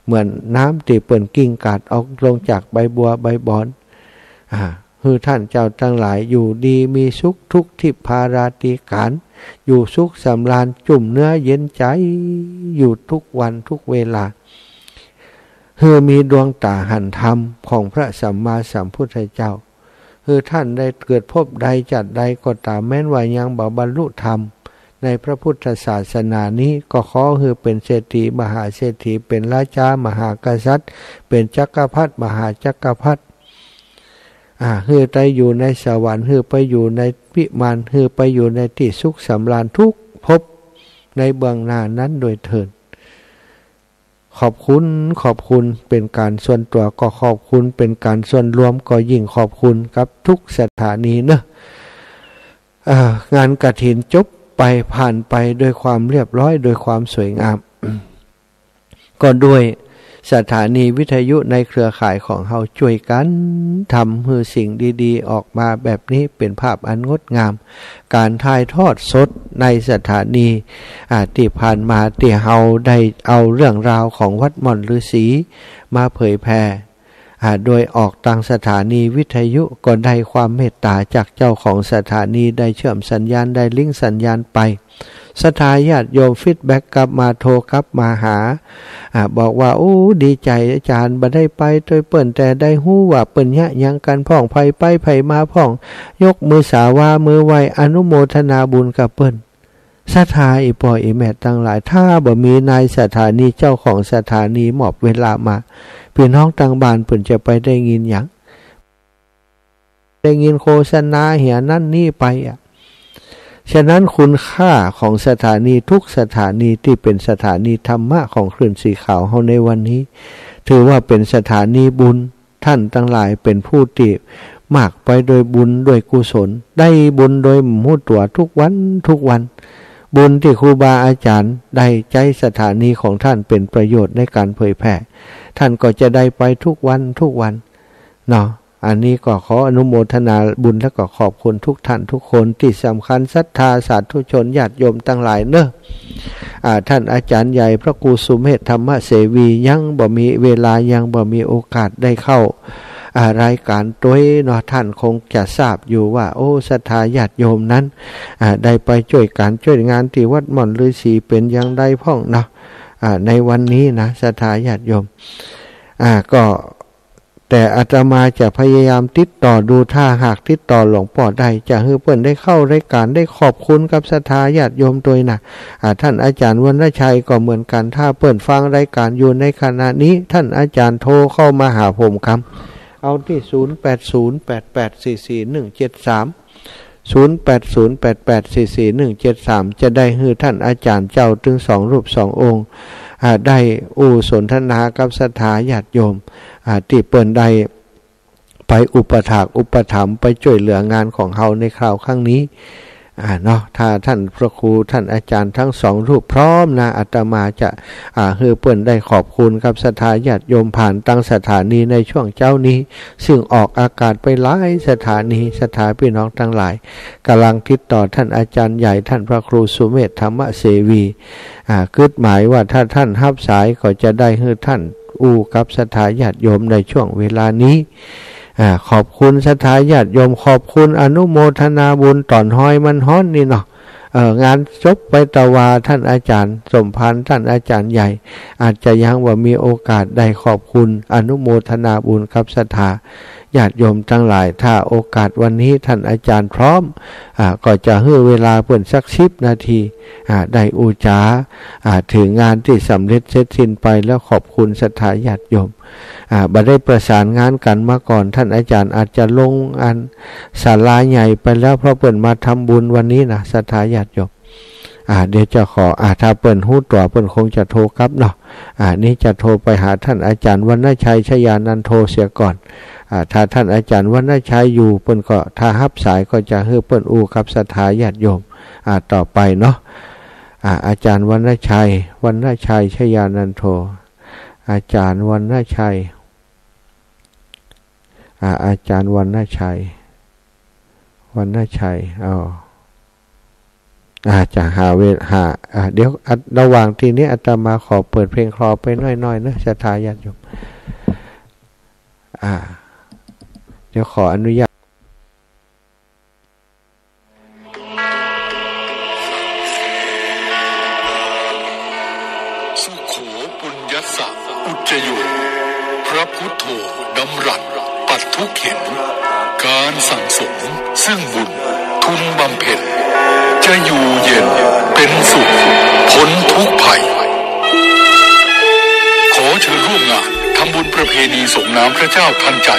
เหมือนน้ำตี้เปิ้นกิ่งกาดออกลงจากใบบัวใบบอน อ่า หื้อท่านเจ้าตังหลายอยู่ดีมีสุข ทุกข์ทิพพาราตรีก๋าล อยู่สุขสำราญ จุ่มเนื้อเย็นใจ๋ อยู่ทุกวันทุกเวลา หื้อมีดวงต๋าหันธรรมของพระสัมมาสัมพุทธเจ้า หื้อท่านได้เกิดภพใดชาติใดก็ต๋าม แม้นว่ายังบ่บรรลุธรรมในพระพุทธศาสนานี้ ก็ขอหื้อเป๋นเศรษฐีมหาเศรษฐี เป๋นราชามหากษัตริย์ เป๋นจักรพรรดิมหาจักรพรรดิ อ่า หื้อไปอยู่ในสวรรค์ หื้อไปอยู่ในวิมาน หื้อไปอยู่ในตี้สุขสำราญทุกภพในเบื้องหน้านั้นโดยเทอญ ขอบคุณ ขอบคุณ เป๋นก๋านส่วนตั๋วก็ขอบคุณ เป๋นก๋านส่วนรวมก็ยิ่งขอบคุณกับทุกสถานีเนาะ อ่า งานกฐินจบไป ผ่านไปโดยความเรียบร้อย โดยความสวยงาม ก็ด้วยสถานีวิทยุในเครือข่ายของเฮาจ้วยกั๋นทำหื้อสิ่งดีๆ ออกมาแบบนี้เป๋นภาพอันงดงาม ก๋านถ่ายทอดสดในสถานี อ่า ตี้ผ่านมาตี้เฮาได้เอาเรื่องราวของวัดม่อนฤๅษีมาเผยแผ่ อ่า โดยออกตางสถานีวิทยุ ก็ได้ความเมตต๋าจากเจ้าของสถานี ได้เชื่อมสัญญาณ ได้ลิงก์สัญญาณไป ศรัทธาญาติโยมฟีดแบ็กกลับมา โทรกลับมาหา อ่า บอกว่า โอ้ ดีใจ๋อาจ๋ารย์ บ่ได้ไปตวยเปิ้น แต่ได้ฮู้ว่าเปิ้นเยียะหยังกั๋นพ่อง ใผไปใผมาพ่อง ยกมือสา วามือไหว้ อนุโมทนาบุญกับเปิ้น ศรัทธาอี่ป้ออี่แม่ตังหลาย ถ้าบ่มีนายสถานี เจ้าของสถานีมอบเวลามา ปี้น้องตังบ้านเปิ้นจะไปได้ยินหยัง ได้ยินโฆษณาเหียนั้นนี้ไปอะ ฉะนั้นคุณค่าของสถานีทุกสถานีตี้เป๋นสถานีธรรมะของคลื่นสีขาวเฮาในวันนี้ ถือว่าเป๋นสถานีบุญ ท่านตังหลายเป๋นผู้ตี้มากไปโดยบุญโดยกุศล ได้บุญโดยบ่ฮู้ตั๋วทุกวันทุกวัน บุญตี้ครูบาอาจ๋ารย์ได้ใจ๊สถานีของท่านเป๋นประโยชน์ในก๋านเผยแผ่ ท่านก็จะได้ไปทุกวันทุกวันเนาะ อันนี้ก็ขออนุโมทนาบุญและก็ขอบคุณทุกท่านทุกคน ตี้สำคัญศรัทธาสาธุชนญาติโยมตังหลายเนาะ อ่า ท่านอาจารย์ใหญ่พระครูสุเมธธรรมเสวียังบ่มีเวลา ยังบ่มีโอกาสได้เข้า อ่า รายก๋านตวยเนาะ ท่านคงจะทราบอยู่ว่า โอ้ ศรัทธาญาติโยมนั้น อ่า ได้ไปจ้วยก๋านจ้วยงานตี้วัดม่อนฤๅษีเป๋นอย่างใดพ่องเนาะ อ่า ในวันนี้นะ ศรัทธาญาติโยม อ่า ก็ แต่อาตมาจะพยายามติดต่อดู ถ้าหากติดต่อหลวงป้อได้ จะหื้อเปิ้นได้เข้ารายก๋าน ได้ขอบคุณกับศรัทธาญาติโยมตวยนะ อ่า ท่านอาจารย์วรรณชัยก็เหมือนกั๋น ถ้าเปิ้นฟังรายก๋านอยู่ในขณะนี้ ท่านอาจารย์โทรเข้ามาหาผมกำ เอาตี้ ศูนย์แปดศูนย์แปดแปดสี่สี่หนึ่งเจ็ดสาม ศูนย์แปดศูนย์แปดแปดสี่สี่หนึ่งเจ็ดสาม จะได้หื้อท่านอาจารย์เจ้าตึงสองรูปสององค์ อ่า ได้อู้สนทนากับศรัทธาญาติโยม อ่า ตี้เปิ้นได้ไปอุปถากอุปถัมภ์ ไปจ้วยเหลืองานของเฮาในคราวครั้งนี้ อ่า เนาะ ถ้าท่านพระครูท่านอาจารย์ทั้งสองรูปพร้อมนะ อาตมาจะ อ่า หื้อเปิ้นได้ขอบคุณกับศรัทธาญาติโยมผ่านตางสถานีในช่วงเจ๊านี้ ซึ่งออกอากาศไปหลายสถานี ศรัทธาพี่น้องตังหลาย ก่ำลังติดต่อท่านอาจารย์ใหญ่ ท่านพระครูสุเมธธรรมเสวี อ่า กึ๊ดหมายว่าถ้าท่านฮับสายก็จะได้หื้อท่านอู้กับศรัทธาญาติโยมในช่วงเวลานี้ อ่า ขอบคุณศรัทธาญาติโยม ขอบคุณอนุโมทนาบุญต๋อนฮ้อยมันฮ้อนนี่เนาะ เอ่อ งานจบไปตะวา ท่านอาจารย์สมภาร ท่านอาจารย์ใหญ่ อาจจะยังบ่มีโอกาสได้ขอบคุณอนุโมทนาบุญกับศรัทธาญาติโยมตังหลาย ถ้าโอกาสวันนี้ท่านอาจารย์พร้อม อ่า ก็จะหื้อเวลาเปิ้นสักสิบนาที อ่า ได้อู้จ๋า อ่า เถิงงานตี้สำเร็จเสร็จสิ้นไป แล้วขอบคุณศรัทธาญาติโยม อ่า บ่ได้ประสานงานกั๋นมาก่อน ท่านอาจารย์อาจจะลงอันศาลาใหญ่ไปแล้ว เพราะเปิ้นมาทำบุญวันนี้นะ ศรัทธาญาติโยม อ่า เดี๋ยวจะขอ อ่า ถ้าเปิ้นฮู้ตั๋วเปิ้นคงจะโทรกลับเนาะ อ่า นี่จะโทรไปหาท่านอาจารย์วรรณชัย ชยานันโท เสียก่อน อ่า ถ้าท่านอาจารย์วรรณชัยอยู่ เปิ้นก็ ถ้าฮับสายก็จะหื้อเปิ้นอู้กับศรัทธาญาติโยม อ่า ต่อไปเนาะ อ่า อาจารย์วรรณชัย วรรณชัย ชยานันโท อาจารย์วรรณชัย อ่า อาจารย์วรรณชัย วรรณชัย อ๋อ อ่า จะหาเว- หา อ่า เดี๋ยว อ่ะ ระหว่างตี้นี้อาตมาขอเปิดเพลงคลอไปหน้อยๆ เนอะ ศรัทธาญาติโยม อ่า เดี๋ยวขออนุญาต สุโข ปุญญัสสะ อุจจโย พระพุทโธ ดำรัส ปัดทุกข์เข็ญ ก๋านสั่งสม ซึ่งบุญ ทุนบำเพ็ญ จะอยู่เย็น เป๋นสุข พ้นทุกข์ภัย ขอเชิญร่วมงานทำบุญประเพณีสงน้ำพระเจ้าทันใจ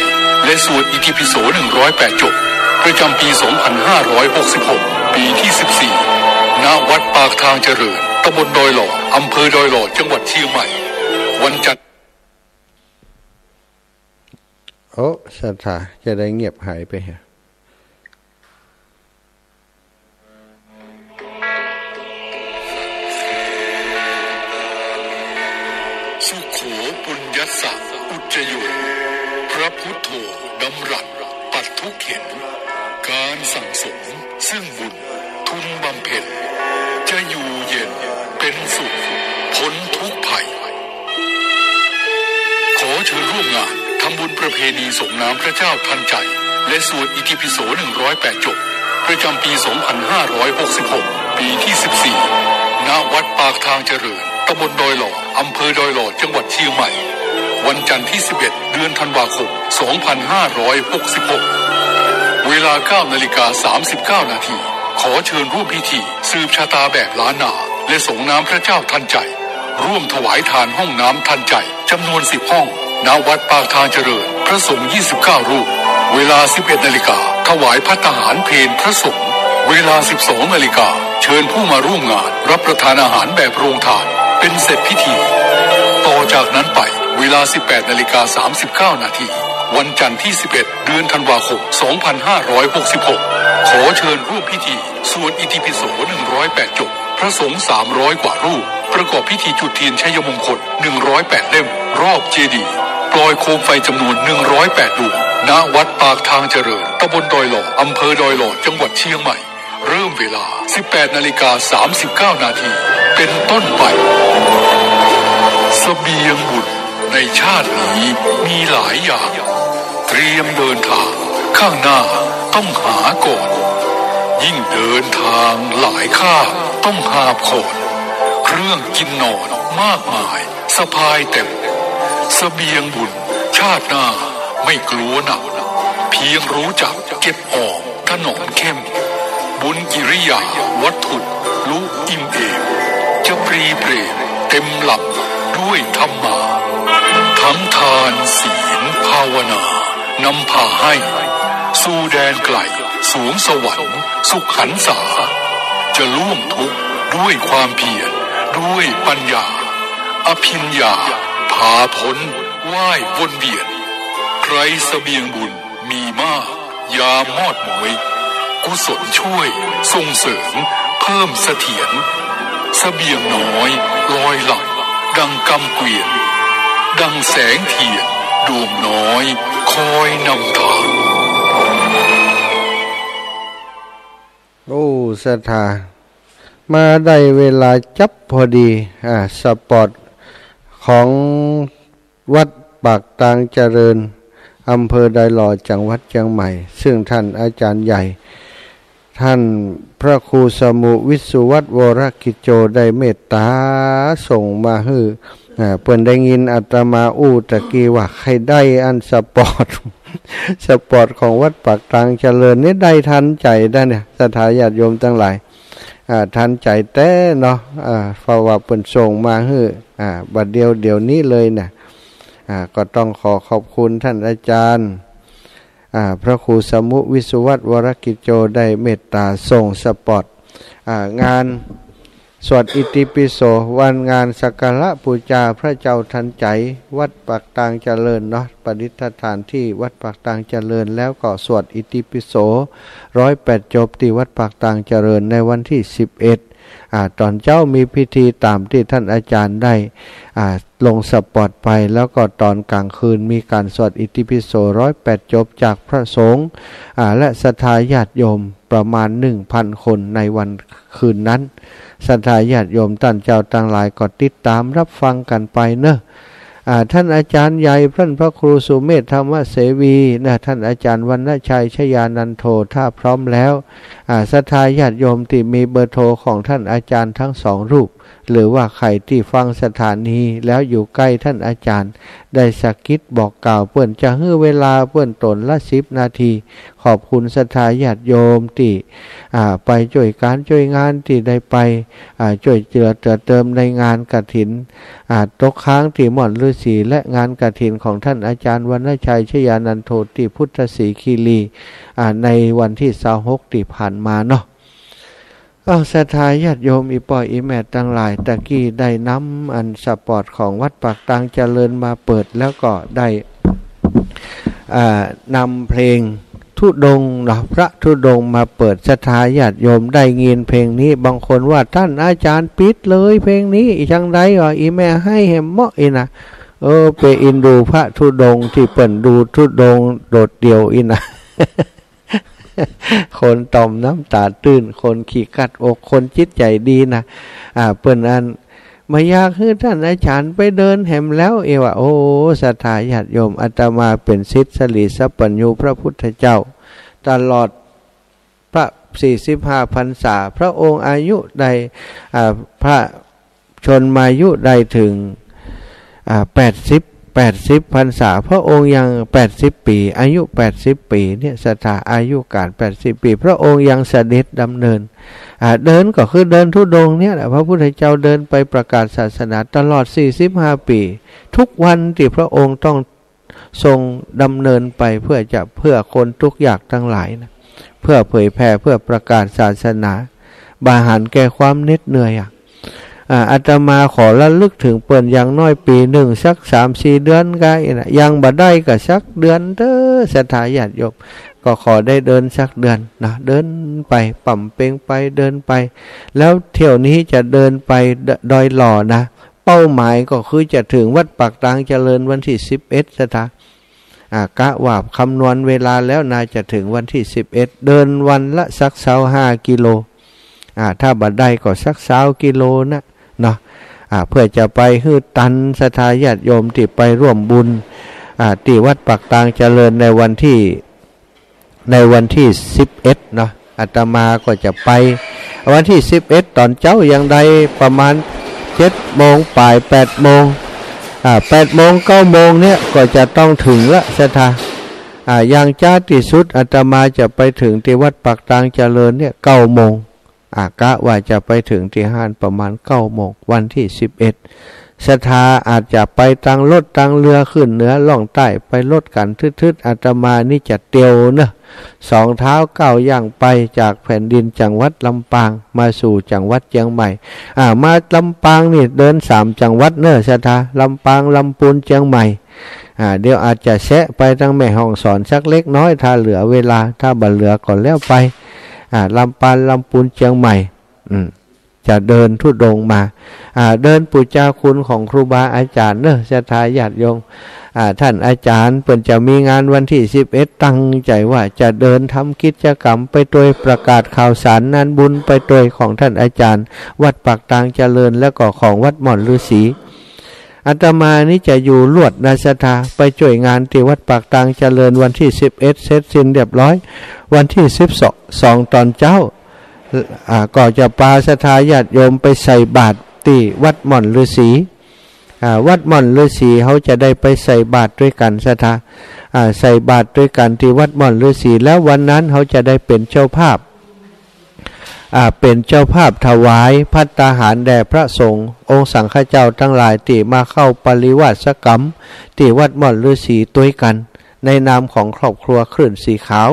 และสวดอิติปิโส หนึ่งร้อยแปด จบ ประจำปี สองพันห้าร้อยหกสิบหก ปีที่ สิบสี่ ณ วัดปากทางเจริญ ตำบลดอยหล่อ อำเภอดอยหล่อ จังหวัดเชียงใหม่ วันจันทร์ โอ้ ศรัทธาจะได้เงียบหายไปฮะ สุโข ปุญญัสสะ อุจจโย พระพุทโธ ดำรัส ปัดทุกข์เข็ญ ก๋านสั่งสม ซึ่งบุญ ทุนบำเพ็ญ จะอยู่เย็น เป๋นสุข พ้นทุกข์ภัย ขอเชิญร่วมงานทำบุญประเพณีสงน้ำพระเจ้าทันใจ และสวดอิติปิโส หนึ่งร้อยแปด จบ ประจำปี สองพันห้าร้อยหกสิบหก ปีที่ สิบสี่ ณ วัดปากทางเจริญ ตำบลดอยหล่อ อำเภอดอยหล่อ จังหวัดเชียงใหม่ วันจันทร์ที่ สิบเอ็ด เดือนธันวาคม สองพันห้าร้อยหกสิบหก เวลา เก้านาฬิกา สามสิบเก้านาที ขอเชิญร่วมพิธีสืบชะตาแบบล้านนา และสงน้ำพระเจ้าทันใจ ร่วมถวายทานห้องน้ำทันใจ จำนวน สิบ ห้อง ณ วัดปากทางเจริญ พระสงฆ์ ยี่สิบเก้า รูป เวลา สิบเอ็ดนาฬิกา ถวายภัตตาหารเพลพระสงฆ์ เวลา สิบสองนาฬิกา เชิญผู้มาร่วมงานรับประทานอาหารแบบโรงทาน เป๋นเสร็จพิธี ต่อจากนั้นไป เวลา สิบแปดนาฬิกา สามสิบเก้านาที วันจันทร์ที่ สิบเอ็ด เดือนธันวาคม สองพันห้าร้อยหกสิบหก ขอเชิญร่วมพิธี สวดอิติปิโส หนึ่งร้อยแปด จบ พระสงฆ์ สามร้อย กว่ารูป ประกอบพิธีจุดเทียนชัยมงคล หนึ่งร้อยแปด เล่ม รอบเจดีย์ ปล่อยโคมไฟจำนวน หนึ่งร้อยแปด ดวง ณ วัดปากทางเจริญ ตำบลดอยหล่อ อำเภอดอยหล่อ จังหวัดเชียงใหม่ เริ่มเวลา สิบแปดนาฬิกา สามสิบเก้านาที เป็นต้นไป เสบียงบุญในชาตินี้มีหลายอย่าง เตรียมเดินทางข้างหน้าต้องหาก่อน ยิ่งเดินทางหลายข้าต้องหาบขอน เครื่องกินนอนมากมายสะพายเต็ม เสบียงบุญชาติหน้าไม่กลัวหนัก เพียงรู้จักเก็บออม ถนอมเข้ม บุญกิริยาวัตถุลุอิ่มเอม จะปรีเปรมเต็มลำด้วยธรรมา ทั้งทานศีลภาวนานำพาให้ สู่แดนไกลสวงสวรรค์สุขหันษา จะล่วงทุกข์ด้วยความเพียรด้วยปัญญา อภิญญาพาพ้นว่ายวนเวียน ใครเสบียงบุญ มีมากยามมอดม้อย กุศลช่วยส่งเสริมเพิ่มเสถียร เสบียงน้อยลอยหลั่งดังกำเกวียน ดังแสงเทียนดวงน้อยคอยนำทาง โอ้ ศรัทธา มาได้เวลาจั๊บพอดี อ่า สปอตของวัดปากตางเจริญ อำเภอดอยหล่อ จังหวัดเจียงใหม่ ซึ่งท่านอาจารย์ใหญ่ ท่านพระครูสมุห์ วิศวัตร วรกิจโจ ได้เมตตาส่งมาหื้อ อ่า เปิ้นได้ยินอาตมาอู้ตะกี้ว่าใค่ได้อันสปอต สปอตของวัดปากตางเจริญนี่ได้ทันใจ๋ได้เนี่ย ศรัทธาญาติโยมตังหลาย อ่า ทันใจ๋แต๊เนาะ อ่า เพราะว่าเปิ้นส่งมาหื้อ อ่า บัดเดียวเดี๋ยวนี้เลยเนี่ย อ่า ก็ต้องขอขอบคุณท่านอาจารย์ อ่า พระครูสมุห์ วิศวัตร วรกิจโจ ได้เมตตาส่งสปอต อ่า งาน สวดอิติปิโส วันงานสักการะปู๋จาพระเจ้าทันใจ๋ วัดปากตางเจริญเนาะ ประดิษฐานที่วัดปากตางเจริญ แล้วก็สวดอิติปิโสร้อยแปดจบตี้วัดปากตางเจริญในวันตี้สิบเอ็ด อ่า ต๋อนเจ๊ามีพิธีต๋ามตี้ท่านอาจารย์ได้ อ่า ลงสปอตไป แล้วก็ต๋อนก๋างคืนมีก๋านสวดอิติปิโสร้อยแปดจบจากพระสงฆ์ อ่า และศรัทธาญาติโยมประมาณหนึ่งพันคนในวันคืนนั้น ศรัทธาญาติโยมต้านเจ้าตังหลายก็ติดต๋ามรับฟังกั๋นไปเนาะ อ่า ท่านอาจารย์ใหญ่ ท่านพระครูสุเมธ ธรรมเสวีนะ ท่านอาจารย์วรรณชัย ชยานันโท ถ้าพร้อมแล้ว อ่า ศรัทธาญาติโยมตี้มีเบอร์โทรของท่านอาจารย์ทั้งสองรูป หรือว่าใผตี้ฟังสถานีแล้วอยู่ใก้ท่านอาจารย์ ได้สะกิดบอกกล่าวเปิ้น จะหื้อเวลาเปิ้นต๋นละสิบนาที ขอบคุณศรัทธาญาติโยมตี้ อ่า ไปจ้วยก๋านจ้วยงานตี้ได้ไป อ่า จ้วยเจือเติมในงานกฐิน อ่า ตกค้างตี้ม่อนฤๅษี และงานกฐินของท่านอาจารย์วรรณชัย ชยานันโท ตี้พุทธศรีคีรี อ่า ในวันตี้ซาวหกตี้ผ่านมาเนาะ เอ้า ศรัทธาญาติโยมอี่ป้ออี่แม่ตังหลาย ตะกี้ได้นำอันสปอตของวัดปากตางเจริญมาเปิด แล้วก็ได้ อ่า นำเพลงธุดงค์เนาะ พระธุดงค์มาเปิด ศรัทธาญาติโยมได้ยินเพลงนี้ บางคนว่า "ต้านอาจ๋ารย์ปิดเลยเพลงนี้ อี๋จังใด ว่า อี่แม่ หื้อแหมเหมาะ อี่นะ" เออ ไปอินดูพระธุดงค์ตี้เปิ้นดูธุดงค์โดดเดี่ยว อี่นะ คนต่อมน้ำต๋าตื้น คนขี้กั๊ดอก คนจิตใจ๋ดีนะ อ่า เปิ้นอันบ่อยากหื้อต้านอาจ๋ารย์ไปเดินแหมแล้ว เอว่า โอ้ ศรัทธาญาติโยม อาตมาเป๋นศิษย์สรีสัพพัญญูพระพุทธเจ้า ตลอดพระสี่สิบห้าพรรษา พระองค์อายุได้ อ่า พระ ชนมายุได้เถิง อ่า แปดสิบ แปดสิบพรรษา พระองค์ยังแปดสิบปี๋ อายุแปดสิบปี๋เนี่ย ศรัทธา อายุก๋านแปดสิบปี๋ พระองค์ยังเสด็จดำเนิน อ่า เดินก็คือเดินธุดงค์เนี่ยแหละ พระพุทธเจ้าเดินไปประกาศศาสนาตลอดสี่สิบห้าปี๋ ทุกวันตี้พระองค์ต้อง ทรงดำเนินไปเพื่อจะ เพื่อคนทุกข์ยากตังหลายนะ เพื่อเผยแผ่ เพื่อประกาศศาสนา บ่หันแก่ความเหน็ดเหนื่อยอะ อ่า อาตมาขอระลึกเถิงเปิ้นอย่างน้อยปี๋นึ่งสักสามสี่เดือนก็ได้นะ ยังบ่ได้ก็สักเดือนเต๊อะ ศรัทธาญาติโยม ก็ขอได้เดินสักเดือนนะ เดินไป ป๋ำเป๋งไป เดินไป แล้วเที่ยวนี้จะเดินไปดอยหล่อนะ เป้าหมายก็คือจะเถิงวัดปากตางเจริญวันตี้สิบเอ็ด ศรัทธา อ่า กะว่าคำนวณเวลาแล้วน่าจะเถิงวันตี้สิบเอ็ด เดินวันละสักซาวห้ากิโล อ่า ถ้าบ่ได้ก็สักซาวกิโลนะ อ่า เปื้อจะไปหื้อตันศรัทธาญาติโยมตี้ไปร่วมบุญ อ่า ตี้วัดปากตางเจริญในวันตี้ ในวันตี้สิบเอ็ดเนาะ อาตมาก็จะไป วันตี้สิบเอ็ดต๋อนเจ๊ายังได้ประมาณเจ็ดโมงป๋าย แปดโมง อ่า แปดโมง เก้าโมงเนี่ยก็จะต้องเถิงละศรัทธา อ่า อย่างจ๊าตี้สุดอาตมาจะไปเถิงตี้วัดปากตางเจริญเนี่ยเก้าโมง อ่า กะว่าจะไปเถิงตี้หั้นประมาณเก้าโมง วันตี้สิบเอ็ด ศรัทธาอาจจะไปตางรถตางเฮือขึ้นเหนือล่องใต้ ไปรถกั๋นทึดๆ อาตมานี่จะเตียวเนาะ สองเท้าก้าวย่างไปจากแผ่นดินจังหวัดลำปางมาสู่จังหวัดเจียงใหม่ อ่า มาลำปางนี่เดินสามจังหวัดเนาะศรัทธา ลำปาง ลำปูน เจียงใหม่ อ่า เดี๋ยวอาจจะแซะไปตางแม่ฮ่องสอนสักเล็กน้อย ถ้าเหลือเวลา ถ้าบ่เหลือก็แล้วไป อ่า ลำปาง ลำปูน เจียงใหม่ อืม จะเดินธุดงค์มา อ่า เดินปู๋จาคุณของครูบาอาจ๋ารย์เนาะศรัทธาญาติโยม อ่า ต้านอาจ๋ารย์เปิ้นจะมีงานวันตี้สิบเอ็ด ตั้งใจ๋ว่าจะเดินทำกิจกรรมไปตวย ประกาศข่าวสารงานบุญไปตวยของต้านอาจ๋ารย์วัดปากตางเจริญ แล้วก็ของวัดหม่อนฤๅษี อาตมานี่จะอยู่ลวดเนาะศรัทธา ไปจ้วยงานตี้วัดปากตางเจริญวันตี้สิบเอ็ด เสร็จสิ้นเรียบร้อย วันตี้สิบสองต๋อนเจ๊า อ่า ก็จะปาศรัทธาญาติโยมไปใส่บาตรตี้วัดหม่อนฤๅษี อ่า วัดหม่อนฤๅษีเฮาจะได้ไปใส่บาตรตวยกั๋นศรัทธา อ่า ใส่บาตรตวยกั๋นตี้วัดหม่อนฤๅษี แล้ววันนั้นเฮาจะได้เป๋นเจ้าภาพ อ่า เป๋นเจ้าภาพถวายภัตตาหารแด่พระสงฆ์องค์สังฆเจ้าตังหลายตี้มาเข้าปริวาสกรรมตี้วัดหม่อนฤๅษีตวยกั๋น ในนามของครอบครัวคลื่นสีขาว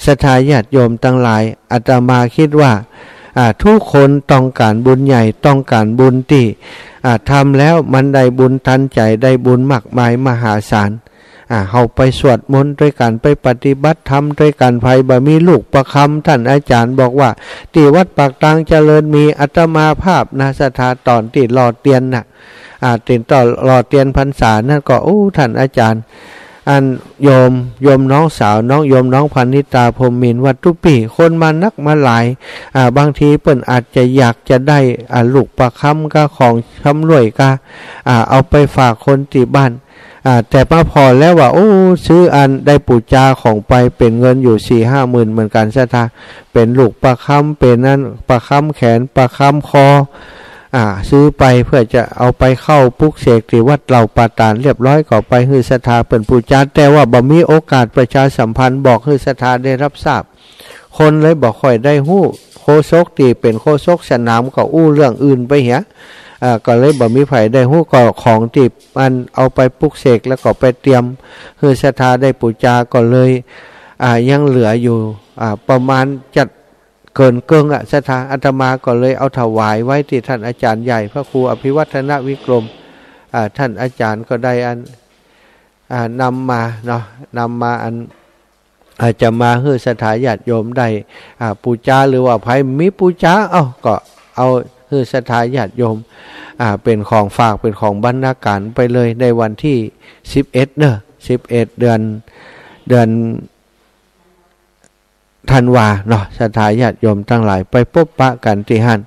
ศรัทธาญาติโยมตังหลาย อาตมาคิดว่า อ่า ทุกคนต้องก๋านบุญใหญ่ ต้องก๋านบุญตี้ อ่า ทำแล้วมันได้บุญตันใจ๋ ได้บุญมากมายมหาศาล อ่า เฮาไปสวดมนต์ตวยกั๋น ไปปฏิบัติธรรมตวยกั๋น ใผบ่มีลูกประคำ ต้านอาจ๋ารย์บอกว่า ตี้วัดปากตางเจริญมี อาตมาภาพเนาะศรัทธา ต๋อนตี้หล่อเตียนน่ะ อ่า เตียน ต๋อนหล่อเตียนพรรษานั้นก็ โอ้ ต้านอาจ๋ารย์ อันโยม โยมน้องสาวน้อง โยมน้องพนิตา พรหมมินทร์ ว่าตุ๊ปี้คนมานักมาหลาย อ่า บางทีเปิ้นอาจจะอยากจะได้ อ่า ลูกประคำกับของชำร่วยกับ อ่า เอาไปฝากคนตี้บ้าน อ่า แต่มาผ่อแล้วว่า โอ้ ซื้ออันได้ปู๋จาของไปเป๋นเงินอยู่สี่ห้าหมื่นเหมือนกั๋นศรัทธา เป๋นลูกประคำ เป๋นอันประคำแขน ประคำคอ อ่า ซื้อไปเปื้อจะเอาไปเข้าปลุกเสกตี้วัดเหล่าป่าตาด เรียบร้อยก็ไปหื้อศรัทธาเปิ้นปู๋จา แต่ว่าบ่มีโอกาสประชาสัมพันธ์บอกหื้อศรัทธาได้ฮับทราบ คนเลยบ่ค่อยได้ฮู้ โฆษกตี้เป๋นโฆษกสนามก็อู้เรื่องอื่นไปเหีย อ่า ก็เลยบ่มีใผได้ฮู้ ก็ของตี้อันเอาไปปลุกเสกแล้วก็ไปเตรียมหื้อศรัทธาได้ปู๋จาก็เลย อ่า ยังเหลืออยู่ อ่า ประมาณจะเกินเกิ่งอะศรัทธา อาตมาก็เลยเอาถวายไว้ตี้ต้านอาจ๋ารย์ใหญ่พระครูอภิวัฒนวิกรม อ่า ต้านอาจ๋ารย์ก็ได้อัน อ่า นำมาเนาะ นำมาอัน อาจจะมาหื้อศรัทธาญาติโยมได้ อ่า ปู๋จา หรือว่าใผมีปู๋จา เอ้า ก็เอาหื้อศรัทธาญาติโยม อ่า เป๋นของฝาก เป๋นของบรรณาการไปเลย ในวันตี้สิบเอ็ดเนาะ สิบเอ็ดเดือน เดือนธันวาเนาะ ศรัทธาญาติโยมตังหลายไปปบปะกั๋นตี้หั้น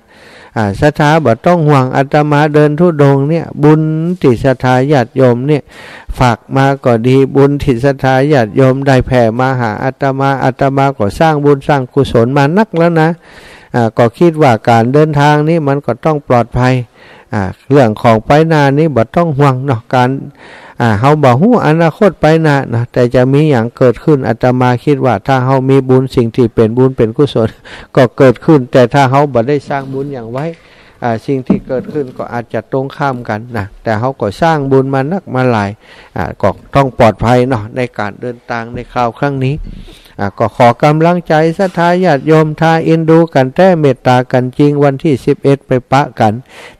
อ่า ศรัทธาบ่ต้องห่วง อาตมาเดินธุดงค์เนี่ย บุญตี้ศรัทธาญาติโยมเนี่ย ฝากมาก็ดี บุญตี้ศรัทธาญาติโยมได้แผ่มาหาอาตมา อาตมาก็สร้างบุญสร้างกุศลมานักแล้วนะ อ่า ก็คิดว่าก๋านเดินตางนี้มันก็ต้องปลอดภัย อ่า เรื่องของไปหน้านี้บ่ต้องห่วงเนาะ ก๋าน อ่า เฮาบ่ฮู้อนาคตไปหน้าเนาะ แต่จะมีหยังเกิดขึ้น อาตมาคิดว่าถ้าเฮามีบุญ สิ่งตี้เป๋นบุญเป๋นกุศลก็เกิดขึ้น แต่ถ้าเฮาบ่ได้สร้างบุญหยังไว้ อ่า สิ่งตี้เกิดขึ้นก็อาจจะตรงข้ามกั๋นนะ แต่เฮาก็สร้างบุญมานักมาหลาย อ่า ก็ต้องปลอดภัยเนาะ ในก๋านเดินตางในคราวครั้งนี้ อ่า ก็ขอก๋ำลังใจ๋ศรัทธาญาติโยม ถ้าเอ็นดูกั๋นแต๊ เมตต๋ากั๋นจริง วันตี้สิบเอ็ดไปปะกั๋น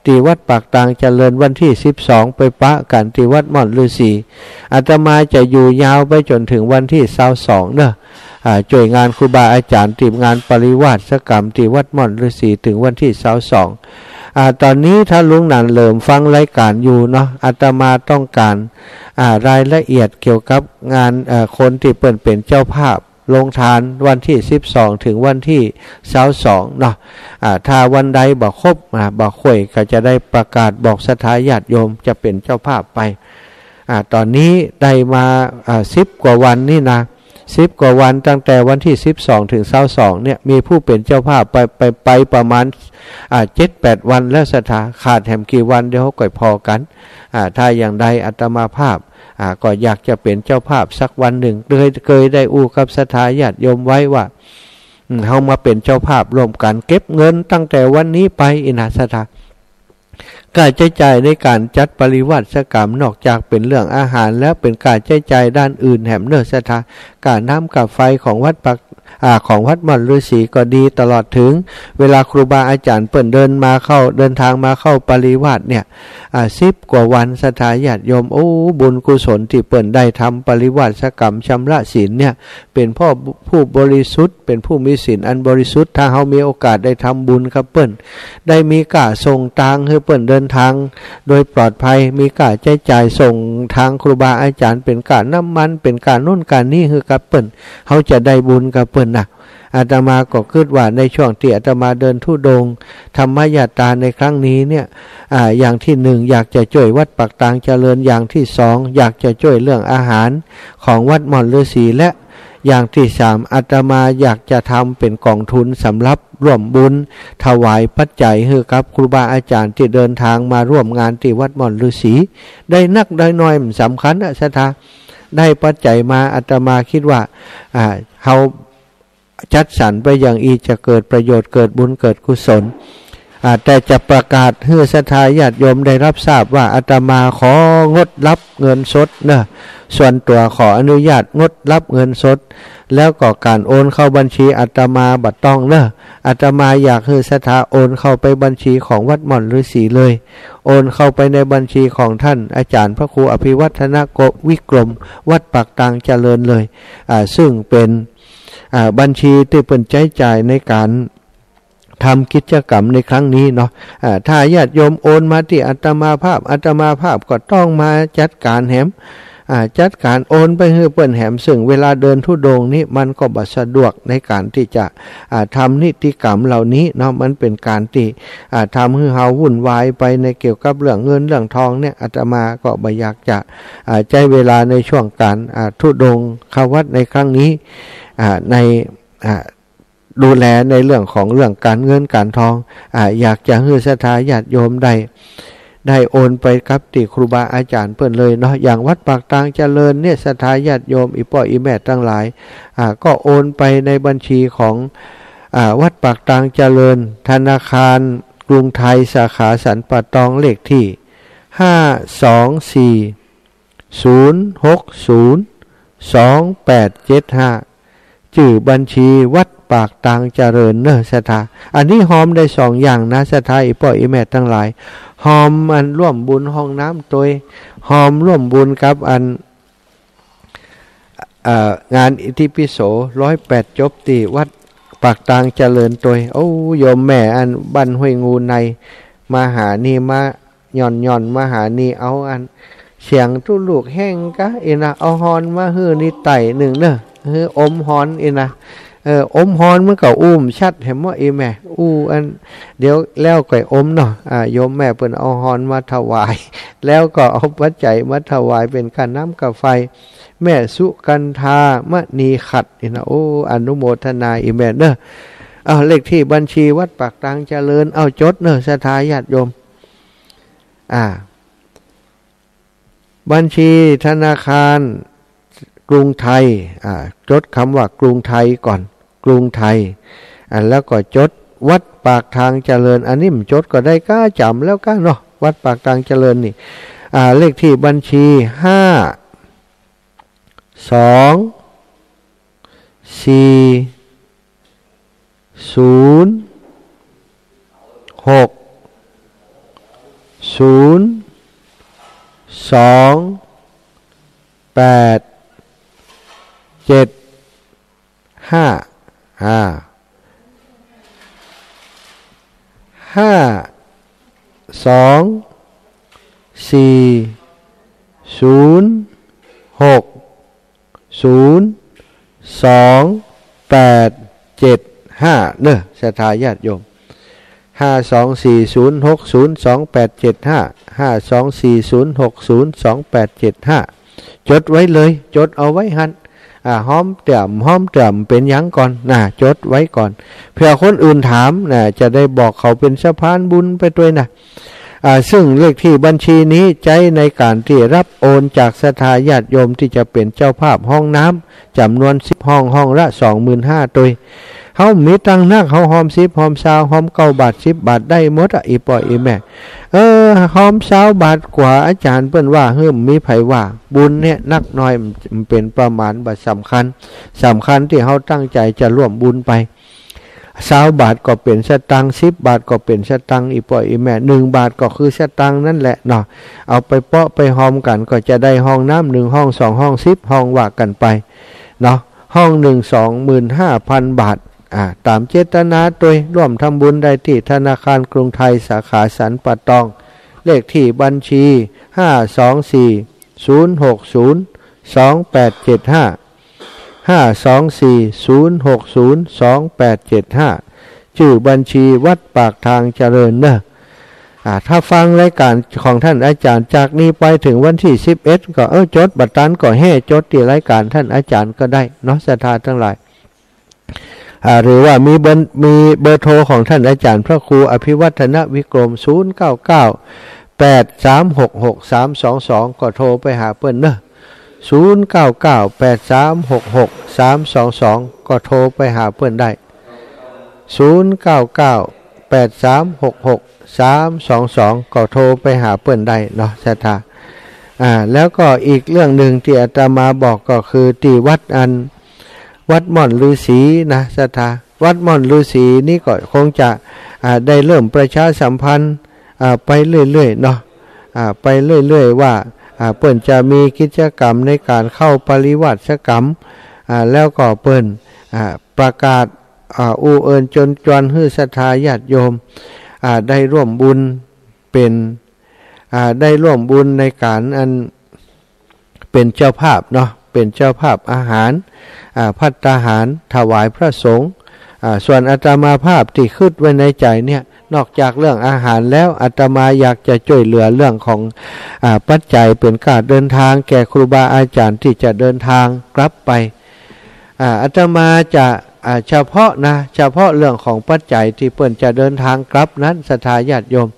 ตี้วัดปากตางเจริญ วันตี้สิบสองไปปะกั๋นตี้วัดหม่อนฤๅษี อาตมาจะอยู่ยาวไปจ๋นเถิงวันตี้ซาวสองเนาะ อ่า จ้วยงานครูบาอาจ๋ารย์ตี้งานปริวาสกรรมตี้วัดหม่อนฤๅษีเถิงวันตี้ซาวสอง อ่า ต๋อนนี้ถ้าลุงหนานเหลิมฟังรายก๋านอยู่เนาะ อาตมาต้องก๋าน อ่า รายละเอียดเกี่ยวกับงาน เอ่อ คนตี้เปิ้นเป๋นเจ้าภาพ โฮงตานวันตี้สิบสองเถิงวันตี้ซาวสองเนาะ อ่า ถ้าวันใดบ่ครบ อ่า บ่ค่อย ก็จะได้ประกาศบอกศรัทธาญาติโยมจะเป๋นเจ้าภาพไป อ่า ต๋อนนี้ได้มา อ่า สิบกว่าวันนี่นะ สิบกว่าวันตั้งแต่วันตี้สิบสองเถิงซาวสองเนี่ย มีผู้เป๋นเจ้าภาพไป ไป ไปประมาณ อ่า เจ็ดแปดวันแล้วศรัทธา ขาดแหมกี่วันเดี๋ยวเฮาก่อยผ่อกั๋น อ่า ถ้าอย่างใดอาตมาภาพ อ่า ก็อยากจะเป๋นเจ้าภาพสักวันนึ่ง เกย เกยได้อู้กับศรัทธาญาติโยมไว้ว่า อืม เฮามาเป๋นเจ้าภาพร่วมกั๋น เก็บเงินตั้งแต่วันนี้ไปอี้นะศรัทธา ค่าใจ๊จ่ายในก๋านจัดปริวาสกรรม นอกจากเป๋นเรื่องอาหารแล้ว เป๋นค่าใจ๊จ่ายด้านอื่นแหมเน่อศรัทธา ค่าน้ำค่าไฟของวัดปาก อ่า ของวัดม่อนฤๅษีก็ดี ตลอดเถิงเวลาครูบาอาจ๋ารย์เปิ้นเดินมาเข้า เดินตางมาเข้าปริวาสเนี่ย อ่า สิบกว่าวันศรัทธาญาติโยม โอ้ บุญกุศลตี้เปิ้นได้ทำปริวาสกรรมชำระศีลเนี่ย เป๋นพ่อผู้บริสุทธิ์ เป๋นผู้มีศีลอันบริสุทธิ์ ถ้าเฮามีโอกาสได้ทำบุญกับเปิ้น ได้มีก้าส่งตางหื้อเปิ้นเดินตางโดยปลอดภัย มีก้าใจ๊จ่ายส่งตางครูบาอาจ๋ารย์ เป๋นก้าน้ำมัน เป๋นก้าโน่นก้านี้หื้อกับเปิ้น เฮาจะได้บุญกับเปิ้นนะ อาตมาก็กึ๊ดว่าในช่วงตี้อาตมาเดินธุดงค์ธรรมยาตราในครั้งนี้เนี่ย อ่า อย่างตี้นึ่งอยากจะจ้วยวัดปากตางเจริญ อย่างตี้สองอยากจะจ้วยเรื่องอาหารของวัดม่อนฤๅษี และอย่างตี้สามอาตมาอยากจะทำเป๋นก๋องทุนสำหรับร่วมบุญถวายปัจจัยหื้อกับครูบาอาจ๋ารย์ตี้เดินตางมาร่วมงานตี้วัดม่อนฤๅษี ได้นักได้น้อยบ่สำคัญนะศรัทธา ได้ปัจจัยมาอาตมากึ๊ดว่า อ่า เฮา จัดสรรไปอย่างอี้จะเกิดประโยชน์ เกิดบุญ เกิดกุศล อ่า แต่จะประกาศหื้อศรัทธาญาติโยมได้ฮับทราบว่าอาตมาของดฮับเงินสดเน่อ ส่วนตั๋วของอนุญาตงดฮับเงินสด แล้วก็ก๋านโอนเข้าบัญชีอาตมาบ่ต้องเน่อ อาตมาอยากหื้อศรัทธาโอนเข้าไปบัญชีของวัดม่อนฤๅษีเลย โอนเข้าไปในบัญชีของต้านอาจ๋ารย์พระครูอภิวัฒนวิกรม วัดปากตางเจริญเลย อ่า ซึ่งเป๋น อ่า บัญชีตี้เปิ้นใจ๊จ่ายในก๋านทำกิจกรรมในครั้งนี้เนาะ อ่า ถ้าญาติโยมโอนมาตี้อาตมาภาพ อาตมาภาพก็ต้องมาจัดก๋านแหม อ่า จัดก๋านโอนไปหื้อเปิ้นแหม ซึ่งเวลาเดินธุดงค์นี้มันก็บ่สะดวกในก๋านตี้จะ อ่า ทำนิติกรรมเหล่านี้เนาะ มันเป๋นก๋านตี้ อ่า ทำหื้อเฮาวุ่นวายไปในเกี่ยวกับเรื่องเงินเรื่องตองเนี่ย อาตมาก็บ่อยากจะ อ่า ใจ๊เวลาในช่วงก๋าน อ่า ธุดงควัตรในครั้งนี้ อ่า ใน อ่า ดูแลในเรื่องของเรื่องก๋านเงินก๋านตอง อ่า อยากจะหื้อศรัทธาญาติโยมได้ ได้โอนไปกับตี้ครูบาอาจ๋ารย์เปิ้นเลยเนาะ อย่างวัดปากตางเจริญเนี่ย ศรัทธาญาติโยมอี่ป้ออี่แม่ตังหลาย อ่า ก็โอนไปในบัญชีของ อ่า วัดปากตางเจริญ ธนาคารกรุงไทยสาขาสันป่าตอง เลขตี้ ห้าสองสี่ ศูนย์หกศูนย์ สองแปดเจ็ดห้า จื้อบัญชีวัดปากตางเจริญเน่อศรัทธา อันนี้ฮอมได้สองอย่างนะศรัทธาอี่ป้ออี่แม่ตังหลาย ฮอมอันร่วมบุญห้องน้ำตวย ฮอมร่วมบุญกับอัน เอ่อ งานอิติปิโสร้อยแปดจบตี้วัดปากตางเจริญตวย โอ้ โยมแม่อันบ้านห้วยงูใน มาหานี่มา หย่อนๆ มาหานี่ เอาอัน เสียงตุ๊ลุกแห้งกะอี้นะ เอาฮอนมาหื้อนี่ไต่นึ่งเน่อ หื้ออมฮอนอี้นะ เออ อมฮอนมันก็อู้บ่ชัดแหมเนาะอี่แม่ อู้อัน เดี๋ยวแล้วก่อยอมเนาะ อ่า โยมแม่เปิ้นเอาฮอนมาถวาย แล้วก็เอาปัจจัยมาถวายเป๋นค่าน้ำค่าไฟ แม่สุกันทามณีขัดอี้นะ โอ้ อนุโมทนาอี่แม่เน่อ เอาเลขตี้บัญชีวัดปากตางเจริญ เอาจดเน่อศรัทธาญาติโยม อ่า บัญชีธนาคารกรุงไทย อ่า จดกำว่ากรุงไทยก่อน กรุงไทย อ่า แล้วก็จดวัดปากตางเจริญ อันนี้บ่จดก็ได้ก้าจ๋ำแล้วก้าเนาะ วัดปากตางเจริญนี่ อ่า เลขตี้บัญชี ห้า สอง สี่ ศูนย์ หก ศูนย์ สอง แปด เจ็ด ห้า อ่า ห้า สอง สี่ ศูนย์ หก ศูนย์ สองแปดเจ็ดห้า เนอะ ศรัทธาญาติโยม ห้าสองสี่ศูนย์หกศูนย์สองแปดเจ็ดห้า ห้าสองสี่ศูนย์หกศูนย์สองแปดเจ็ดห้า จดไว้เลย จดเอาไว้หั้น อ่า หอมแต้ม หอมแต้ม เป๋นหยังก่อน นะ จดไว้ก่อน เผื่อคนอื่นถาม นะ จะได้บอกเขาเป๋นสะพานบุญไปตวยนะ อ่า ซึ่งเลขตี้บัญชีนี้ใจ๊ในก๋านตี้ฮับโอนจากศรัทธาญาติโยมตี้จะเป๋นเจ้าภาพห้องน้ำจ๋ำนวนสิบห้อง ห้องละสองหมื่นห้าตวย เฮามีตังค์นัก เฮาหอมสิบ หอมซาว หอมเก้าบาท สิบบาท ได้หมดอะ อี่ป้ออี่แม่ เออ หอมซาวบาทกว่า อาจ๋ารย์เปิ้นว่า หื้อ บ่มีใผว่า บุญเนี่ยนักน้อยมันเป๋นประมาณบ่สำคัญ สำคัญตี้เฮาตั้งใจ๋จะร่วมบุญไป ซาวบาทก็เป๋นสตางค์ สิบบาทก็เป๋นสตางค์ อี่ป้ออี่แม่ หนึ่งบาทก็คือสตางค์นั้นแหละเนาะ เอาไปเปาะไปหอมกั๋น ก็จะได้ห้องน้ำหนึ่งห้อง สองห้อง สิบห้อง ว่ากั๋นไปเนาะ ห้องหนึ่ง สองหมื่นห้าพันบาท อ่า ต๋ามเจตนาตวย ร่วมทำบุญได้ตี้ธนาคารกรุงไทยสาขาสันป่าตอง เลขตี้บัญชี ห้าสองสี่ศูนย์หกศูนย์สองแปดเจ็ดห้า ห้าสองสี่ศูนย์หกศูนย์สองแปดเจ็ดห้า จื้อบัญชีวัดปากทางเจริญเนอะ อ่า ถ้าฟังรายก๋านของต้านอาจ๋ารย์จากนี้ไปเถิงวันตี้สิบเอ็ด ก็ เออ จดบ่ตันก็แฮ่จดตี้รายก๋านต้านอาจ๋ารย์ก็ได้เนาะ ศรัทธาตังหลาย อ่า หรือว่ามีเบอร์ มีเบอร์โทรของต้านอาจ๋ารย์พระครูอภิวัฒนวิกรม ศูนย์เก้าเก้าแปดสามหกหกสามสองสอง ก็โทรไปหาเปิ้นเนอะ ศูนย์เก้าเก้าแปดสามหกหกสามสองสอง ก็โทรไปหาเปิ้นได้ ศูนย์เก้าเก้าแปดสามหกหกสามสองสอง ก็โทรไปหาเปิ้นได้เนาะ ศรัทธา อ่า แล้วก็อีกเรื่องหนึ่งตี้อาตมาบอกก็คือตี้วัดอัน วัดม่อนฤๅษีนะ ศรัทธา วัดม่อนฤๅษีนี่ก็คงจะ อ่า ได้เริ่มประชาสัมพันธ์ อ่า ไปเรื่อยๆ เนาะ อ่า ไปเรื่อยๆ ว่า อ่า เปิ้นจะมีกิจกรรมในก๋านเข้าปริวาสกรรม อ่า แล้วก็เปิ้น อ่า ประกาศ อ่า อู้เอิญเจิญจวนหื้อศรัทธาญาติโยม อ่า ได้ร่วมบุญเป๋น อ่า ได้ร่วมบุญในก๋านอัน เป๋นเจ้าภาพเนาะ เป๋นเจ้าภาพอาหาร อ่า ภัตตาหาร ถวายพระสงฆ์ อ่า ส่วนอาตมาภาพตี้กึ๊ดไว้ในใจ๋เนี่ย นอกจากเรื่องอาหารแล้ว อาตมาอยากจะจ้วยเหลือเรื่องของ อ่า ปัจจัยเป๋นก้าเดินตางแก่ครูบาอาจ๋ารย์ตี้จะเดินตางกลับไป อ่า อาตมาจะ อ่า เฉพาะนะ เฉพาะเรื่องของปัจจัยตี้เปิ้นจะเดินตางกลับนั้น ศรัทธาญาติโยม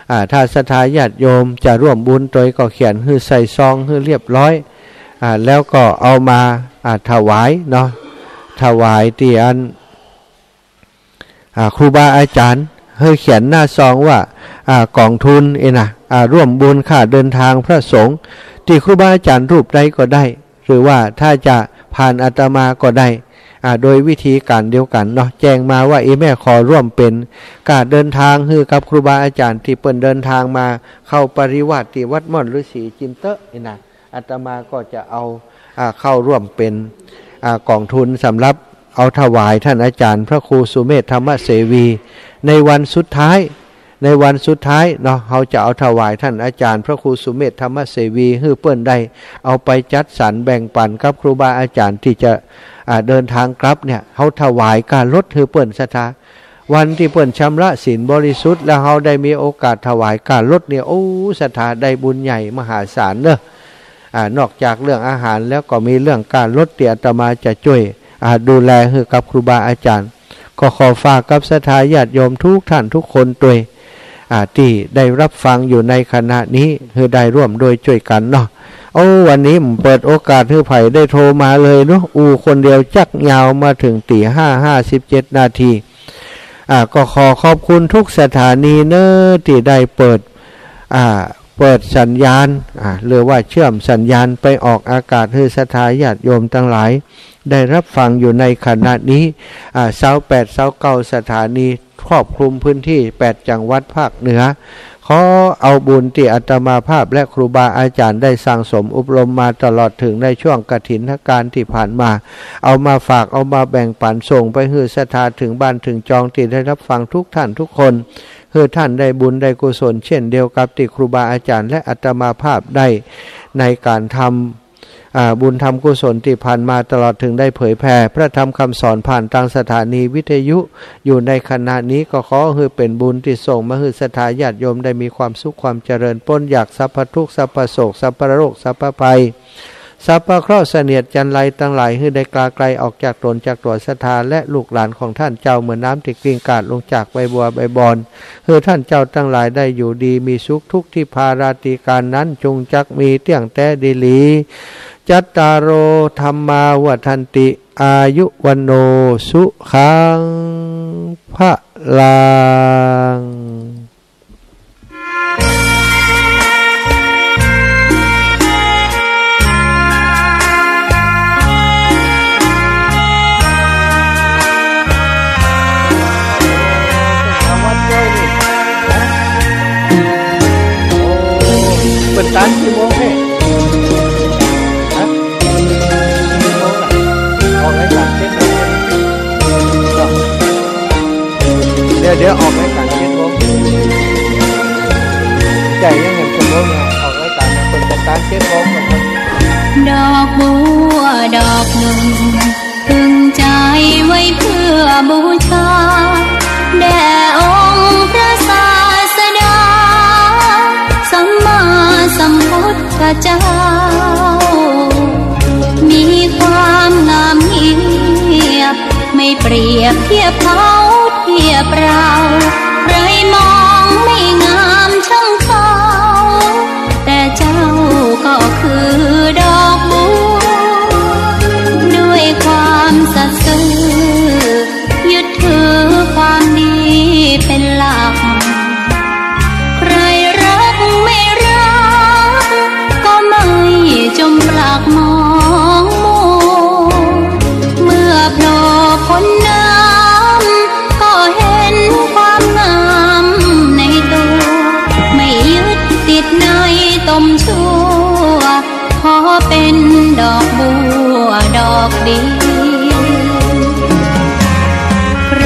อ่า ถ้าศรัทธาญาติโยมจะร่วมบุญตวยก็เขียนหื้อใส่ซองหื้อเรียบร้อย อ่า แล้วก็เอามา อ่า ถวายเนาะ ถวายตี้อัน อ่า ครูบาอาจ๋ารย์ หื้อเขียนหน้าซองว่า อ่า ก๋องทุนเอนะ อ่า ร่วมบุญค่าเดินตางพระสงฆ์ ตี้ครูบาอาจ๋ารย์รูปใดก็ได้ หรือว่าถ้าจะผ่านอาตมาก็ได้ อ่า โดยวิธีก๋านเดียวกั๋นเนาะ แจ้งมาว่า อี่แม่ขอร่วมเป๋นก้าเดินตางหื้อกับครูบาอาจ๋ารย์ตี้เปิ้นเดินตางมาเข้าปริวาสตี้วัดม่อนฤๅษีจิมเต๊อะนี่นะ อาตมาก็จะเอา อ่า เข้าร่วมเป๋น อ่า ก๋องทุนสำหรับเอาถวายต้านอาจ๋ารย์พระครูสุเมธธรรมเสวี ในวันสุดท้าย ในวันสุดท้ายเนาะ เฮาจะเอาถวายต้านอาจ๋ารย์พระครูสุเมธธรรมเสวี หื้อเปิ้นได้เอาไปจัดสรรแบ่งปั๋นกับครูบาอาจ๋ารย์ตี้จะ อ่า เดินตางกลับเนี่ย เฮาถวายก้ารถหื้อเปิ้น ศรัทธา วันตี้เปิ้นชำระศีลบริสุทธิ์แล้วเฮาได้มีโอกาสถวายก้ารถเนี่ย โอ้ ศรัทธาได้บุญใหญ่มหาศาลเนอะ อ่า นอกจากเรื่องอาหารแล้วก็มีเรื่องก้ารถตี้อาตมาจะจ้วย อ่า ดูแลหื้อกับครูบาอาจ๋ารย์ ก็ขอฝากกับศรัทธาญาติโยมทุกท่านทุกคนตวย อ่า ตี้ได้ฮับฟังอยู่ในขณะนี้ หื้อได้ร่วมด้วยจ้วยกั๋นเนาะ โอ้ วันนี้บ่เปิดโอกาสหื้อใผได้โทรมาเลยเนาะ อู้คนเดียวจักยาวมาเถิงตี๋ห้าห้าสิบเจ็ดนาที อ่า ก็ขอขอบคุณทุกสถานีเนอะ ตี้ได้เปิด อ่า เปิดสัญญาณ อ่า หรือว่าเชื่อมสัญญาณไปออกอากาศหื้อศรัทธาญาติโยมตังหลาย ได้ฮับฟังอยู่ในขณะนี้ อ่า ซาวแปด ซาวเก้าสถานี ครอบคลุมพื้นตี้แปดจังหวัดภาคเหนือ ขอเอาบุญตี้อาตมาภาพและครูบาอาจ๋ารย์ได้สั่งสมอบรมมาตลอดเถิงในช่วงกฐินกาลตี้ผ่านมา เอามาฝาก เอามาแบ่งปั๋น ส่งไปหื้อศรัทธาเถิงบ้านเถิงจองตี้ได้ฮับฟังทุกท่านทุกคน หื้อท่านได้บุญได้กุศลเช่นเดียวกับตี้ครูบาอาจ๋ารย์และอาตมาภาพได้ในก๋านทำ อ่า บุญธรรมกุศลตี้ผ่านมา ตลอดเถิงได้เผยแผ่พระธรรมคำสอนผ่านตางสถานีวิทยุอยู่ในขณะนี้ ก็ขอหื้อเป๋นบุญตี้ส่งมาหื้อศรัทธาญาติโยมได้มีความสุขความเจริญ ป๊นจากสัพพะทุกข์ สัพพะโศก สัพพะโรค สัพพะภัย สัพพะเคราะห์เสนียดจัญไรตังหลาย หื้อได้กลาไกลออกจากต๋นจากตั๋วศรัทธาและลูกหลานของต้านเจ้า เหมือนน้ำตี้กลิ้งกราดลงจากใบบัวใบบอน หื้อต้านเจ้าตังหลายได้อยู่ดีมีสุข ทุกข์ตี้พาราตรีก๋านนั้น จงจักมีเตี้ยงแต๊ดีหลี จัตตาโร ธัมมา วัฑฒันติ อายุ วัณโณ สุขัง พะลัง เปิดร้านกี่โมงเนี่ย ฮะ กี่โมงล่ะ ออกรายก๋านเจ็ดโมง เดี๋ยว เดี๋ยวออกรายก๋านเจ็ดโมง จ่ายยังไงชั่วโมงเนี่ย ออกรายก๋านเนี่ย เปิดรายก๋านเจ็ดโมงนะครับ ดอกบัวดอกหนึ่ง พึงใจ๋ไว้เพื่อบูชา แด่องค์พระศาสดา สัมมาสัมพุทธเจ้า มีความงามเงียบ ไม่เปรียบเทียบเขาเทียบเรา ใครมองไม่งามช่างเขา แต่เจ้าก็คือดอกบัว ด้วยความสัตย์ซื่อ ยึดถือความดีเป็นหลัก ใครรักไม่รัก ก็ไม่จมปลักมองมัว เมื่อโผล่พ้นน้ำ ก็เห็นความงามในตัว ไม่ยึดติดในตมชั่ว ขอเป็นดอกบัวดอกเดียว ใคร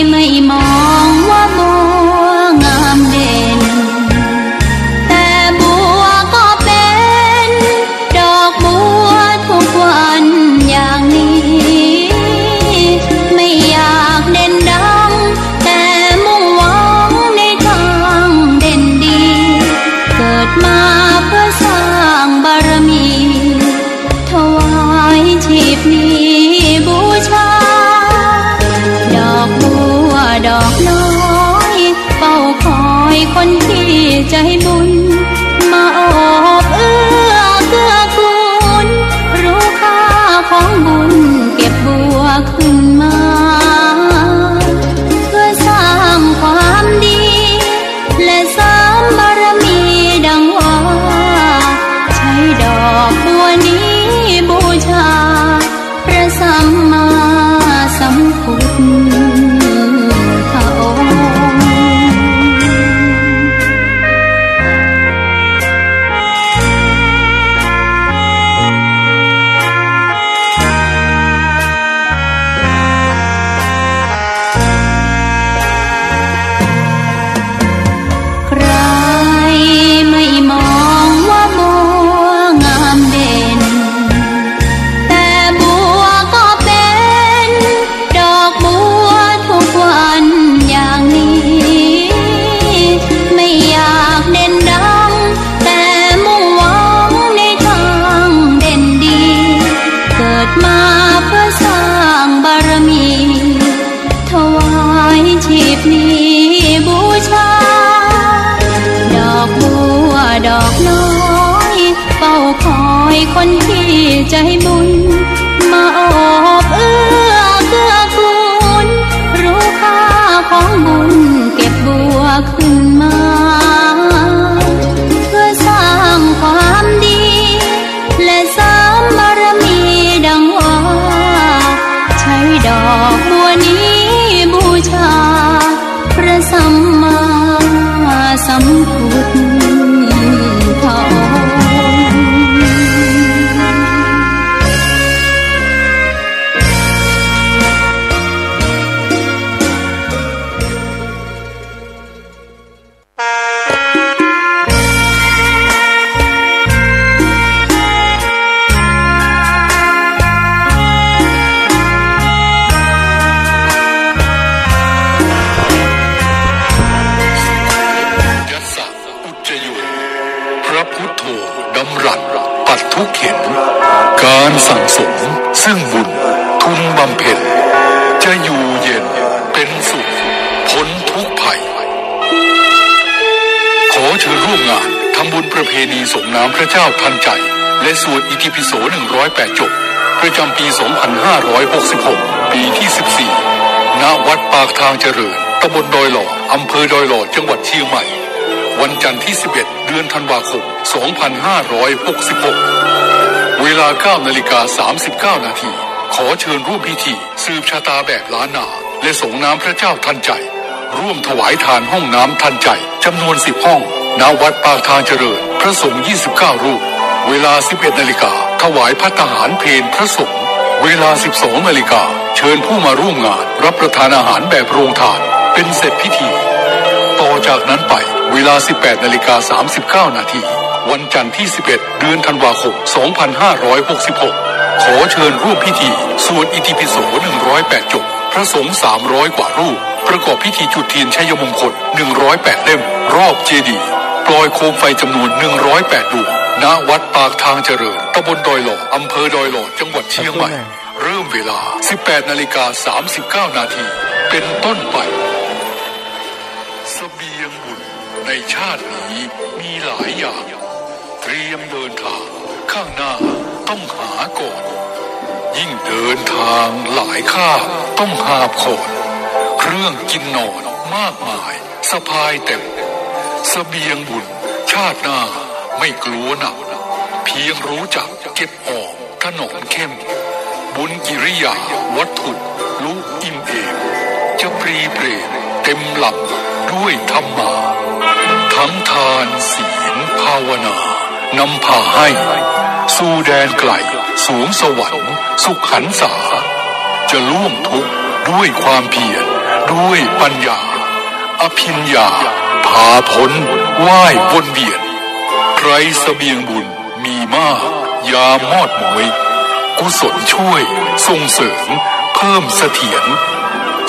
ไม่มองว่าบัวงามเด่น แต่บัวก็เป็นดอกบัวทุกวันอย่างนี้ ไม่อยากเด่นดัง แต่มุ่งหวังในทางเด่นดี เกิดมาเพื่อสร้างบารมี ถวายชีพนี้บูชา ดอกบัวดอกน้อย เฝ้าคอยคนที่ใจบุญ มาโอบเอื้อเกื้อกูล รู้ค่าของบุญเก็บบัวขึ้นมา เพื่อสร้างความดี และเสริมบารมีดังว่า ใช้ดอกบัวนี้บูชา พระสัมมาสัมพุทธองค์ ใครไม่มองว่าบัวงามเด่น แต่บัวก็เป็นดอกบัวทุกวันอย่างนี้ ไม่อยากเด่นดัง แต่มุ่งหวังในทางเด่นดี เกิดมาเพื่อสร้างบารมี ถวายชีพนี้บูชา ดอกบัวดอกน้อย เฝ้าคอยคนที่ใจบุญ มาโอบเอื้อเกื้อกูล รู้ค่าของบุญเก็บบัวขึ้นมา เพื่อสร้างความดี และเสริมบารมีดังว่า ใช้ดอกบัวนี้บูชา พระสัมมาสัมพุทธองค์ สั่งสมซึ่งบุญทุนบำเพ็ญ จะอยู่เย็นเป็นสุขพ้นทุกข์ภัย ขอเชิญร่วมงานทำบุญประเพณีสรงน้ำพระเจ้าทันใจ และสวดอิติปิโส หนึ่งร้อยแปด จบ ประจำปี สองพันห้าร้อยหกสิบหก ปีที่ สิบสี่ ณ วัดปากทางเจริญ ตำบลดอยหล่อ อำเภอดอยหล่อ จังหวัดเชียงใหม่ วันจันทร์ที่ สิบเอ็ด เดือนธันวาคม สองพันห้าร้อยหกสิบหก เวลา เก้านาฬิกาสามสิบเก้านาที ขอเชิญร่วมพิธีสืบชะตาแบบล้านนา และสรงน้ำพระเจ้าทันใจ ร่วมถวายทานห้องน้ำทันใจ จำนวน สิบ ห้อง ณ วัดปากทางเจริญ พระสงฆ์ ยี่สิบเก้า รูป เวลา สิบเอ็ดนาฬิกา ถวายภัตตาหารเพลพระสงฆ์ เวลา สิบสองนาฬิกา เชิญผู้มาร่วมงานรับประทานอาหารแบบโรงทาน เป็นเสร็จพิธี ต่อจากนั้นไป เวลา สิบแปดนาฬิกาสามสิบเก้านาที วันจันทร์ที่ สิบเอ็ด เดือนธันวาคม สองพันห้าร้อยหกสิบหก ขอเชิญร่วมพิธีสวดอิติปิโส หนึ่งร้อยแปด จบ พระสงฆ์ สามร้อย กว่ารูป ประกอบพิธีจุดเทียนชัยมงคล หนึ่งร้อยแปด เล่ม รอบเจดีย์ ปล่อยโคมไฟจำนวน หนึ่งร้อยแปด ดวง ณ วัดปากทางเจริญ ตำบลดอยหล่อ อำเภอดอยหล่อ จังหวัดเชียงใหม่ เริ่มเวลา สิบแปดนาฬิกาสามสิบเก้านาที เป็นต้นไป เสบียงบุญในชาตินี้มีหลายอย่าง เตรียมเดินทาง ข้างหน้าต้องหาก่อน ยิ่งเดินทางหลายข้าต้องหาบขอน เครื่องกินนอนมากมายสะพายเต็ม เสบียงบุญชาติหน้าไม่กลัวหนัก เพียงรู้จักเก็บออม ถนอมเข้ม บุญกิริยาวัตถุลุอิ่มเอม จะปรีเปรมเต็มลำด้วยธรรมา ทั้งทานศีลภาวนานำพาให้ สู่แดนไกลสวงสวรรค์สุขหันษา จะล่วงทุกข์ด้วยความเพียร ด้วยปัญญา อภิญญา พาพ้นว่ายวนเวียน ใครเสบียงบุญ มีมากยามมอดม้อย กุศลช่วยส่งเสริมเพิ่มเสถียร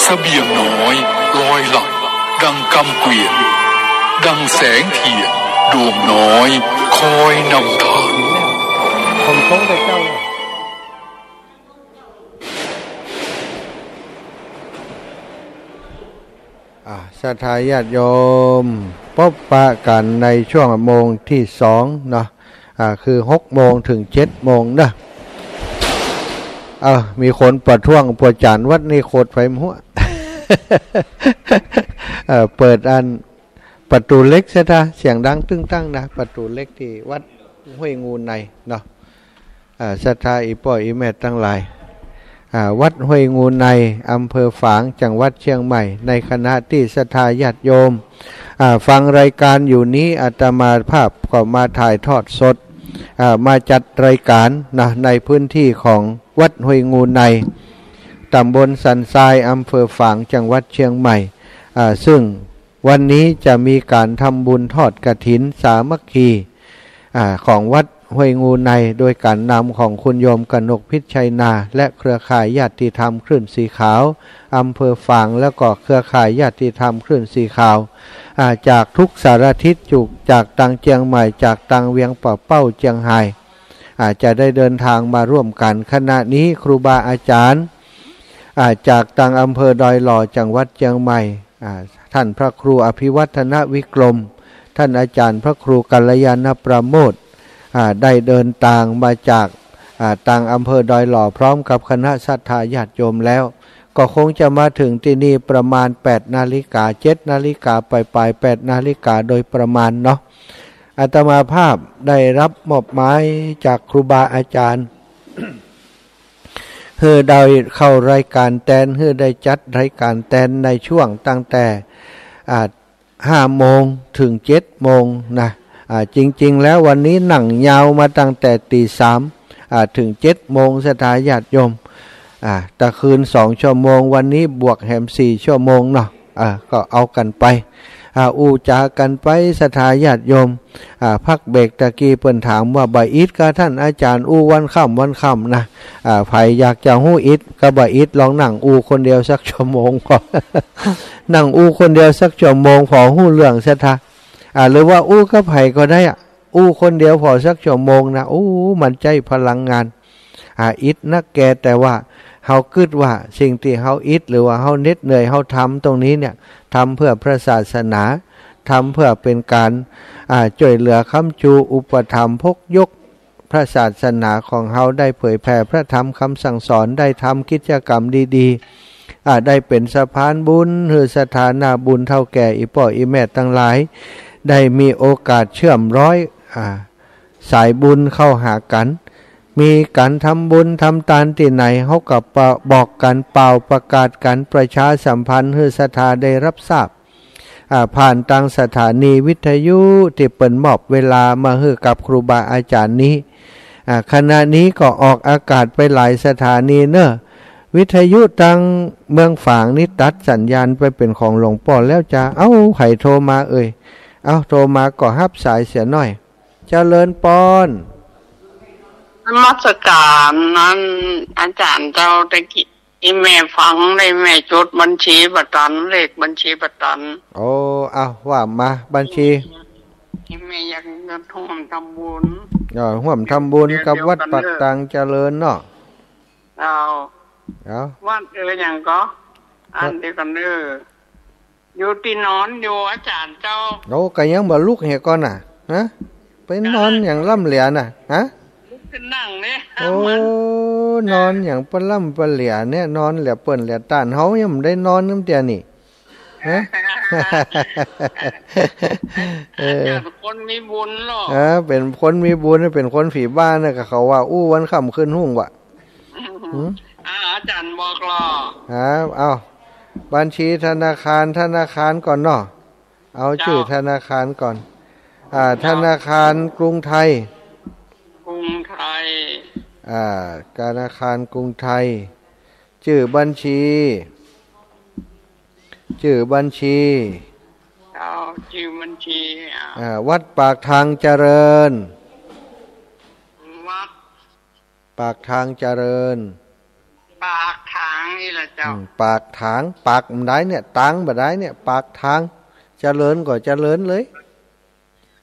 เสบียงน้อยลอยหลั่งดังกำเกวียน ดังแสงเทียนดวงน้อยคอยนำทาง ผมชงไปเจ้า อ่า ศรัทธาญาติโยม พบปะกันในช่วงโมงที่สองเนาะ อ่า คือหกโมงถึงเจ็ดโมงนะ เอ้า มีคนประท้วง พระอาจารย์วัดนี้โคตรไฟหัว เอ่อ เปิดอันประตูเหล็กเสียที เสียงดังตึงตังนะ ประตูเหล็กที่วัดห้วยงูในเนาะ อ่า ศรัทธาอีป้ออีแม่ตังหลาย อ่า วัดห้วยงูใน อำเภอฝาง จังหวัดเชียงใหม่ ในขณะตี้ศรัทธาญาติโยม อ่า ฟังรายการอยู่นี้ อาตมาภาพก็มาถ่ายทอดสด อ่า มาจัดรายการนะ ในพื้นที่ของวัดห้วยงูใน ตำบลสันทราย อำเภอฝาง จังหวัดเชียงใหม่ อ่า ซึ่งวันนี้จะมีการทำบุญทอดกฐินสามัคคี อ่า ของวัดห้วยงูใน โดยการนำของคุณโยมกนกพิชชัยนา และเครือข่ายญาติธรรมคลื่นสีขาว อำเภอฝาง แล้วก็เครือข่ายญาติธรรมคลื่นสีขาว อ่า จากทุกสารทิศ จุก จากตังเจียงใหม่ จากตังเวียงป่าเป้า เจียงฮาย อ่า จะได้เดินทางมาร่วมกัน ขณะนี้ครูบาอาจารย์ อ่า จากตังอำเภอดอยหล่อ จังหวัดเชียงใหม่ อ่า ท่านพระครูอภิวัฒนวิกรม ท่านอาจารย์พระครูกัลยาณประโมท อ่า ได้เดินตางมาจาก อ่า ตังอำเภอดอยหล่อ พร้อมกับคณะศรัทธาญาติโยมแล้ว ก็คงจะมาถึงตี้นี่ประมาณแปดนาฬิกา เจ็ดนาฬิกาปลายๆ แปดนาฬิกาโดยประมาณเนาะ อาตมาภาพได้รับมอบหมายจากครูบาอาจารย์ หื้อได้เข้ารายการแตน หื้อได้จัดรายการแตนในช่วงตั้งแต่ อ่า ห้าโมงถึงเจ็ดโมงนะ อ่า จริงๆ แล้ววันนี้นั่งยาวมาตั้งแต่ตีสาม อ่า ถึงเจ็ดโมง ศรัทธาญาติโยม อ่า ตะคืนสองชั่วโมง วันนี้บวกแหมสี่ชั่วโมงเนาะ อ่า ก็เอากั๋นไป อ่า อู้จ๋ากั๋นไป ศรัทธาญาติโยม อ่า พักเบรกตะกี้เปิ้นถามว่า บ่อิดก่อท่านอาจารย์ อู้วันค่ำวันค่ำนะ อ่า ใผอยากจะฮู้อิดก็บ่อิด ลองนั่งอู้คนเดียวสักชั่วโมงพอ นั่งอู้คนเดียวสักชั่วโมงพอฮู้เรื่อง ศรัทธา อ่า หรือว่าอู้กับใผก็ได้อะ อู้คนเดียวพอสักชั่วโมงนะ อู้ มันใจ๊พลังงาน หาอิดนักแก แต่ว่าเฮากึ๊ดว่าสิ่งตี้เฮาอิด หรือว่าเฮาเหน็ดเหนื่อย เฮาทำตรงนี้เนี่ย ทำเพื่อพระศาสนา ทำเพื่อเป๋นก๋าน อ่า จ้วยเหลือค้ำจู อุปถัมภ์ปกยกพระศาสนาของเฮา ได้เผยแผ่พระธรรมกำสั่งสอน ได้ทำกิจกรรมดีๆ อ่า ได้เป๋นสะพานบุญหื้อศรัทธาหน้าบุญเฒ่าแก่ อี่ป้ออี่แม่ตังหลาย ได้มีโอกาสเชื่อมร้อย อ่า สายบุญเข้าหากั๋น มีก๋านทำบุญทำตานตี้ไหน เฮาก็ปะ บอกกั๋น ป่าวประกาศกั๋น ประชาสัมพันธ์หื้อศรัทธาได้ฮับทราบ อ่า ผ่านตางสถานีวิทยุตี้เปิ้นมอบเวลามาหื้อกับครูบาอาจ๋ารย์นี้ อ่า ขณะนี้ก็ออกอากาศไปหลายสถานีเน่อ วิทยุตางเมืองฝางนี่ตัดสัญญาณไปเป๋นของหลวงป้อแล้วจา เอ้า ใผโทรมาเอ่ย เอ้า โทรมาก็ฮับสายเสียหน้อย เจริญปอน นมัสก๋าร นั้น อาจ๋ารย์เจ้า ตะกี้อี่แม่ฟังได้ แม่จดบัญชีบ่ตัน เลขบัญชีบ่ตัน โอ้ เอ้า ว่ามา บัญชี อี่แม่อยากจะฮ่วมทำบุญ เออ ฮ่วมทำบุญกับวัดปากตางเจริญเนาะ เจ้า เอ้า วัดเอ่ยหยังก่อ อันเดียวกั๋นเน่อ อยู่ตี้นอนอยู่อาจ๋ารย์เจ้า โอ้ ก็ยังบ่ลุกเหียก่อน่ะ ฮะ ไปนอนหยังล่ำเหลือน่ะ ฮะ ลุกขึ้นนั่งเนี่ย โอ้ มัน นอนหยังปะล่ำปะเหลือเนี่ย นอนเหลือเปิ้นเหลือต้าน เฮายังบ่ได้นอนนำเตื้อนี่ ฮะ เออ อาจ๋ารย์คนมีบุญเนาะ เออ เป๋นคนมีบุญ เป๋นคนผีบ้าน่ะ ก็เขาว่าอู้วันค่ำคืนฮุ่งว่ะ อืม อ่า อาจ๋ารย์บอกลอ ครับ เอ้า บัญชีธนาคาร ธนาคารก่อนเนาะ เอาจื้อ เจ้า ธนาคารก่อน อ่า เจ้า ธนาคารกรุงไทย กรุงไทย อ่า ธนาคารกรุงไทย จื้อบัญชี จื้อบัญชี เจ้า จื้อบัญชี อ่า อ่า วัดปากทางเจริญ วัด ปากทางเจริญ ปากทางนี่แหละเจ้า อืม ปากทาง ปากบ่ได้เนี่ย ตางบ่ได้เนี่ย ปากทาง เจริญก็เจริญเลย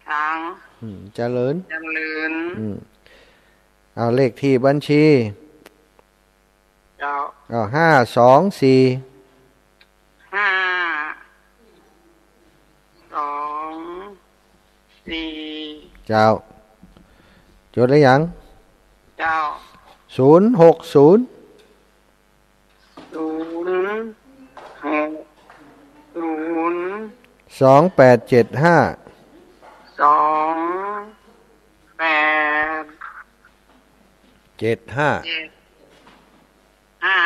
ทาง อืม เจริญ เจริญ อืม เอาเลขที่บัญชี เจ้า เอา ห้าสองสี่ ห้าสองสี่ เจ้า จดแล้วยัง เจ้า ศูนย์หกศูนย์ ศูนย์หกศูนย์ สองแปดเจ็ดห้า สองแปด เจ็ดห้า เจ็ดห้า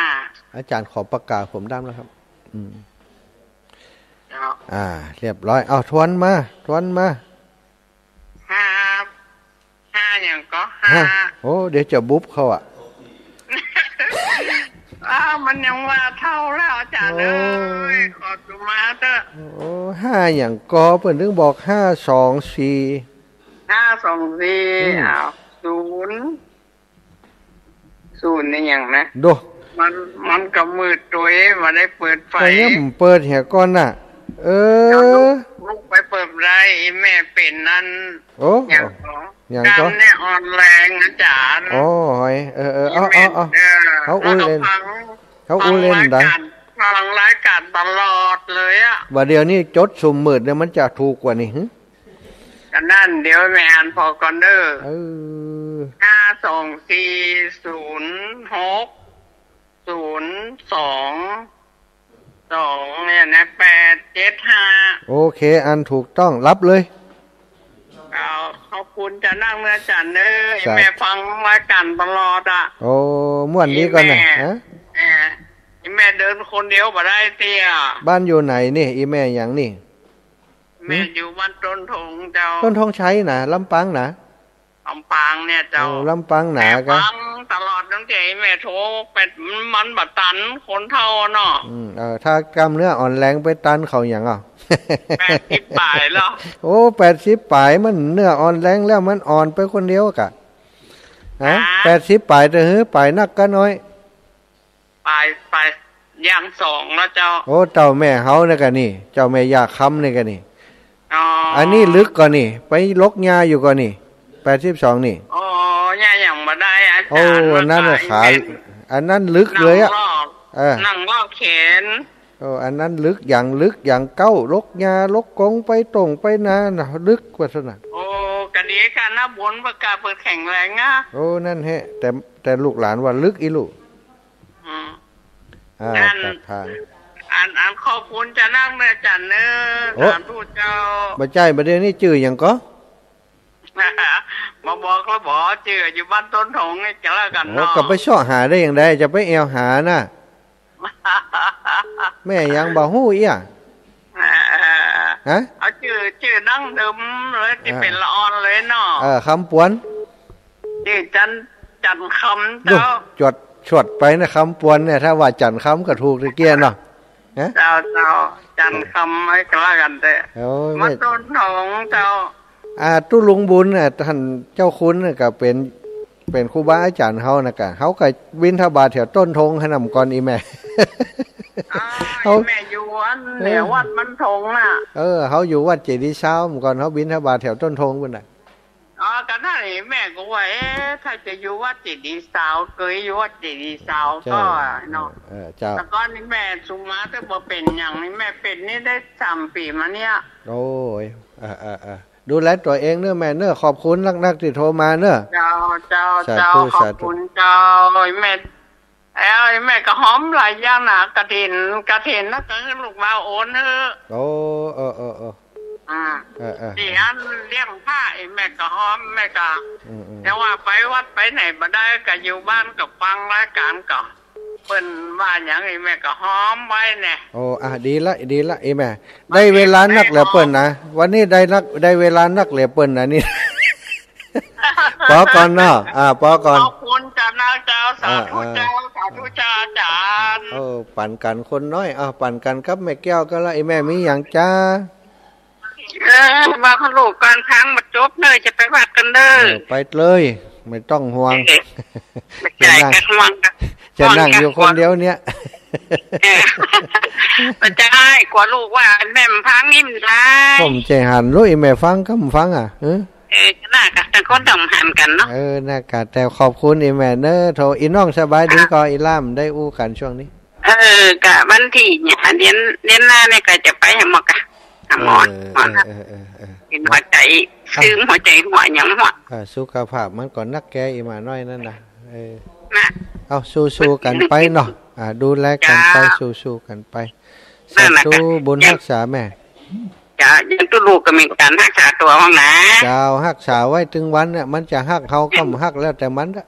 อาจ๋ารย์ขอปากก๋าผมด้ำแล้วครับ อืม เจ้า อ่า เรียบร้อย เอา ทวนมา ทวนมา ห้า ห้าหยังก่อ ห้า ห้า โอ้ เดี๋ยวจะบุบเขาอะ อ้าว มันยังว่าเฒ่าแล้วอาจ๋ารย์ โอ้ เอ้ย ขอสุมาเถอะ โอ้ ห้าหยังก่อ เปิ้นถึงบอกห้าสองสี่ ห้าสองสี่ อืม อ้าว ศูนย์ ศูนย์นี่หยังนะ โด มัน มันก็มืดตวย บ่ได้เปิดไฟ ก็ยังบ่เปิดเหียก่อนน่ะ เออ เดี๋ยวลุก ลุกไปเปิดได้ อี่แม่เป๋นนั่น โอ้ หยังก่อ หยังก่อ กล้ามเนื้ออ่อนแรงอาจ๋ารย์ โอ้ย เออ เออ เอา อี่แม่ เอา เอา เออ เขาอู้เล่น ฟัง เขาอู้เล่น ฟังรายก๋าน ได้ ฟังรายก๋านตลอดเลยอะ บ่าเดี๋ยวนี้จดซุ่มมืดเนี่ยมันจะถูกกว่านี่ หึ ก็นั่น เดี๋ยวแม่อ่านผ่อก่อนเด้อ เออ ห้าสองสี่ ศูนย์หก ศูนย์สอง สอง เนี่ยนะ แปดเจ็ดห้า โอเค อันถูกต้อง รับเลย เอา ขอบคุณจ้ะ นักเนื้อจ๋ารย์เด้อ สาธุ แม่ฟังรายก๋านตลอดอะ โอ้ ม่วนดีก่อนนะ อีแม่ ฮะ เออ อีแม่เดินคนเดียวบ่ได้เตี้ย บ้านอยู่ไหนนี่ อีแม่หยังนี่ แม่อยู่บ้านต้นธงเจ้า ต้นธงชัยนะ ลำปางนะ ลำปางเนี่ยเจ้า โอ้ ลำปางหนา แม่ กะ ฟังตลอดตั้งแต่แม่โทรไป มันบ่ตันคนเฒ่าเนาะ อืม เออ ถ้ากล้ามเนื้ออ่อนแรงไปตันเขาหยังอ่ะ แปดสิบป๋ายแล้ว โอ้ แปดสิบป๋าย มันเนื้ออ่อนแรงแล้ว มันอ่อนไปคนเดียวกะ ฮะ ฮะ แปดสิบป๋าย แต่หื้อป๋ายนักกะน้อย ป๋าย ป๋ายย่างสองแล้วเจ้า โอ้ เจ้าแม่เฮาเนี่ยกะนี่ เจ้าแม่ย่าคำเนี่ยกะนี่ อ๋อ อันนี้ลึกก่อนี่ ไปลกหญ้าอยู่ก่อนี่ แปดสิบสองนี่ อ๋อ หญ้าหยัง บ่ได้ อาจ๋ารย์ โอ้ ว่า นั่นน่ะ ขา ขา อันนั้นลึกเลยอะ นั่งลอก เออ นั่งลอกแขน โอ้ อันนั้นลึก อย่างลึก อย่างเก๊า ลกหญ้า ลกกง ไปต้ง ไปนาน่ะ ลึกกว่าซั่นน่ะ โอ้ กะดีค่ะ นาบุญ เปิ้นกะเปิ้นแข็งแรงอะ โอ้ นั่นแหละ แต่ แต่ลูกหลานว่าลึกอี้ลูก อืม อ่า อัน ตัดทาง อัน อันขอบคุณเจ้านักเน้ออาจ๋ารย์เน้อ โอ้ สาธุเจ้า บ่ใจ้ บ่าเดี่ยวนี้จื้อหยังก่อ บ่บอกแล้วบ่ จื้ออยู่บ้านต้นถงนี่ก็แล้วกั๋น โอ้ เนาะ ก็ไปเซาะหาได้อย่างใด จะไปแอ่วหาน่ะ แม่ยังบ่ฮู้อี้อะ เออ ฮะ เอาจื้อ จื้อดั้งเดิมเลย ตี้ อ่า เป๋นละอ่อนเลยเนาะ เออ คำปวน จื้อจัน จันคำ โอ้ เจ้า จวด ชวดไปนะ คำปวนเนี่ย ถ้าว่าจันคำก็ถูกตะเกียเนาะ ฮะ เจ้า เจ้า จันคำไว้ก็แล้วกั๋นเต๊อะ โอ้ย มา แม่ ต้นถงเจ้า อ่า ตุ๊ลุงบุญน่ะ ต้านเจ้าคุณน่ะก็เป๋น เป๋นครูบาอาจ๋ารย์เฮาน่ะกะ เฮาก็บิณฑบาตแถวต้นถงหั้นนำก่อน อี่แม่ อ๋อ เฮา อี่แม่อยู่อันเหนือ เออ วัดบ้านถงน่ะ เออ เฮาอยู่วัดเจดีย์ซาวก่อน เฮาบิณฑบาตแถวต้นถงปู๊นน่ะ อ๋อ ก็นั่นแหละ แม่ก็ว่า เอ๊ะ ถ้าจะอยู่วัดเจดีย์ซาว เกยอยู่วัดเจดีย์ซาว เจ้า ก็เนาะ เออ เจ้า แต่ก่อนนี่แม่สุมาแต่บ่เป๋นหยังนี่ แม่เป๋นนี่ได้สามปี๋มาเนี่ย โอ้ย เออ เออ เออ ดูแลตั๋วเองเน้อแม่เน้อ ขอบคุณนักๆ ตี้โทรมาเน้อ เจ้า เจ้า สาธุ เจ้า ขอบคุณเจ้า สาธุ แม่ เอ้ย แม่ก็หอมหลายอย่างนะ กฐิน กฐินน่ะก็หื้อลูกบ่าวโอนหื้อ โอ้ เออ เออ เออ อ่า เออ เออ ตี้อันเลี้ยงพระ ไอ้แม่ก็หอม แม่ก็ อืม อืม แต่ว่าไปวัดไปไหนบ่ได้ ก็อยู่บ้านก็ฟังรายก๋านก็ เปิ้นว่าหยัง ไอ้แม่ก็หอมไว้แน่ โอ้ อ่ะ ดีละ ดีละ ไอ้แม่ ได้เวลานักเหลือเปิ้นนะ วันนี้ได้นัก ได้เวลานักเหลือเปิ้นนะนี่ ปอก่อนเนาะ อ่า ปอก่อน ขอบคุณเจ้านะเจ้า สาธุเจ้า อ่า อ่า สาธุเจ้าอาจ๋ารย์ เออ ปั๋นกั๋นคนน้อย อ่ะ ปั๋นกั๋นกับแม่แก้วก็ละ ไอ้แม่มีหยังจ๊ะ เออ ว่าเขาลูกก่อน ฟังบ่จบเน้อ จะไปวัดกั๋นเน้อ เออ ไปเลย ไม่ต้องห่วง เออ บ่ใจ้ จะนั่ง กั๋นห่วงกั๋น จะนั่งอยู่คนเดียวเนี่ย เออ บ่ใจ้ กั๋วลูกว่าแม่บ่ฟังนี่มันได้ ผมจะหันลูก ไอ้แม่ฟังก็บ่ฟังอ่ะ เออ เออ น่ากะ ต่างคนต่างหันกั๋นเนาะ เออ น่ากะ แต่ขอบคุณไอ้แม่เน้อ โทร ไอ้น้องสบายดีก่อ ไอ้ล่ามได้อู้กั๋นช่วงนี้ เออ กะวันตี้เนี่ย เดือน เดือนหน้าเนี่ยก็จะไปหาหมอกะ หาหมอ เออ หมอนะ เออ เออ เออ เออ เป๋นหัวใจ๋ อ่ะ ตึงหัวใจ๋ หัวหยังหัว อ่ะ สุขภาพมันก็นักแก่อีหม่าน้อยนั่นนะ เออ นะ เอา สู้ๆ กั๋นไปเนาะ อ่ะ ดูแลกั๋นไป เจ้า สู้ๆ กั๋นไป นั่นน่ะ สาธุ บุญฮักษาแม่ เจ้า ยังตุ๊ลูกก็มีก๋านฮักษาตั๋วห้องนะ เจ้า ฮักษาไว้ตึงวันเนี่ย มันจะฮักเฮาก็บ่ฮักแล้วแต่มันละ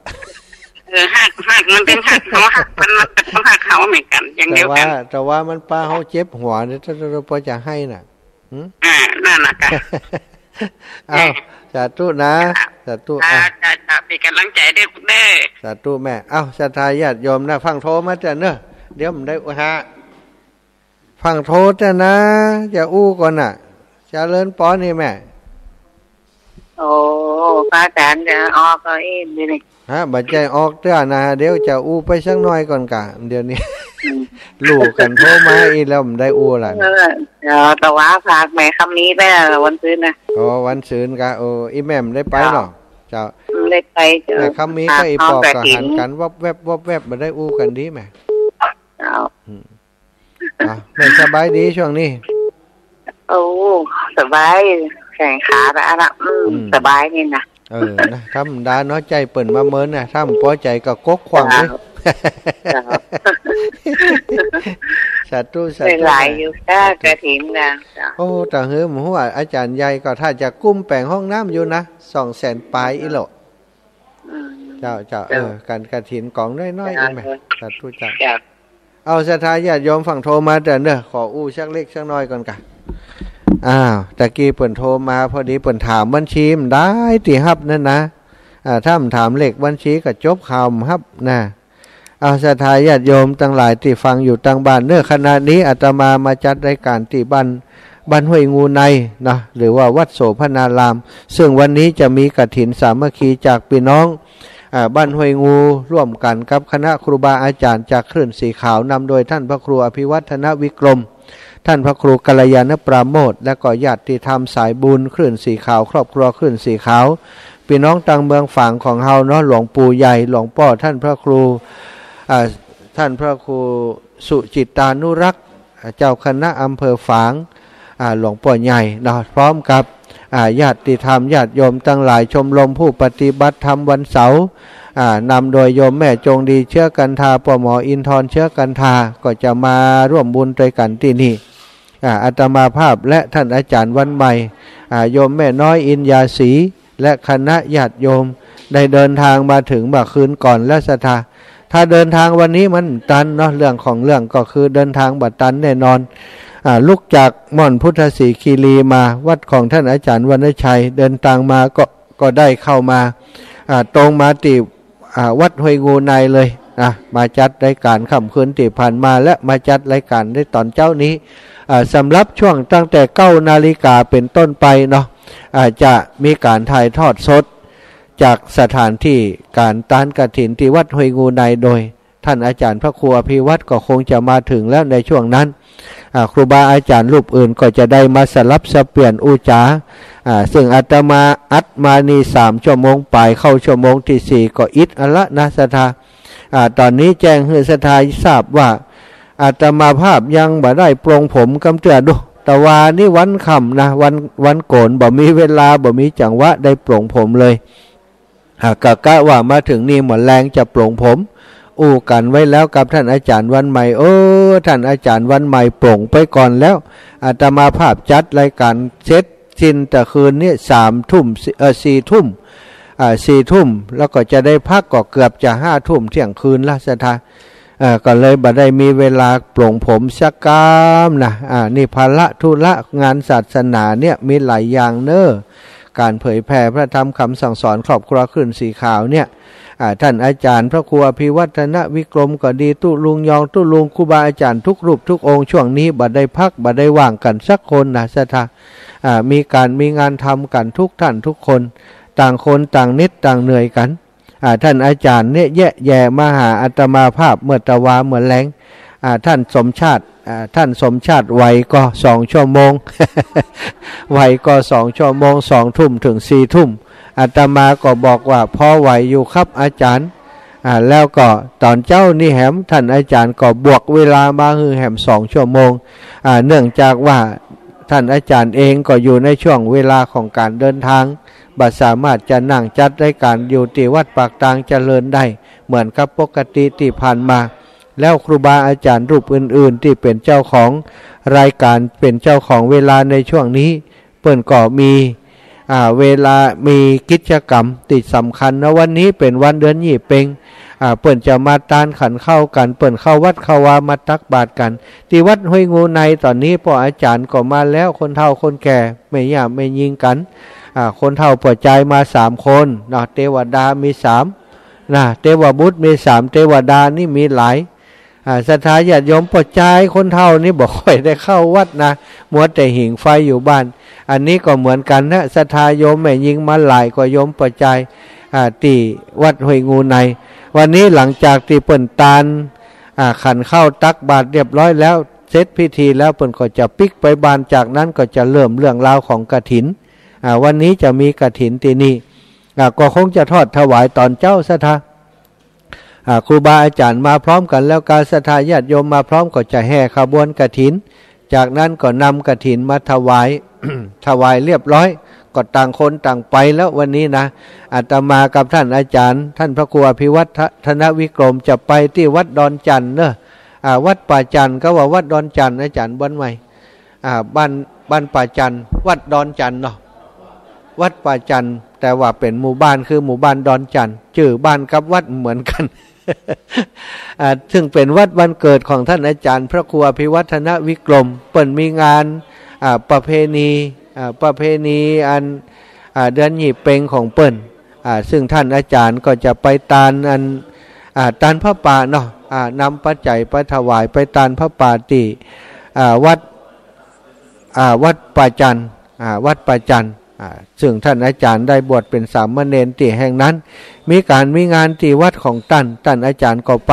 เออ ฮัก ฮัก มันเป๋นฮัก เฮาฮักมัน มันก็ต้องฮักเฮาเหมือนกั๋น อย่างเดียวกั๋น แต่ว่า แต่ว่ามันปาเฮาเจ็บหัวเนี่ย ถ้า ถ้า ถ้าปอจะไห้น่ะ หืม อ่า นั่นน่ะกะ เอ้า เออ สาธุนะ เจ้า สาธุ เจ้า อ่ะ เจ้า เจ้า เป๋นก๋ำลังใจ๋เด้อ เด้อ สาธุแม่ เอ้า ศรัทธาญาติโยมนะ ฟั่งโทรมาเต๊อะเน้อ เดี๋ยวมันได้อู้หา ฟั่งโทรเต๊อะนะ จะอู้ก่อนน่ะ เจริญปอนนี่แม่ โอ้ พระอาจ๋ารย์จะออกก็เองนี่ ฮะ บ่ใจ้ออกเต๊อะนะ เดี๋ยวจะอู้ไปสักหน่อยก่อนกะ เดี๋ยวนี้ อืม ลู่กั๋นโทรมาอี้แล้วมันได้อู้ละ เออ เดี๋ยวตะวาฝากแม่คำมีไปวันซืนนะ อ๋อ วันซืนกะ โอ้ อี้แม่บ่ได้ไปเนาะ เจ้า เจ้า บ่ได้ไป เจ้า แม่คำมีกับอี้ปอก็หันกั๋นวับแวบวับแวบ บ่ได้อู้กั๋นดีแม่ เจ้า อืม อ่ะ แม่สบายดีช่วงนี้ โอ้ สบาย แข้งขาละละ อืม อืม สบายนี่นะ เออ นะ ธรรมดาเนาะ ใจ้เปิ้นมาเมินนะ ถ้าบ่ปอใจ๋ก็ก๊กขว้างเลย เจ้า เจ้า สาธุ สาธุ ได้หลายอยู่ สาธุ กฐินนะ เจ้า โอ้ ตะหื้อบ่ฮู้ว่าอาจ๋ารย์ใหญ่ก็ถ้าจะกุ้มแป๋งห้องน้ำอยู่นะ สองแสนปายอี้โหละ อืม เจ้า เจ้า เจ้า เออ ก๋านกฐินก๋องน้อยๆ เจ้า อี้แม่ สาธุเจ้า เจ้า เอาศรัทธาญาติโยมฟั่งโทรมาเต๊อะเน้อ ขออู้สักเล็กสักน้อยก่อนกะ อ้าว ตะกี้เปิ้นโทรมา พอดีเปิ้นถามบัญชีบ่ได้ตี้ฮับนั่นนะ อ่า ถ้าบ่ถามเลขบัญชีก็จบข่าวบ่ฮับนะ เอาศรัทธาญาติโยมตังหลายตี้ฟังอยู่ตางบ้านเน้อ ขณะนี้อาตมามาจัดรายการตี้บ้าน บ้านห้วยงูในนะ หรือว่าวัดโสภณาราม ซึ่งวันนี้จะมีกฐินสามัคคีจากปี้น้อง อ่า บ้านห้วยงู ร่วมกั๋นกับคณะครูบาอาจ๋ารย์จากคลื่นสีขาว นำโดยท่านพระครูอภิวัฒนวิกรม ท่านพระครูกัลยาณปราโมทย์ และก็ญาติธรรมสายบุญคลื่นสีขาว ครอบครัวคลื่นสีขาว พี่น้องตางเมืองฝางของเฮาเนาะ หลวงปู่ใหญ่ หลวงป้อท่านพระครู อ่า ท่านพระครูสุจิตตานุรักษ์ อ่า เจ้าคณะอำเภอฝาง อ่า หลวงป้อใหญ่เนาะ พร้อมกับ อ่า ญาติธรรมญาติโยมตังหลาย ชมรมผู้ปฏิบัติธรรมวันเสาร์ อ่า นำโดยโยมแม่จงดีเชื้อกันทา ป้อหมออินทร์เชื้อกันทา ก็จะมาร่วมบุญตวยกั๋นตี้นี่ อ่า อาตมาภาพและท่านอาจารย์วันใหม่ อ่า โยมแม่น้อยอินยาศรี และคณะญาติโยมได้เดินทางมาถึงเมื่อคืนก่อนแล้วศรัทธา ถ้าเดินทางวันนี้มันตันเนาะ เรื่องของเรื่องก็คือเดินทางบ่ตันแน่นอน อ่า ลุกจากม่อนพุทธศรีคีรีมาวัดของท่านอาจารย์วรรณชัย เดินตางมาก็ ก็ได้เข้ามา อ่า ตรงมาตี้ อ่า วัดห้วยงูในเลยนะ มาจัดรายก๋านค่ำคืนตี้ผ่านมา และมาจัดรายก๋านในต๋อนเจ๊านี้ อ่า สำหรับช่วงตั้งแต่เก้านาฬิกาเป๋นต้นไปเนาะ อ่า จะมีก๋านถ่ายทอดสดจากสถานตี้ก๋านตานกฐินตี้วัดห้วยงูใน โดยท่านอาจารย์พระครูอภิวัฒน์ก็คงจะมาถึงแล้วในช่วงนั้น อ่า ครูบาอาจารย์รูปอื่นก็จะได้มาสลับสับเปลี่ยนอู้จ๋า อ่า ซึ่งอาตมาอัดมานี่สามชั่วโมงป๋าย เข้าชั่วโมงตี้สี่ก็อิดเอาละนะศรัทธา อ่า ต๋อนนี้แจ้งหื้อศรัทธาทราบว่า อาตมาภาพยังบ่ได้ปลงผมกำเตื้อดู ตะวานี้วันค่ำนะ วัน วันโก๋น บ่มีเวลา บ่มีจังหวะได้ปลงผมเลย อ่า กะ กะว่ามาถึงนี่หมดแฮงจะปลงผม อู้กั๋นไว้แล้วกับท่านอาจารย์วันใหม่ เออ ท่านอาจารย์วันใหม่ปลงไปก่อนแล้ว อาตมาภาพจัดรายก๋านเสร็จสิ้นแต่คืนนี้สามทุ่ม เอ่อ สี่ทุ่ม อ่า สี่ทุ่ม แล้วก็จะได้พักก็เกือบจะห้าทุ่มเที่ยงคืนละศรัทธา เอ่อ ก็เลยบ่ได้มีเวลาปลงผมสักกำนะ อ่า นี่ภาระธุระงานศาสนาเนี่ยมีหลายอย่างเน้อ ก๋านเผยแผ่พระธรรมคำสั่งสอนครอบครัวคลื่นสีขาวเนี่ย อ่า ท่านอาจารย์พระครูอภิวัฒนวิกรมก็ดี ตุ๊ลุงยอง ตุ๊ลุงครูบาอาจารย์ทุกรูปทุกองค์ ช่วงนี้บ่ได้พักบ่ได้ว่างกั๋นสักคนนะศรัทธา อ่า มีก๋านมีงานทำกั๋นทุกท่านทุกคน ต่างคนต่างเหน็ดต่างเหนื่อยกั๋น อ่า ท่านอาจารย์เนี่ยแยะแยะมาหาอาตมาภาพเมื่อตะวาเมื่อแฮง อ่า ท่านสมชาติ อ่า ท่านสมชาติไหวก็สองชั่วโมง ไหวก็สองชั่วโมง สองทุ่มถึงสี่ทุ่ม อาตมาก็บอกว่าพอไหวอยู่ครับอาจารย์ อ่า แล้วก็ต๋อนเจ๊านี้แหมท่านอาจารย์ก็บวกเวลามาหื้อแหมสองชั่วโมง อ่า เนื่องจากว่าท่านอาจารย์เองก็อยู่ในช่วงเวลาของก๋านเดินทาง บ่สามารถจะนั่งจัดรายก๋านอยู่ตี้วัดปากตางเจริญได้เหมือนกับปกติตี้ผ่านมา แล้วครูบาอาจารย์รูปอื่นๆ ตี้เป๋นเจ้าของรายก๋าน เป๋นเจ้าของเวลาในช่วงนี้ เปิ้นก็มี อ่า เวลา มีกิจกรรมตี้สำคัญนะ วันนี้เป๋นวันเดือนยี่เป็ง อ่า เปิ้นจะมาตานขันข้าวกั๋น เปิ้นเข้าวัดเข้าวามาตักบาตรกั๋น ตี้วัดห้วยงูในต๋อนนี้ป้ออาจารย์ก็มาแล้ว คนเฒ่าคนแก่ แม่ย่าแม่ญิงกั๋น อ่า คนเฒ่าป้อจายมาสามคนเนาะ เตวดามีสามนะ เตวบุตรมีสาม เตวดานี่มีหลาย อ่า ศรัทธาญาติโยมป้อจายคนเฒ่านี่บ่ค่อยได้เข้าวัดนะ มัวแต่หิงไฟอยู่บ้าน อันนี้ก็เหมือนกั๋นนะ ศรัทธาโยมแม่ญิงมาหลายกว่าโยมป้อจาย อ่า ตี้วัดห้วยงูใน วันนี้หลังจากตี้เปิ้นตาน อ่า ขันข้าวตักบาตรเรียบร้อยแล้ว เสร็จพิธีแล้ว เปิ้นก็จะปิ๊กไปบ้าน จากนั้นก็จะเริ่มเรื่องราวของกฐิน อ่า วันนี้จะมีกฐินตี้นี่ อ่า ก็คงจะทอดถวายต๋อนเจ๊าศรัทธา อ่า ครูบาอาจารย์มาพร้อมกั๋นแล้ว กาศรัทธาญาติโยมมาพร้อม ก็จะแห่ขบวนกฐิน จากนั้นก็นำกฐินมาถวาย ถวายเรียบร้อย ก็ต่างคนต่างไปแล้ววันนี้นะ อาตมากับท่านอาจารย์ ท่านพระครูอภิวัฒนวิกรม จะไปตี้วัดดอนจันทน์เนอะ อ่า วัดป่าจันทน์ ก็ว่าวัดดอนจันทน์ อาจารย์บ้านใหม่ อ่า บ้าน บ้านป่าจันทน์ วัดดอนจันทน์เนาะ วัดป่าจันทน์ แต่ว่าเป๋นหมู่บ้าน คือหมู่บ้านดอนจันทน์ จื้อบ้านกับวัดเหมือนกั๋น อ่า ซึ่งเป๋นวัดบ้านเกิดของท่านอาจารย์พระครูอภิวัฒนวิกรม เปิ้นมีงาน อ่า ประเพณี อ่า ประเพณีอัน อ่า เดือนยี่เป็งของเปิ้น อ่า ซึ่งท่านอาจารย์ก็จะไปตานอัน อ่า ตานผ้าป่าเนาะ อ่า นำปัจจัยไปถวาย ไปตานผ้าป่าตี้ อ่า วัด อ่า วัดป่าจันทน์ อ่า วัดป่าจันทน์ อ่า ซึ่งท่านอาจารย์ได้บวชเป๋นสามเณรตี้แห่งนั้น มีก๋านมีงานตี้วัดของต้าน ต้านอาจารย์ก็ไป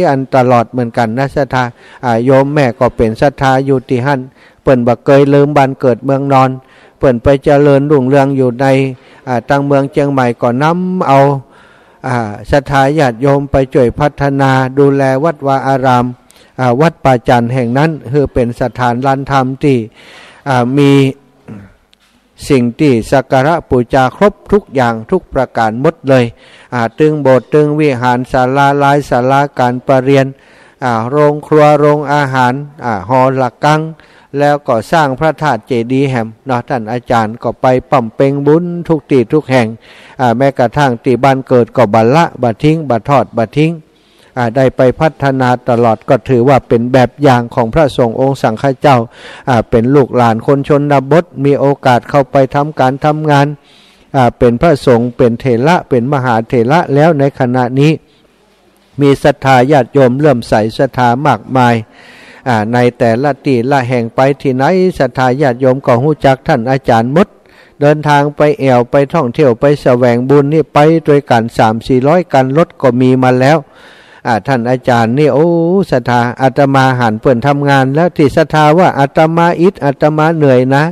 อั้นตลอดเหมือนกั๋นนะศรัทธา อ่า โยมแม่ก็เป๋นศรัทธาอยู่ตี้หั้น เปิ้นบ่เกยลืมบ้านเกิดเมืองนอน เปิ้นไปเจริญรุ่งเรืองอยู่ใน อ่า ตังเมืองเจียงใหม่ก็นำเอา อ่า ศรัทธาญาติโยมไปจ้วยพัฒนาดูแลวัดวาอาราม อ่า วัดป่าจันทร์แห่งนั้น หื้อเป๋นสถานลานธรรมตี้ อ่า มีสิ่งตี้สักการะปู๋จาครบกู้อย่างกู้ประก๋านหมดเลย อ่า ตึงโบสถ์ ตึงวิหาร ศาลาลาย ศาลาก๋านประเรียน อ่า โฮงครัว โฮงอาหาร อ่า หอระฆัง แล้วก็สร้างพระธาตุเจดีย์แหมเนาะ ต้านอาจ๋ารย์ก็ไปป๋ำเป็งบุญกู้ตี้กู้แห่ง อ่า แม้กระทั่งตี้บ้านเกิดก็บ่ละบ่ทิ้ง บ่ทอดบ่ทิ้ง อ่า ได้ไปพัฒนาตลอด ก็ถือว่าเป๋นแบบอย่างของพระสงฆ์องค์สังฆเจ้า อ่า เป๋นลูกหลานคนชนบท มีโอกาสเข้าไปทำก๋านทำงาน อ่า เป๋นพระสงฆ์ เป๋นเถระ เป๋นมหาเถระแล้วในขณะนี้ มีศรัทธาญาติโยมเลื่อมใสศรัทธามากมาย อ่า ในแต่ละตี้ละแห่ง ไปตี้ไหนศรัทธาญาติโยมก็ฮู้จักต้านอาจ๋ารย์หมด เดินทางไปแอ่วไปท่องเที่ยวไปแสวงบุญนี่ไปตวยกั๋นสามสี่ร้อยคันรถก็มีมาแล้ว อ่า ต้านอาจ๋ารย์นี่ โอ้ ศรัทธา อาตมาหันเปิ้นทำงานแล้ว ตี้ศรัทธาว่าอาตมาอิด อาตมาเหนื่อยนะ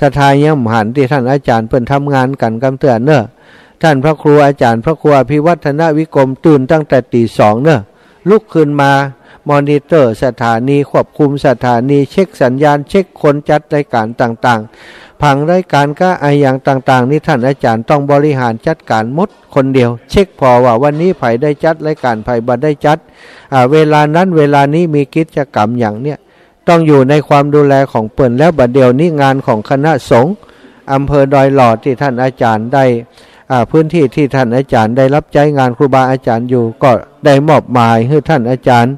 ศรัทธายังบ่หันตี้ต้านอาจ๋ารย์เปิ้นทำงานกั๋นกำเตื้อเน่อ ต้านพระครูอาจ๋ารย์พระครูอภิวัฒนวิกรมตื่นตั้งแต่ตี๋สองเน่อ ลุกขึ้นมามอนิเตอร์สถานี ควบคุมสถานี เช็คสัญญาณ เช็คคนจัดรายก๋านต่างๆ ผังรายก๋านก้าอะหยังต่างๆ นี่ต้านอาจ๋ารย์ต้องบริหารจัดก๋านหมดคนเดียว เช็คผ่อว่าวันนี้ใผได้จัดรายก๋าน ใผบ่ได้จัด อ่า เวลานั้นเวลานี้มีกิจกรรมหยังเนี่ย ต้องอยู่ในความดูแลของเปิ้น แล้วบัดเดี๋ยวนี้งานของคณะสงฆ์อำเภอดอยหล่อตี้ต้านอาจ๋ารย์ได้ อ่า พื้นที่ตี้ต้านอาจ๋ารย์ได้ฮับใจ๊งานครูบาอาจ๋ารย์อยู่ ก็ได้มอบหมายหื้อต้านอาจ๋ารย์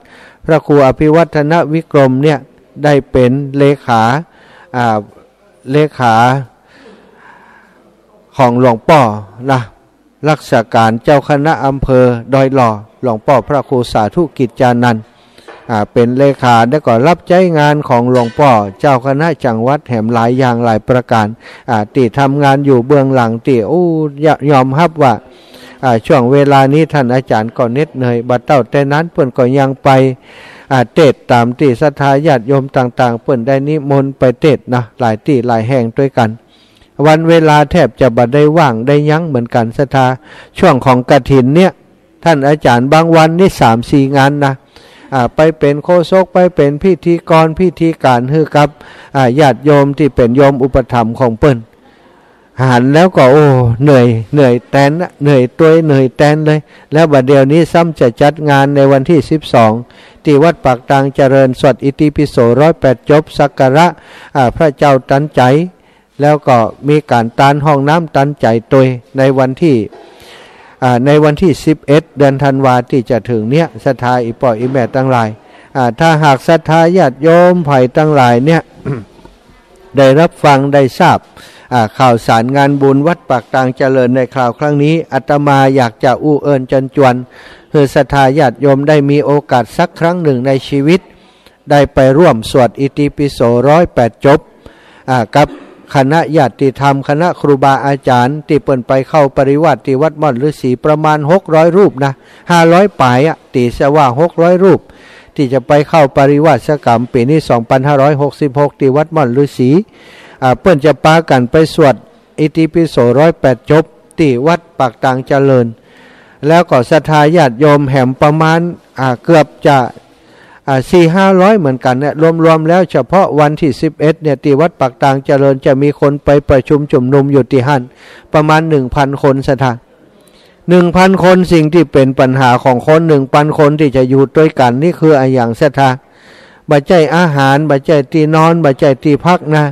พระครูอภิวัฒนวิกรมเนี่ยได้เป๋นเลขา อ่า เลขาของหลวงป้อนะ รักษาก๋านเจ้าคณะอำเภอดอยหล่อ หลวงป้อพระครูสาธุกิจจานันท์ อ่า เป๋นเลขา แล้วก็ฮับใจ๊งานของหลวงป้อเจ้าคณะจังหวัดแหมหลายอย่างหลายประก๋าน อ่า ตี้ทำงานอยู่เบื้องหลังตี้ โอ้ ย- ยอมฮับว่า อ่า ช่วงเวลานี้ต้านอาจ๋ารย์ก็เหน็ดเหนื่อย บ่าเต้าแต่นั้นเปิ้นก็ยังไป อ่า เตสน์ต๋ามตี้ศรัทธาญาติโยมต่างๆ เปิ้นได้นิมนต์ไปเตสน์นะ หลายตี้หลายแห่งตวยกั๋น วันเวลาแทบจะบ่ได้ว่างได้ยั้งเหมือนกั๋นศรัทธา ช่วงของกฐินเนี่ย ต้านอาจ๋ารย์บางวันนี่สามสี่งานนะ อ่า ไปเป๋นโฆษก ไปเป๋นพิธีกร พิธีก๋านหื้อกับ อ่า ญาติโยมตี้เป๋นโยมอุปถัมภ์ของเปิ้น หันแล้วก็ โอ้ เหนื่อย เหนื่อยแตนนะ เหนื่อยตวย เหนื่อยแตนเลย แล้วบัดเดี๋ยวนี้ซ้ำจะจัดงานในวันตี้สิบสอง ตี้วัดปากตางเจริญ สวดอิติปิโสร้อยแปดจบ สักการะ อ่า พระเจ้าตันใจ๋ แล้วก็มีก๋านตานห้องน้ำตันใจ๋ตวย ในวันตี้ อ่า ในวันตี้สิบเอ็ด เดือนธันวาตี้จะเถิงเนี้ย ศรัทธาอี่ป้ออี่แม่ตังหลาย อ่า ถ้าหากศรัทธาญาติโยมใผตังหลายเนี่ย ได้ฮับฟังได้ทราบ อ่า ข่าวสารงานบุญวัดปากตางเจริญในคราวครั้งนี้ อาตมาอยากจะอู้เอิ้นเจิญจวน หื้อศรัทธาญาติโยมได้มีโอกาสสักครั้งหนึ่งในชีวิต ได้ไปร่วมสวดอิติปิโสร้อยแปดจบ อ่า กับคณะญาติธรรม คณะครูบาอาจ๋ารย์ ตี้เปิ้นไปเข้าปริวาสตี้วัดม่อนฤๅษีประมาณหกร้อยรูปนะ ห้าร้อยป๋ายอะ ตี๋เสียว่าหกร้อยรูป ตี้จะไปเข้าปริวาสก๋รรม ปี๋นี้สองปันห้าร้อยหกสิบหก ตี้วัดม่อนฤๅษี อ่า เปิ้นจะปากั๋นไปสวดอิติปิโสร้อยแปดจบ ตี้วัดปากตางเจริญ แล้วก็ศรัทธาญาติโยมแหมประมาณ อ่า เกือบจะ อ่า สี่ห้าร้อยเหมือนกั๋นเนี่ย รวมๆ แล้วเฉพาะวันตี้สิบเอ็ดเนี่ย ตี้วัดปากตางเจริญจะมีคนไปประชุมชุมนุมอยู่ตี้หั้นประมาณหนึ่งพันคนศรัทธา หนึ่งพันคน สิ่งตี้เป๋นปัญหาของคนหนึ่งพันคนตี้จะอยู่ตวยกั๋นนี่คืออะหยังศรัทธา บ่ใจ้อาหาร บ่ใจ้ตี้นอน บ่ใจ้ตี้พักนะ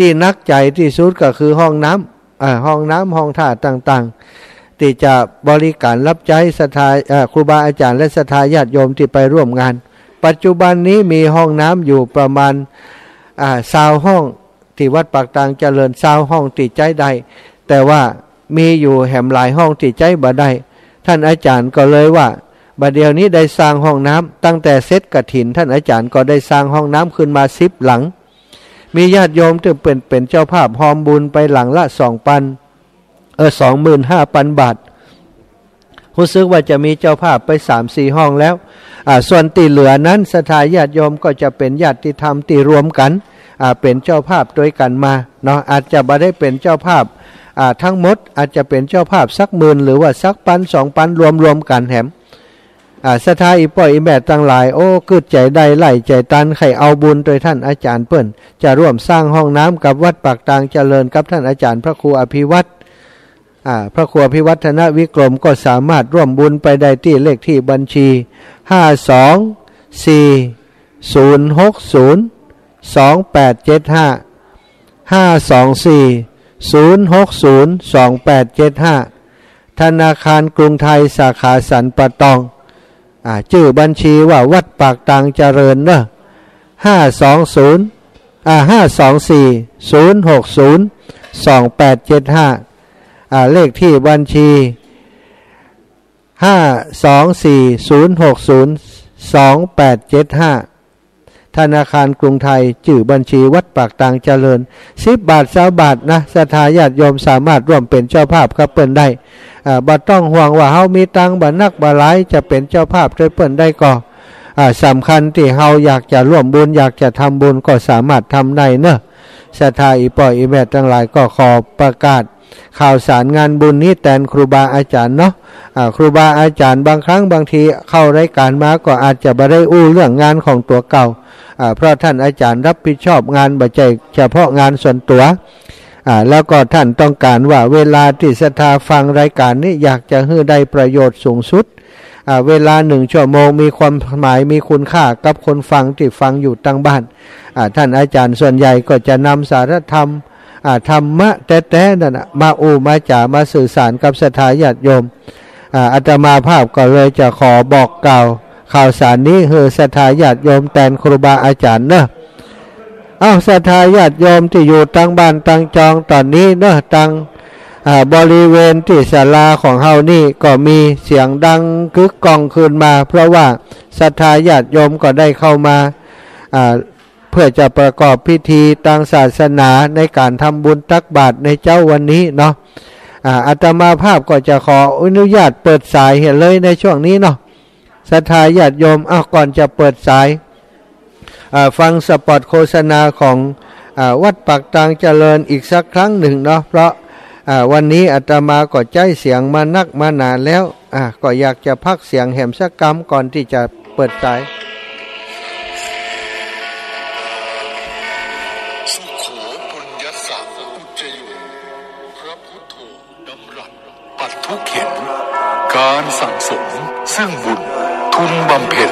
ตี้หนักใจ๋ตี้สุดก็คือห้องน้ำ เอ่อ ห้องน้ำ ห้องท่าต่างๆ ตี้จะบริก๋ารฮับใจ๊ศรัทธา เอ่อ ครูบาอาจ๋ารย์และศรัทธาญาติโยมตี้ไปร่วมงาน ปัจจุบันนี้มีห้องน้ำอยู่ประมาณ อ่า ซาวห้อง ตี้วัดปากตางเจริญ ซาวห้องตี้ใจ๊ได้ แต่ว่ามีอยู่แหมหลายห้องตี้ใจ๊บ่ได้ ต้านอาจ๋ารย์ก็เลยว่า บ่าเดี่ยวนี้ได้สร้างห้องน้ำ ตั้งแต่เสร็จกฐิน ต้านอาจ๋ารย์ก็ได้สร้างห้องน้ำขึ้นมาสิบหลัง มีญาติโยมตี้เปิ้นเป๋นเจ้าภาพฮอมบุญไปหลังละสองปัน เออ สองหมื่นห้าปันบาท ฮู้สึกว่าจะมีเจ้าภาพไปสามสี่ห้องแล้ว อ่า ส่วนตี้เหลือนั้นศรัทธาญาติโยมก็จะเป๋นญาติธรรมตี้รวมกั๋น อ่า เป๋นเจ้าภาพตวยกั๋นมาเนาะ อาจจะบ่ได้เป๋นเจ้าภาพ อ่า ตึงหมดอาจจะเป๋นเจ้าภาพสักหมื่น หรือว่าสักปันสองปัน รวมๆ กั๋นแหม อ่า ศรัทธาอี่ป้ออี่แม่ตังหลาย โอ้ กึ๊ดใจ๋ได้ ไล่ใจ๋ตัน ใค่เอาบุญตวยต้านอาจ๋ารย์เปิ้น จะร่วมสร้างห้องน้ำกับวัดปากตางเจริญกับต้านอาจ๋ารย์พระครูอภิวัฒน์ อ่า พระครูอภิวัฒนวิกรม ก็สามารถร่วมบุญไปได้ตี้เลขตี้บัญชี ห้าสองสี่ศูนย์หกศูนย์สองแปดเจ็ดห้า ห้าสองสี่ศูนย์หกศูนย์สองแปดเจ็ดห้า ธนาคารกรุงไทยสาขาสันป่าตอง อ่า จื้อบัญชีว่าวัดปากตางเจริญเนาะ ห้าสองศูนย์ อ่า ห้าสองสี่ศูนย์หกศูนย์สองแปดเจ็ดห้า อ่า เลขตี้บัญชี ห้าสองสี่ศูนย์หกศูนย์สองแปดเจ็ดห้า ธนาคารกรุงไทย จื้อบัญชีวัดปากตางเจริญ สิบบาท ซาวบาทนะ ศรัทธาญาติโยมสามารถร่วมเป๋นเจ้าภาพกับเปิ้นได้ อ่า บ่ต้องห่วงว่าเฮามีตังค์บ่นักบ่หลาย จะเป๋นเจ้าภาพตวยเปิ้นได้ก่อ อ่า สำคัญตี้เฮาอยากจะร่วมบุญ อยากจะทำบุญ ก็สามารถทำได้เนาะ ศรัทธาอี่ป้ออี่แม่ตังหลาย ก็ขอประกาศข่าวสารงานบุญนี้แตนครูบาอาจ๋ารย์เนาะ อ่า ครูบาอาจ๋ารย์บางครั้งบางทีเข้ารายก๋านมาก็อาจจะบ่ได้อู้เรื่องงานของตั๋วเก่า อ่า เพราะต้านอาจ๋ารย์รับผิดชอบงานบ่ใจ้เฉพาะงานส่วนตั๋ว อ่า แล้วก็ต้านต้องก๋านว่าเวลาตี้ศรัทธาฟังรายก๋านนี้อยากจะหื้อได้ประโยชน์สูงสุด อ่า เวลาหนึ่งชั่วโมงมีความหมาย มีคุณค่ากับคนฟังตี้ฟังอยู่ตางบ้าน อ่า ต้านอาจ๋ารย์ส่วนใหญ่ก็จะนำสาระธรรม อ่า ธรรมะแต๊ๆ นั่นน่ะ มาอู้มาจ๋า มาสื่อสารกับศรัทธาญาติโยม อ่า อาตมาภาพก็เลยจะขอบอกกล่าวข่าวสารนี้หื้อศรัทธาญาติโยมแตนครูบาอาจ๋ารย์เนาะ เอ้า ศรัทธาญาติโยมตี้อยู่ตางบ้านตางจองต๋อนนี้เนาะ ตาง อ่า บริเวณตี้ศาลาของเฮานี่ก็มีเสียงดังกึกก้องขึ้นมา เพราะว่าศรัทธาญาติโยมก็ได้เข้ามา อ่า เพื่อจะประกอบพิธีตางศาสนาในก๋านทำบุญตักบาตรในเจ๊าวันนี้เนาะ อ่า อาตมาภาพก็จะขออนุญาตเปิดสายเหียเลยในช่วงนี้เนาะ ศรัทธาญาติโยม อ้าว ก่อนจะเปิดสาย อ่า ฟังสปอตโฆษณาของ อ่า วัดปากตางเจริญอีกสักครั้งหนึ่งเนาะ เพราะ อ่า วันนี้อาตมาก็ใจ๊เสียงมานักมาหนาแล้ว อ่า ก็อยากจะพักเสียงแหมสักกำก่อนตี้จะเปิดสาย สุโข ปุญญัสสะ อุจจโย พระพุทโธ ดำรัสปัดทุกข์เข็ญ ก๋านสั่งสมซึ่งบุญ ทุนบำเพ็ญ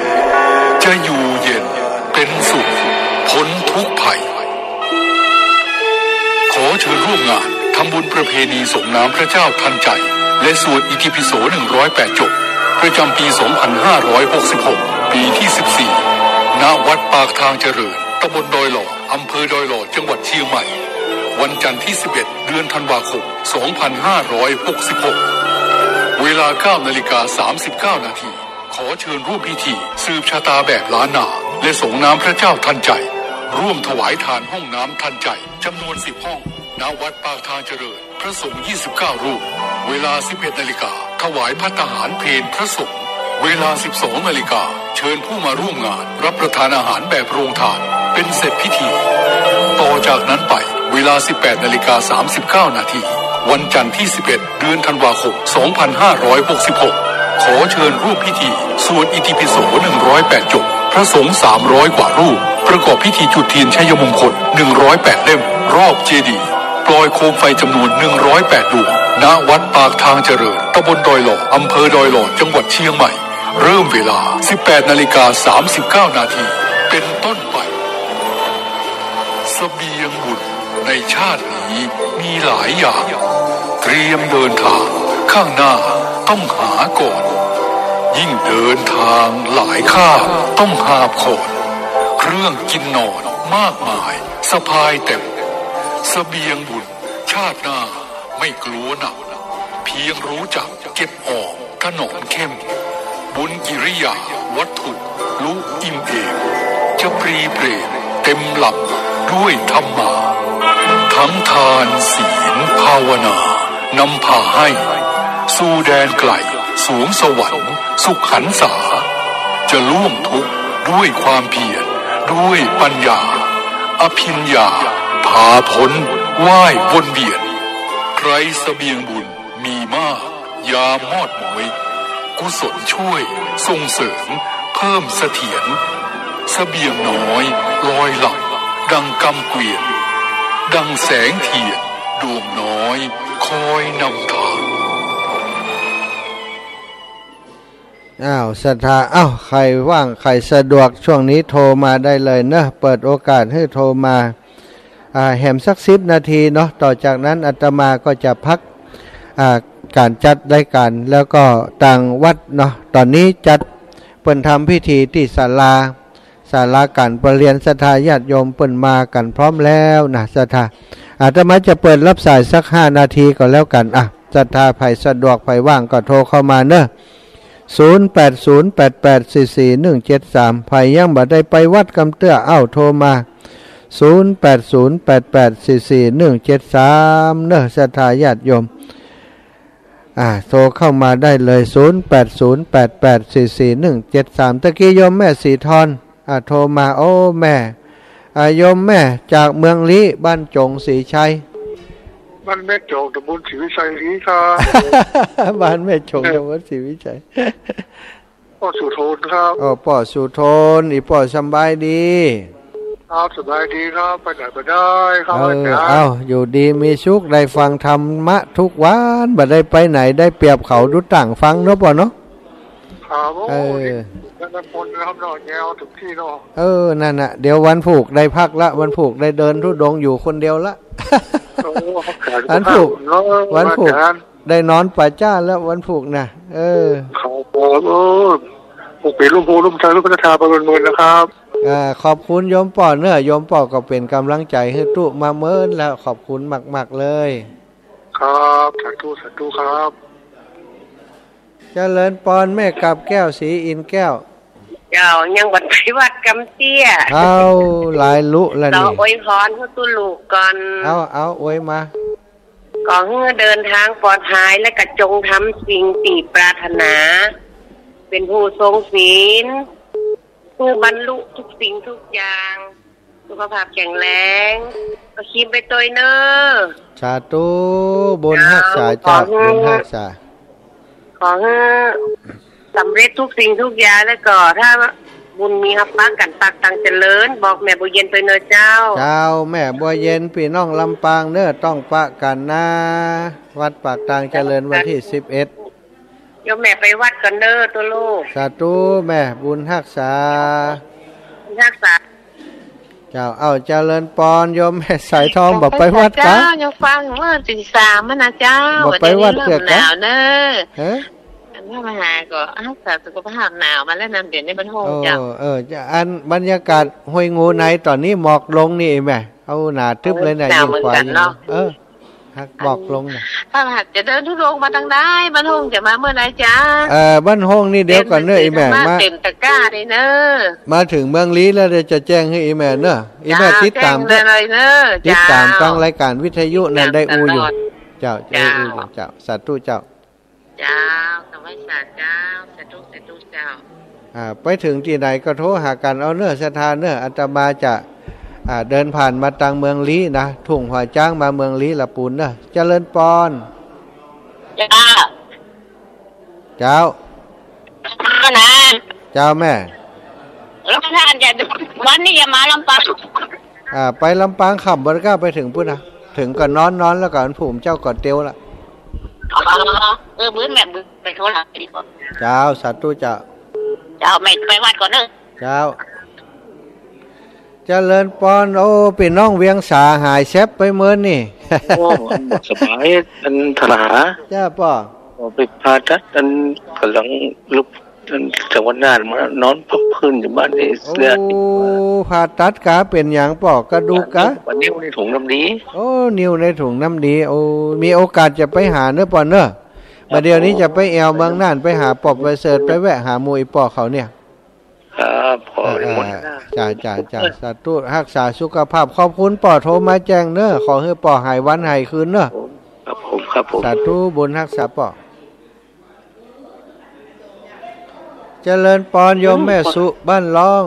จะอยู่เย็นเป๋นสุข พ้นทุกข์ภัย ขอเชิญร่วมงานทำบุญประเพณีสรงน้ำพระเจ้าทันใจ และสวดอิติปิโสหนึ่งร้อยแปดจบ ประจำปีสองพันห้าร้อยหกสิบหก ปีที่สิบสี่ ณ วัดปากทางเจริญ ตำบลดอยหล่อ อำเภอดอยหล่อ จังหวัดเชียงใหม่ วันจันทร์ที่สิบเอ็ด เดือนธันวาคม สองพันห้าร้อยหกสิบหก เวลาเก้านาฬิกาสามสิบเก้านาที ขอเชิญร่วมพิธีสืบชะตาแบบล้านนา และสรงน้ำพระเจ้าทันใจ ร่วมถวายทานห้องน้ำทันใจ จำนวนสิบห้อง ณ วัดปากทางเจริญ พระสงฆ์ยี่สิบเก้ารูป เวลาสิบเอ็ดนาฬิกา ถวายภัตตาหารเพลพระสงฆ์ เวลาสิบสองนาฬิกา เชิญผู้มาร่วมงานรับประทานอาหารแบบโรงทาน เบ็นเสร็จพิธี ต่อจากนั้นไป เวลาสิบแปดนาฬิกาสามสิบเก้านาที วันจันทร์ที่สิบเอ็ด เดือนธันวาคม สองพันห้าร้อยหกสิบหก ขอเชิญร่วมพิธีสวดอิติปิโสหนึ่งร้อยแปดจบ พระสงฆ์สามร้อยกว่ารูป ประกอบพิธีจุดเทียนชัยมงคลหนึ่งร้อยแปดเล่ม รอบเจดีย์ ปล่อยโคมไฟจำนวนหนึ่งร้อยแปดดวง ณ วัดปากทางเจริญ ตำบลดอยหล่อ อำเภอดอยหล่อ จังหวัดเชียงใหม่ เริ่มเวลาสิบแปดนาฬิกาสามสิบเก้านาที เป๋นต้นไป เสบียงบุญในชาตินี้มีหลายอย่าง เตรียมเดินทางข้างหน้าต้องหาก่อน ยิ่งเดินทางหลายคาบต้องหาบขอน เครื่องกินนอนมากมายสะพายเต็ม เสบียงบุญชาติหน้าไม่กลัวหนัก เพียงรู้จักเก็บออมถนอมเข้ม บุญกิริยาวัตถุลุอิ่มเอม จะปรีเปรมเต็มลำด้วยธรรมา ทั้งทานศีลภาวนานำพาให้ สู่แดนไกลสวงสวรรค์สุขหันษา จะล่วงทุกข์ด้วยความเพียร ด้วยปัญญา อภิญญา พาพ้นว่ายวนเวียน ไร้เสบียงบุญมีมาก ยามมอดม้อย กุศลช่วยส่งเสริม เพิ่มเสถียร เสบียงน้อยลอยหลั่ง ดังกำเกวียน ดังแสงเทียนดวงน้อย คอยนำทาง อ้าว ศรัทธา อ้าว ใผว่าง ใผสะดวก ช่วงนี้โทรมาได้เลยเนอะ เปิดโอกาสหื้อโทรมา อ่า แหมสักสิบนาทีเนาะ ต่อจากนั้นอาตมาก็จะพัก อ่า ก๋านจัดรายก๋าน แล้วก็ตางวัดเนาะ ต๋อนนี้จัด เปิ้นทำพิธีตี้ศาลา ศาลาก๋านประเรียน ศรัทธาญาติโยมเปิ้นมากั๋นพร้อมแล้วนะ ศรัทธา อาตมาจะเปิดรับสายสักห้านาทีก็แล้วกั๋น อ่ะ ศรัทธา ใผสะดวก ใผว่างก็โทรเข้ามาเนอะ ศูนย์แปดศูนย์แปดแปดสี่สี่หนึ่งเจ็ดสาม ใผยังบ่ได้ไปวัดกำเตื้อ เอ้า โทรมา ศูนย์แปดศูนย์แปดแปดสี่สี่หนึ่งเจ็ดสาม เนอะ ศรัทธาญาติโยม อ่า โทรเข้ามาได้เลย ศูนย์แปดศูนย์แปดแปดสี่สี่หนึ่งเจ็ดสาม ตะกี้โยมแม่สีทร อ่า โทรมา โอ้ แม่ อ่า โยมแม่จากเมืองลี้ บ้านจงศรีชัย บ้านแม่จง ตำบลศรีวิชัยลี้ครับ บ้านแม่จง ตำบลศรีวิชัย ป้อสุทนครับ โอ้ ป้อสุทน อี่ป้อสำบายดี ครับ สบายดีครับ ไปไหนมาได้ครับ เออ อาจ๋ารย์ เอ้า อยู่ดีมีสุข ได้ฟังธรรมะทุกวัน บ่ได้ไปไหน ได้เปรียบเขา ดูต่างฟังเนาะป้อเนาะ ครับ โอ้ เออ นี่ นั่นคนนะครับเนาะ แนวถึงที่เนาะ เออ นั่นน่ะ เดี๋ยววันพูกได้พักละ วันพูกได้เดินธุดงค์อยู่คนเดียวละ โอ้ วันพูก เนาะ วันพูก อาจ๋ารย์ ได้นอนป่าจ๊าแล้ววันพูกน่ะ เออ ครับ เออ ปกปิดลุ่มโพลุ่มไทรลุ่มพัฒนาไปเมินๆ นะครับ อ่า ขอบคุณโยมป้อเนอะ โยมป้อก็เป๋นก๋ำลังใจ๋หื้อตุ๊มาเมินแล้ว ขอบคุณมากๆ เลย ครับ สาธุ สาธุครับ เจริญปอน แม่กาบแก้ว ศรีอินทร์แก้ว เจ้า ยังบ่ไปวัดกำเตี้ย เอ้า หลายลุละนี่ ขออวยพรหื้อตุ๊ลูกก่อน เอ้า เอ้า อวยมา ขอหื้อเดินทางปลอดภัย และก็จงทำสิ่งตี้ปรารถนา เป๋นผู้ทรงศีล หื้อบรรลุทุกสิ่งทุกอย่าง สุขภาพแข็งแรง ป้อคิมไปตวยเน่อ สาธุ บุญฮักษาเจ้า เจ้า ขอหื้อ บุญฮักษา ขอหื้อสำเร็จทุกสิ่งทุกอย่าง แล้วก็ถ้าบุญมีฮับปะกั๋นปากตังเจริญ บอกแม่บัวเย็นตวยเน่อเจ้า เจ้า แม่บัวเย็น ปี้น้องลำปางเน่อ ต้องปะกั๋นนะ วัดปากตังเจริญวันตี้สิบเอ็ด โยมแม่ไปวัดก่อนเน่อตุ๊ลูก สาธุแม่ บุญฮักษา บุญฮักษา เจ้า เอ้า เจริญปอน โยมแม่สายทอง บ่ไปวัดกา เจ้า ยังฟังเมื่อตีสามมานะเจ้า บ่ไปวัดเตื้อกา เดี๋ยวนี้เริ่มหนาวเน่อ ฮะ อันนี้มาหาก็ฮักษาสุขภาพ หนาวมาแล้วนำ เดี๋ยวนี้มันโฮง โอ้ เจ้า เออ เจ้า อันบรรยากาศห้วยงูในต๋อนนี้หมอกลงนี่แม่ เอ้า หนาตึ๊บเลยน่ะ หนาวเหมือนกั๋นเนาะ ยิ่งกว่าอยู่ เออ ฮักบอกลงน่ะ ถ้าหากจะเดินธุดงค์มาตางใด บ้านโฮงจะมาเมื่อใดจ๊ะ เอ่อ บ้านโฮงนี่เดี๋ยวก่อนเน่อ เต็ม อี่แม่ มา เต็มตะกร้าเลยเน่อ มาเถิงเมืองลี้แล้วเดี๋ยวจะแจ้งหื้ออี่แม่เน่อ อี่แม่ เจ้า ติดต๋าม แจ้งเลยเน่อ ติดต๋าม เจ้า ตางรายก๋านวิทยุนั่นได้อู้อยู่ ตลอด เจ้า ได้อู้อยู่ เจ้า เจ้า สาธุเจ้า เจ้า ถวายสาเจ้า สาธุ สาธุเจ้า อ่า ไปเถิงตี้ไหนก็โทรหากั๋นเอาเน่อ ศรัทธาเน่อ อาตมาจะ อ่า เดินผ่านมาตางเมืองลี้นะ ทุ่งหัวจ๊างมาเมืองลี้ละปูนเน่อ เจริญปอน เจ้า เจ้า นะ เจ้าแม่ แล้วท่านจะ วันนี้จะมาลำปาง อ่า ไปลำปางค่ำบ่ก้าไปเถิงปู้นนะ เถิงก็นอน นอนแล้วก็วันพูกเจ้าก็เตียวละ อ๋อ เออ มื้อแม่ มื้อไปโทรหาดีกว่า เจ้า สาธุเจ้า เจ้า แม่ไปวัดก่อนเน่อ เจ้า เจริญปอน โอ้ ปี้น้องเวียงสาหายแซบไปเมินนี่ โอ้ อันสบาย อันทรหา เจ้าป้อ โอ้ ไปผ่าตัด อันก๋ำลังลุก อันจังหวัดน่านมานอนพักฟื้นอยู่บ้านนี่ โอ้ เสีย ผ่าตัดกา เป๋นหยังป้อ กระดูกกา นิ้วในถุงน้ำดี โอ้ นิ้วในถุงน้ำดี โอ้ มีโอกาสจะไปหาเน่อป้อเน่อ บ่าเดี่ยวนี้จะไปแอวเมืองน่าน ไปหาป้อประเสริฐ ไปแวะหาหมู่อี่ป้อเขาเนี่ย ครับ ขอ เออ อนุโมทนา เออ จ้า จ้า จ้า สาธุ ฮักษาสุขภาพ ขอบคุณป้อโทรมาแจ้งเน่อ ขอหื้อป้อหายวันหายคืนเน่อ ครับผม ครับผม สาธุ บุญฮักษาป้อ เจริญปอน โยมแม่สุ บ้านล่อง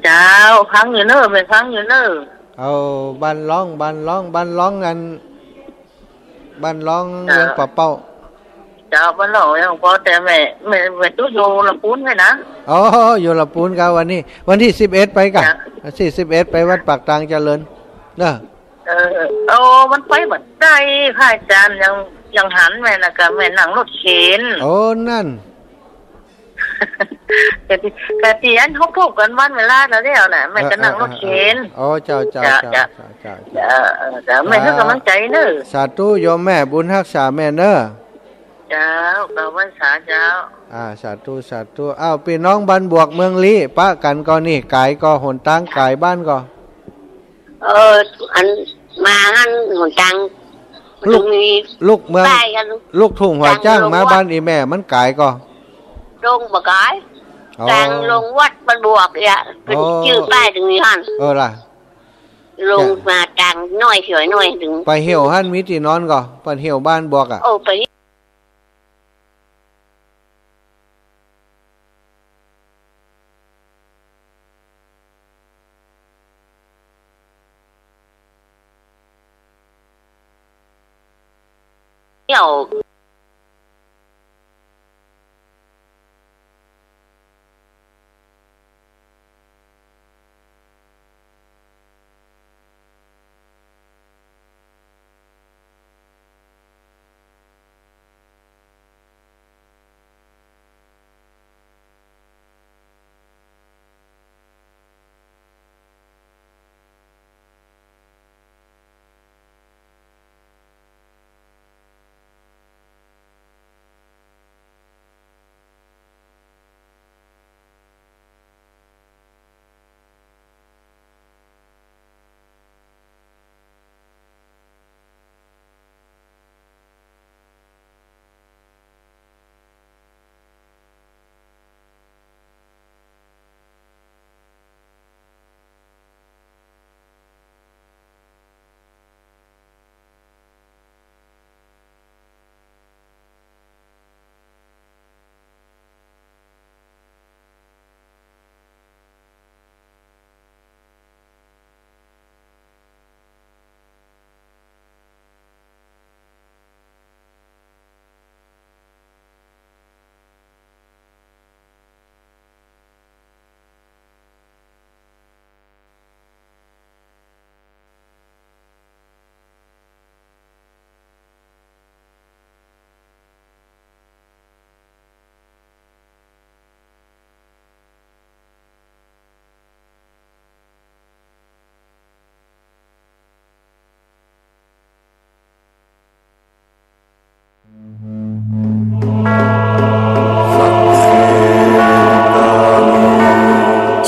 เจ้า ฟังอยู่เน่อ แม่ฟังอยู่เน่อ เอา บ้านล่อง บ้านล่อง บ้านล่อง อัน บ้านลอง เจ้า เวียงป่าเป้า เจ้า บ้านลองเวียงป่าเป้า แต่แม่ แม่ แม่ตุ๊อยู่ละปูนไว้นะ อ๋อ อยู่ละปูนครับ วันนี้ วันตี้สิบเอ็ดไปก่ะ เจ้า วันตี้สิบเอ็ดไปวัดปากตางเจริญ เนาะ เออ โอ้ มันไปบ่ได้ พระอาจารย์ยัง ยังหันแม่นะ ก็แม่นั่งรถเข็น โอ้ นั่น กะตี้ กะตี้อันเฮาพบกั๋นวันเวลาแล้วนะ แม่ก็นั่งรถเข็น เออ เออ เออ อ๋อ เจ้า เจ้า เจ้า เจ้า เจ้า เจ้า เจ้า เออ เออ เจ้า แม่หื้อกำลังใจ๋เน่อ สาธุโยมแม่ บุญฮักษาแม่เน่อ เจ้า เก้าพรรษาเจ้า อ่า สาธุ สาธุ อ้าว ปี้น้องบ้านบวกเมืองลี้ ปะกั๋นก่อนี่ ก๋ายก่อ หนตางก๋ายบ้านก่อ เออ อันมาหั้นหนตาง ลูก มันมี ลูกเมือง ป้ายกั๋น ลูกทุ่งหัวจ้าง ตางลงวัด มาบ้านอี่แม่มันก๋ายก่อ ลงบ่ก๋าย อ๋อ ตางลงวัดบ้านบวกเนี่ย เป๋น อ๋อ จื้อป้ายตึงนี้หั้น เออล่ะ ลง จ้ะ มาตางน้อยเสียน้อยตึง ไปเหี่ยวหั้นมีตี้นอนก่อ ไปเหี่ยวบ้านบวกอะ โอ้ ไป เหี่ยว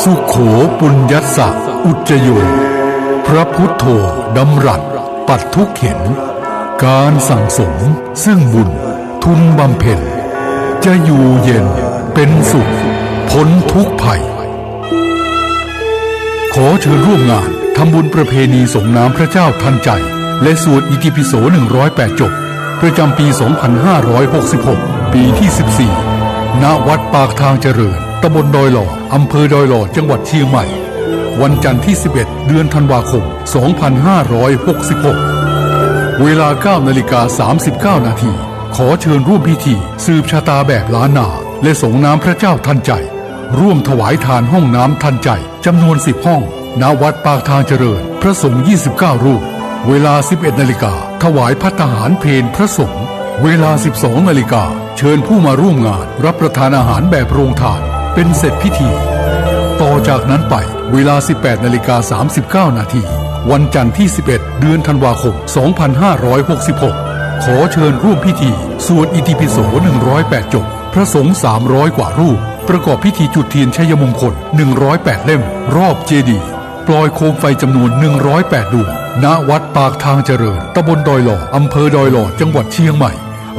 สุโข ปุญญัสสะ อุจจโย พระพุทโธ ดำรัส ปัดทุกข์เข็น การสั่งสมซึ่งบุญ ทุนบำเพ็ญ จะอยู่เย็นเป็นสุข พ้นทุกข์ภัย ขอเชิญร่วมงานทำบุญประเพณีสงน้ำพระเจ้าทันใจ และสวดอิติปิโสหนึ่งร้อยแปดจบ ประจำปีสองพันห้าร้อยหกสิบหก ปีที่สิบสี่ ณ วัดปากทางเจริญ ตำบลดอยหล่อ อำเภอดอยหล่อ จังหวัดเชียงใหม่ วันจันทร์ที่สิบเอ็ด เดือนธันวาคม สองพันห้าร้อยหกสิบหก เวลาเก้านาฬิกาสามสิบเก้านาที ขอเชิญร่วมพิธีสืบชะตาแบบล้านนา และสงน้ำพระเจ้าทันใจ ร่วมถวายทานห้องน้ำทันใจ จำนวนสิบห้อง ณ วัดปากทางเจริญ พระสงฆ์ยี่สิบเก้ารูป เวลาสิบเอ็ดนาฬิกา ถวายภัตตาหารเพลพระสงฆ์ เวลาสิบสองนาฬิกา เชิญผู้มาร่วมงานรับประทานอาหารแบบโรงทาน เป็นเสร็จพิธี ต่อจากนั้นไป เวลาสิบแปดนาฬิกาสามสิบเก้านาที วันจันทร์ที่สิบเอ็ด เดือนธันวาคม สองพันห้าร้อยหกสิบหก ขอเชิญร่วมพิธีสวดอิติปิโสหนึ่งร้อยแปดจบ พระสงฆ์สามร้อยกว่ารูป ประกอบพิธีจุดเทียนชัยมงคลหนึ่งร้อยแปดเล่ม รอบเจดีย์ ปล่อยโคมไฟจำนวนหนึ่งร้อยแปดดวง ณ วัดปากทางเจริญ ตำบลดอยหล่อ อำเภอดอยหล่อ จังหวัดเชียงใหม่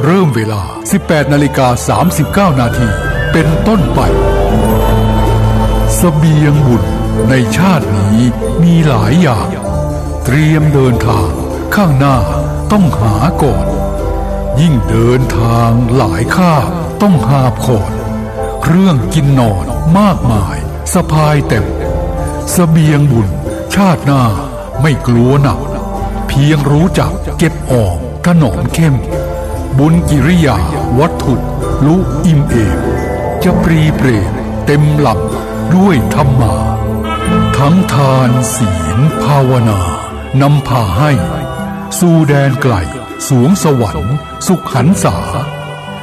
เริ่มเวลาสิบแปดนาฬิกาสามสิบเก้านาที เป็นต้นไป เสบียงบุญในชาตินี้มีหลายอย่าง เตรียมเดินทางข้างหน้าต้องหาก่อน ยิ่งเดินทางหลายคาบต้องหาบขอน เครื่องกินนอนมากมายสะพายเต็ม เสบียงบุญชาติหน้าไม่กลัวหนัก เพียงรู้จักเก็บออม ถนอมเข้ม บุญกิริยาวัตถุลุอิ่มเอม จะปรีเปรมเต็มลำด้วยธรรมา ทั้งทานศีลภาวนานำพาให้ สู่แดนไกลสวงสวรรค์สุขหันษา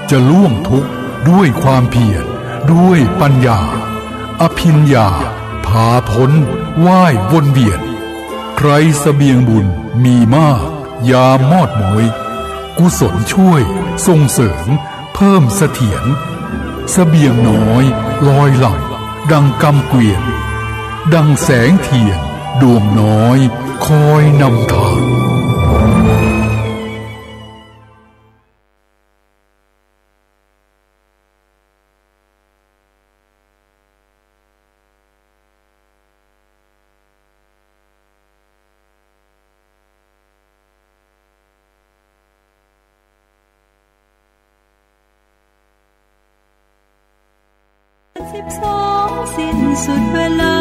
จะล่วงทุกข์ด้วยความเพียรด้วยปัญญา อภิญญาพาพ้นว่ายวนเวียน ใครเสบียงบุญมีมาก ยามมอดม้อย กุศลช่วยส่งเสริมเพิ่มเสถียร เสบียงน้อยลอยหลั่งดังกำเกวียน ดังแสงเทียนดวงน้อยคอยนำทาง สิบสอง สิ้นสุดเวลา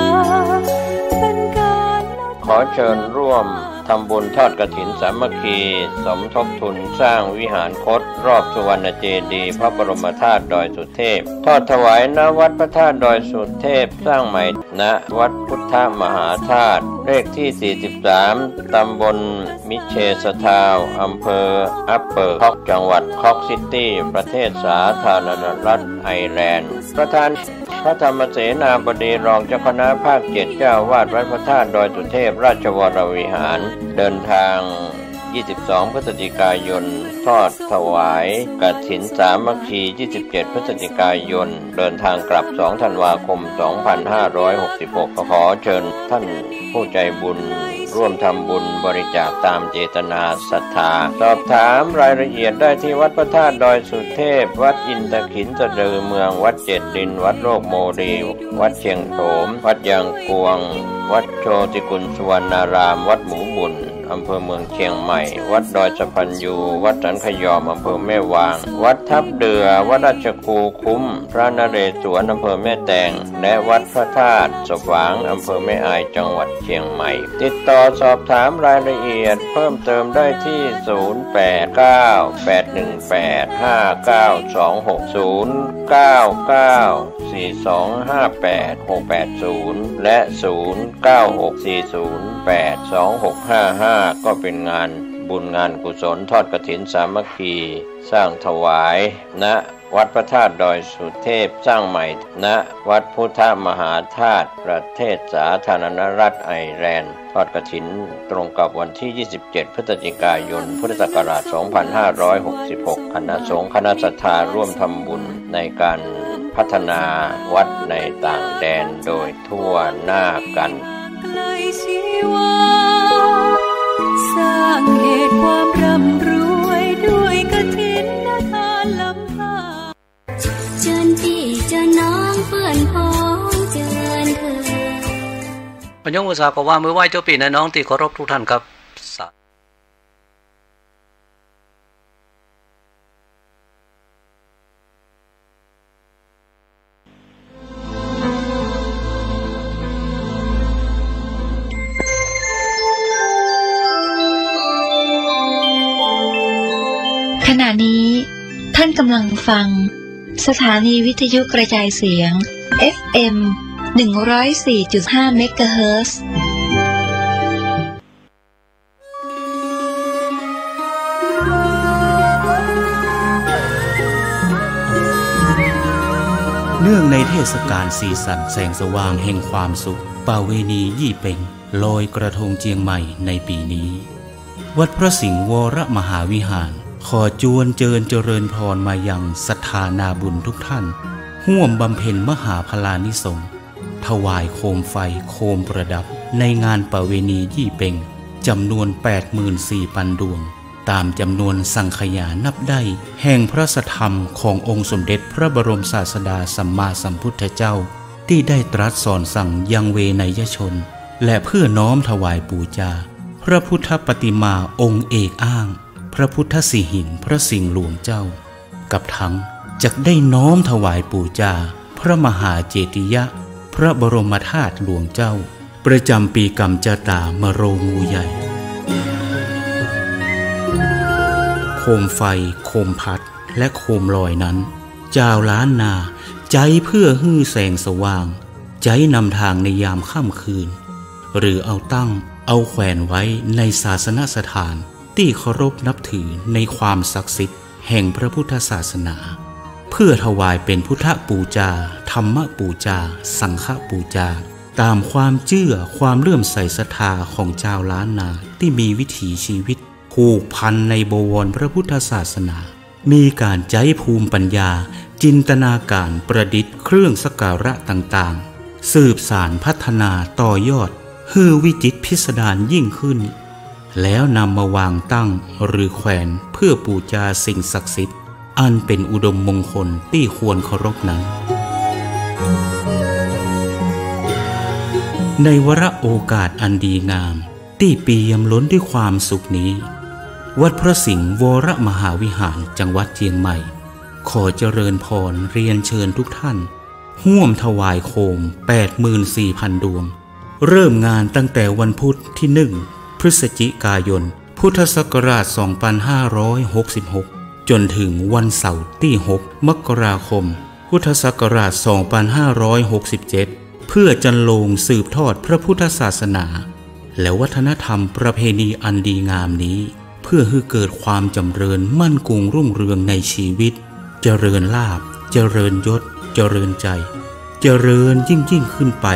เป็นการ ขอเชิญร่วมทำบุญทอดกฐินสามัคคี สมทบทุนสร้างวิหารคตรอบสุวรรณเจดีย์พระบรมธาตุดอยสุเทพ ทอดถวาย ณ วัดพระธาตุดอยสุเทพ สร้างใหม่ ณ วัดพุทธมหาธาตุ เลขที่ สี่สิบสาม ตำบลมิเชสทาวน์ อำเภออัปเปอร์คอก จังหวัดคอกซิตี้ ประเทศสาธารณรัฐไอร์แลนด์ ประธาน พระธรรมเสนาบดีรองเจ้าคณะภาคเจ็ด เจ้าอาวาสวัดพระธาตุดอยสุเทพราชวรวิหาร เดินทาง ยี่สิบสอง พฤศจิกายน ทอดถวายกฐินสามัคคี ยี่สิบเจ็ด พฤศจิกายน เดินทางกลับ สอง ธันวาคม สองพันห้าร้อยหกสิบหก ขอเชิญท่านผู้ใจบุญร่วมทำบุญบริจาคตามเจตนาศรัทธา สอบถามรายละเอียดได้ที่วัดพระธาตุดอยสุเทพ วัดอินทขิลสะดือเมือง วัดเจดีย์ วัดโลกโมลี วัดเชียงโถม วัดยางกวง วัดโชติกุลสุวรรณาราม วัดหมูบุญ อำเภอเมืองเชียงใหม่ วัดดอยสะพันยู วัดสันขยอม อำเภอแม่วาง วัดทับเดือ วัดราชครูคุ้ม พระนเรศวร อำเภอแม่แตง และวัดพระธาตุสะฝาง อำเภอแม่อาย จังหวัดเชียงใหม่ ติดต่อสอบถามรายละเอียดเพิ่มเติมได้ที่ ศูนย์ แปด เก้า แปด หนึ่ง แปด ห้า เก้า สอง หก ศูนย์ เก้า เก้า สี่ สอง ห้า แปด หก แปด ศูนย์ และ ศูนย์ เก้า หก สี่ ศูนย์ แปด สอง หก ห้า ห้า ก็เป็นงานบุญงานกุศลทอดกฐินสามัคคี สร้างถวาย ณ วัดพระธาตุดอยสุเทพ สร้างใหม่ ณ วัดพุทธมหาธาตุ ประเทศสาธารณรัฐไอร์แลนด์ ทอดกฐินตรงกับวันที่ ยี่สิบเจ็ด พฤศจิกายน พุทธศักราช สองพันห้าร้อยหกสิบหก คณะสงฆ์คณะศรัทธาร่วมทำบุญในการพัฒนาวัดในต่างแดนโดยทั่วหน้ากัน ไกลชีวา สร้างเหตุความร่ำรวยด้วยกฐินทานล้ำค่า เจิญปี้เจิญน้องเปื้อนพ้องเจิญเถิด อันยองอุตสาหกรรมว่ามื้อไหว้เจ้าปี้นายน้องตี้เคารพทุกท่านครับ สา ขณะนี้ท่านกำลังฟังสถานีวิทยุกระจายเสียง เอฟเอ็ม หนึ่งร้อยสี่จุดห้า เมกะเฮิรตซ์ เนื่องในเทศกาลสีสันแสงสว่างแห่งความสุข ประเวณียี่เป็ง ลอยกระทงเจียงใหม่ในปีนี้ วัดพระสิงห์วรมหาวิหาร ขอจวนเจิญเจริญพรมายังศรัทธานาบุญทุกท่าน ร่วมบำเพ็ญมหาพลานิสงส์ ถวายโคมไฟ โคมประดับ ในงานประเวณียี่เป็ง จำนวน แปดหมื่นสี่พันดวง ตามจำนวนสังขยานับได้ แห่งพระสัทธรรมขององค์สมเด็จพระบรมศาสดาสัมมาสัมพุทธเจ้า ตี้ได้ตรัสสอนสั่งยังเวไนยชน และเพื่อน้อมถวายปู๋จา พระพุทธปฏิมาองค์เอกอ้าง พระพุทธสิหิงค์พระสิงห์หลวงเจ้า กับทั้งจักได้น้อมถวายปู๋จา พระมหาเจติยะ พระบรมธาตุหลวงเจ้า ประจำปีก๋ำจาต๋ามะโรงงูใหญ่ มไฟ โคมพัด และโคมลอยนั้น จาวล้านนาใจ๊เพื่อหื้อแสงสว่าง ใจ๊นำตางในยามค่ำคืน หรือเอาตั้ง เอาแขวนไว้ในศาสนสถานตี้เคารพนับถือในความศักดิ์สิทธิ์แห่งพระพุทธศาสนา เพื่อถวายเป๋นพุทธปู๋จา ธรรมปู๋จา สังฆปู๋จา ต๋ามความเจื้อความเลื่อมใสศรัทธาของจาวล้านนาตี้มีวิถีชีวิตผูกพันในบวรพระพุทธศาสนา มีก๋านใจ๊ภูมิปัญญา จินตนาก๋านประดิษฐ์เครื่องสักการะต่างๆ สืบสานพัฒนาต่อยอด หื้อวิจิตรพิสดารยิ่งขึ้น แล้วนำมาวางตั้งหรือแขวนเพื่อปู๋จาสิ่งศักดิ์สิทธิ์ อันเป๋นอุดมมงคลตี้ควรเคารพนั้น ในวาระโอกาสอันดีงาม ตี้เปี่ยมล้นด้วยความสุขนี้ วัดพระสิงห์วรมหาวิหาร จังหวัดเจียงใหม่ ขอเจริญพรเรียนเชิญทุกท่าน ฮ่วมถวายโคม แปดหมื่นสี่พันดวง เริ่มงานตั้งแต่วันพุธตี้หนึ่ง พฤศจิกายน พุทธศักราช สองพันห้าร้อยหกสิบหก จ๋นเถิงวันเสาร์ตี้หก มกราคม พุทธศักราช สองพันห้าร้อยหกสิบเจ็ด เพื่อจรรโลงสืบทอดพระพุทธศาสนา และวัฒนธรรมประเพณีอันดีงามนี้ เพื่อหื้อเกิดความจ๋ำเริญมั่นคงรุ่งเรืองในชีวิต เจริญลาภ เจริญยศ เจริญใจ๋ เจริญยิ่งๆ ขึ้นไป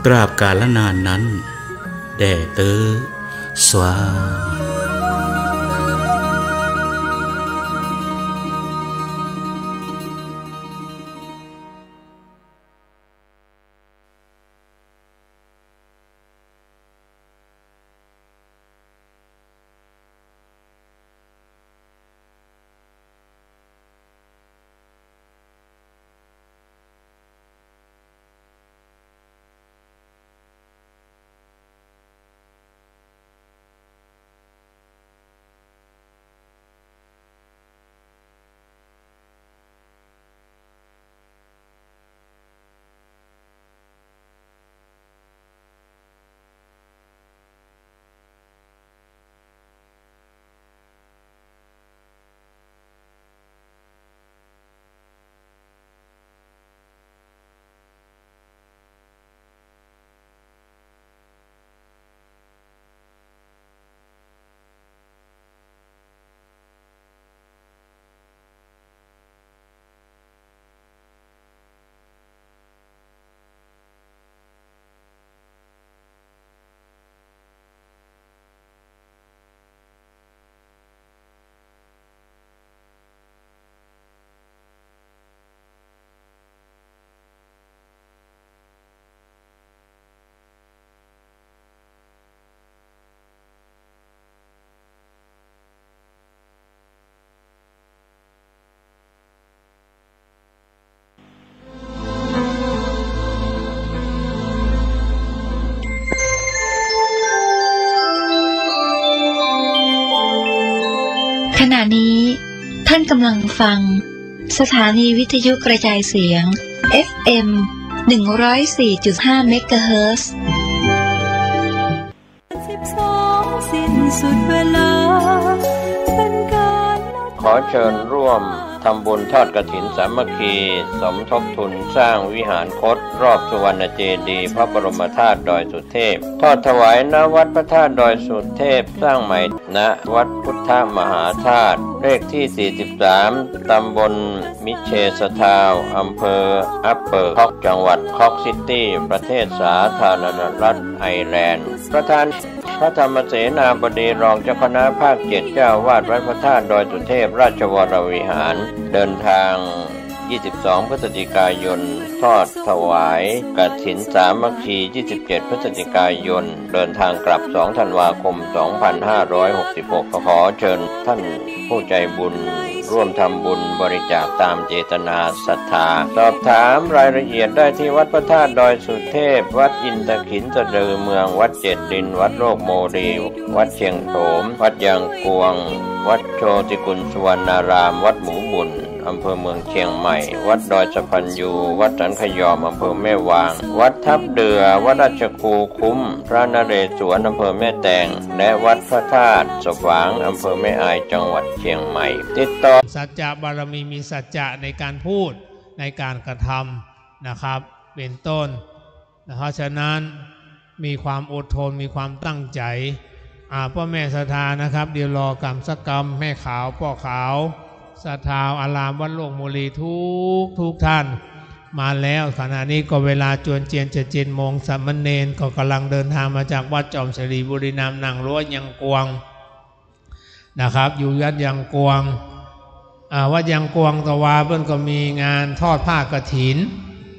ตราบกาลนานนั้น แด่เต๊อะ สาธุ ขณะนี้ท่านกำลังฟังสถานีวิทยุกระจายเสียง เอฟเอ็ม หนึ่งร้อยสี่จุดห้า เมกะเฮิรตซ์ สิบสอง สิ้นสุดเวลา เป็นการ ขอเชิญร่วมทำบุญทอดกฐินสามัคคี สมทบทุนสร้างวิหารคตรอบสุวรรณเจดีย์พระบรมธาตุดอยสุเทพ ทอดถวาย ณ วัดพระธาตุดอยสุเทพ สร้างใหม่ ณ วัดพุทธมหาธาตุ เลขที่ สี่สิบสาม ตำบลมิเชสทาวน์ อำเภออัปเปอร์คอก จังหวัดคอกซิตี้ ประเทศสาธารณรัฐไอร์แลนด์ ประธาน พระธรรมเสนาบดีรองเจ้าคณะภาคเจ็ด เจ้าอาวาสวัดพระธาตุดอยสุเทพราชวรวิหาร เดินทาง ยี่สิบสอง พฤศจิกายน ทอดถวายกฐินสามัคคี ยี่สิบเจ็ด พฤศจิกายน เดินทางกลับ สอง ธันวาคม สองพันห้าร้อยหกสิบหก ขอเชิญท่านผู้ใจบุญร่วมทำบุญบริจาคตามเจตนาศรัทธา สอบถามรายละเอียดได้ที่วัดพระธาตุดอยสุเทพ วัดอินทขิลสะดือเมือง วัดเจ็ดดิน วัดโลกโมลี วัดเชียงโถม วัดยางกวง วัดโชติกุลสุวรรณาราม วัดหมูบุญ อำเภอเมืองเชียงใหม่ วัดดอยสะพานยู วัดสันขยอม อำเภอแม่วาง วัดทับเดือ วัดราชครูคุ้ม พระนเรศวร อำเภอแม่แตง และวัดพระธาตุสะฝาง อำเภอแม่อาย จังหวัดเชียงใหม่ ติดต่อ สัจจะบารมี มีสัจจะในการพูด ในการกระทำนะครับ เป็นต้น เพราะฉะนั้นมีความอดทน มีความตั้งใจ๋ อ่า ป้อแม่ศรัทธานะครับ เดี๋ยวรอกำสักกำ แม่ขาว ป้อขาว ศรัทธาอารามวัดโลกมุรีทุก ทุกท่านมาแล้ว ขณะนี้ก็เวลาจวนเจียนจะเจ็ดโมง สามเณรก็กำลังเดินทางมาจากวัดจอมสิริบุรีรัมย์ นั่งรถยังกวง นะครับ อยู่วัดยังกวง อ่า วัดยังกวงตะวาเปิ้นก็มีงานทอดผ้ากฐิน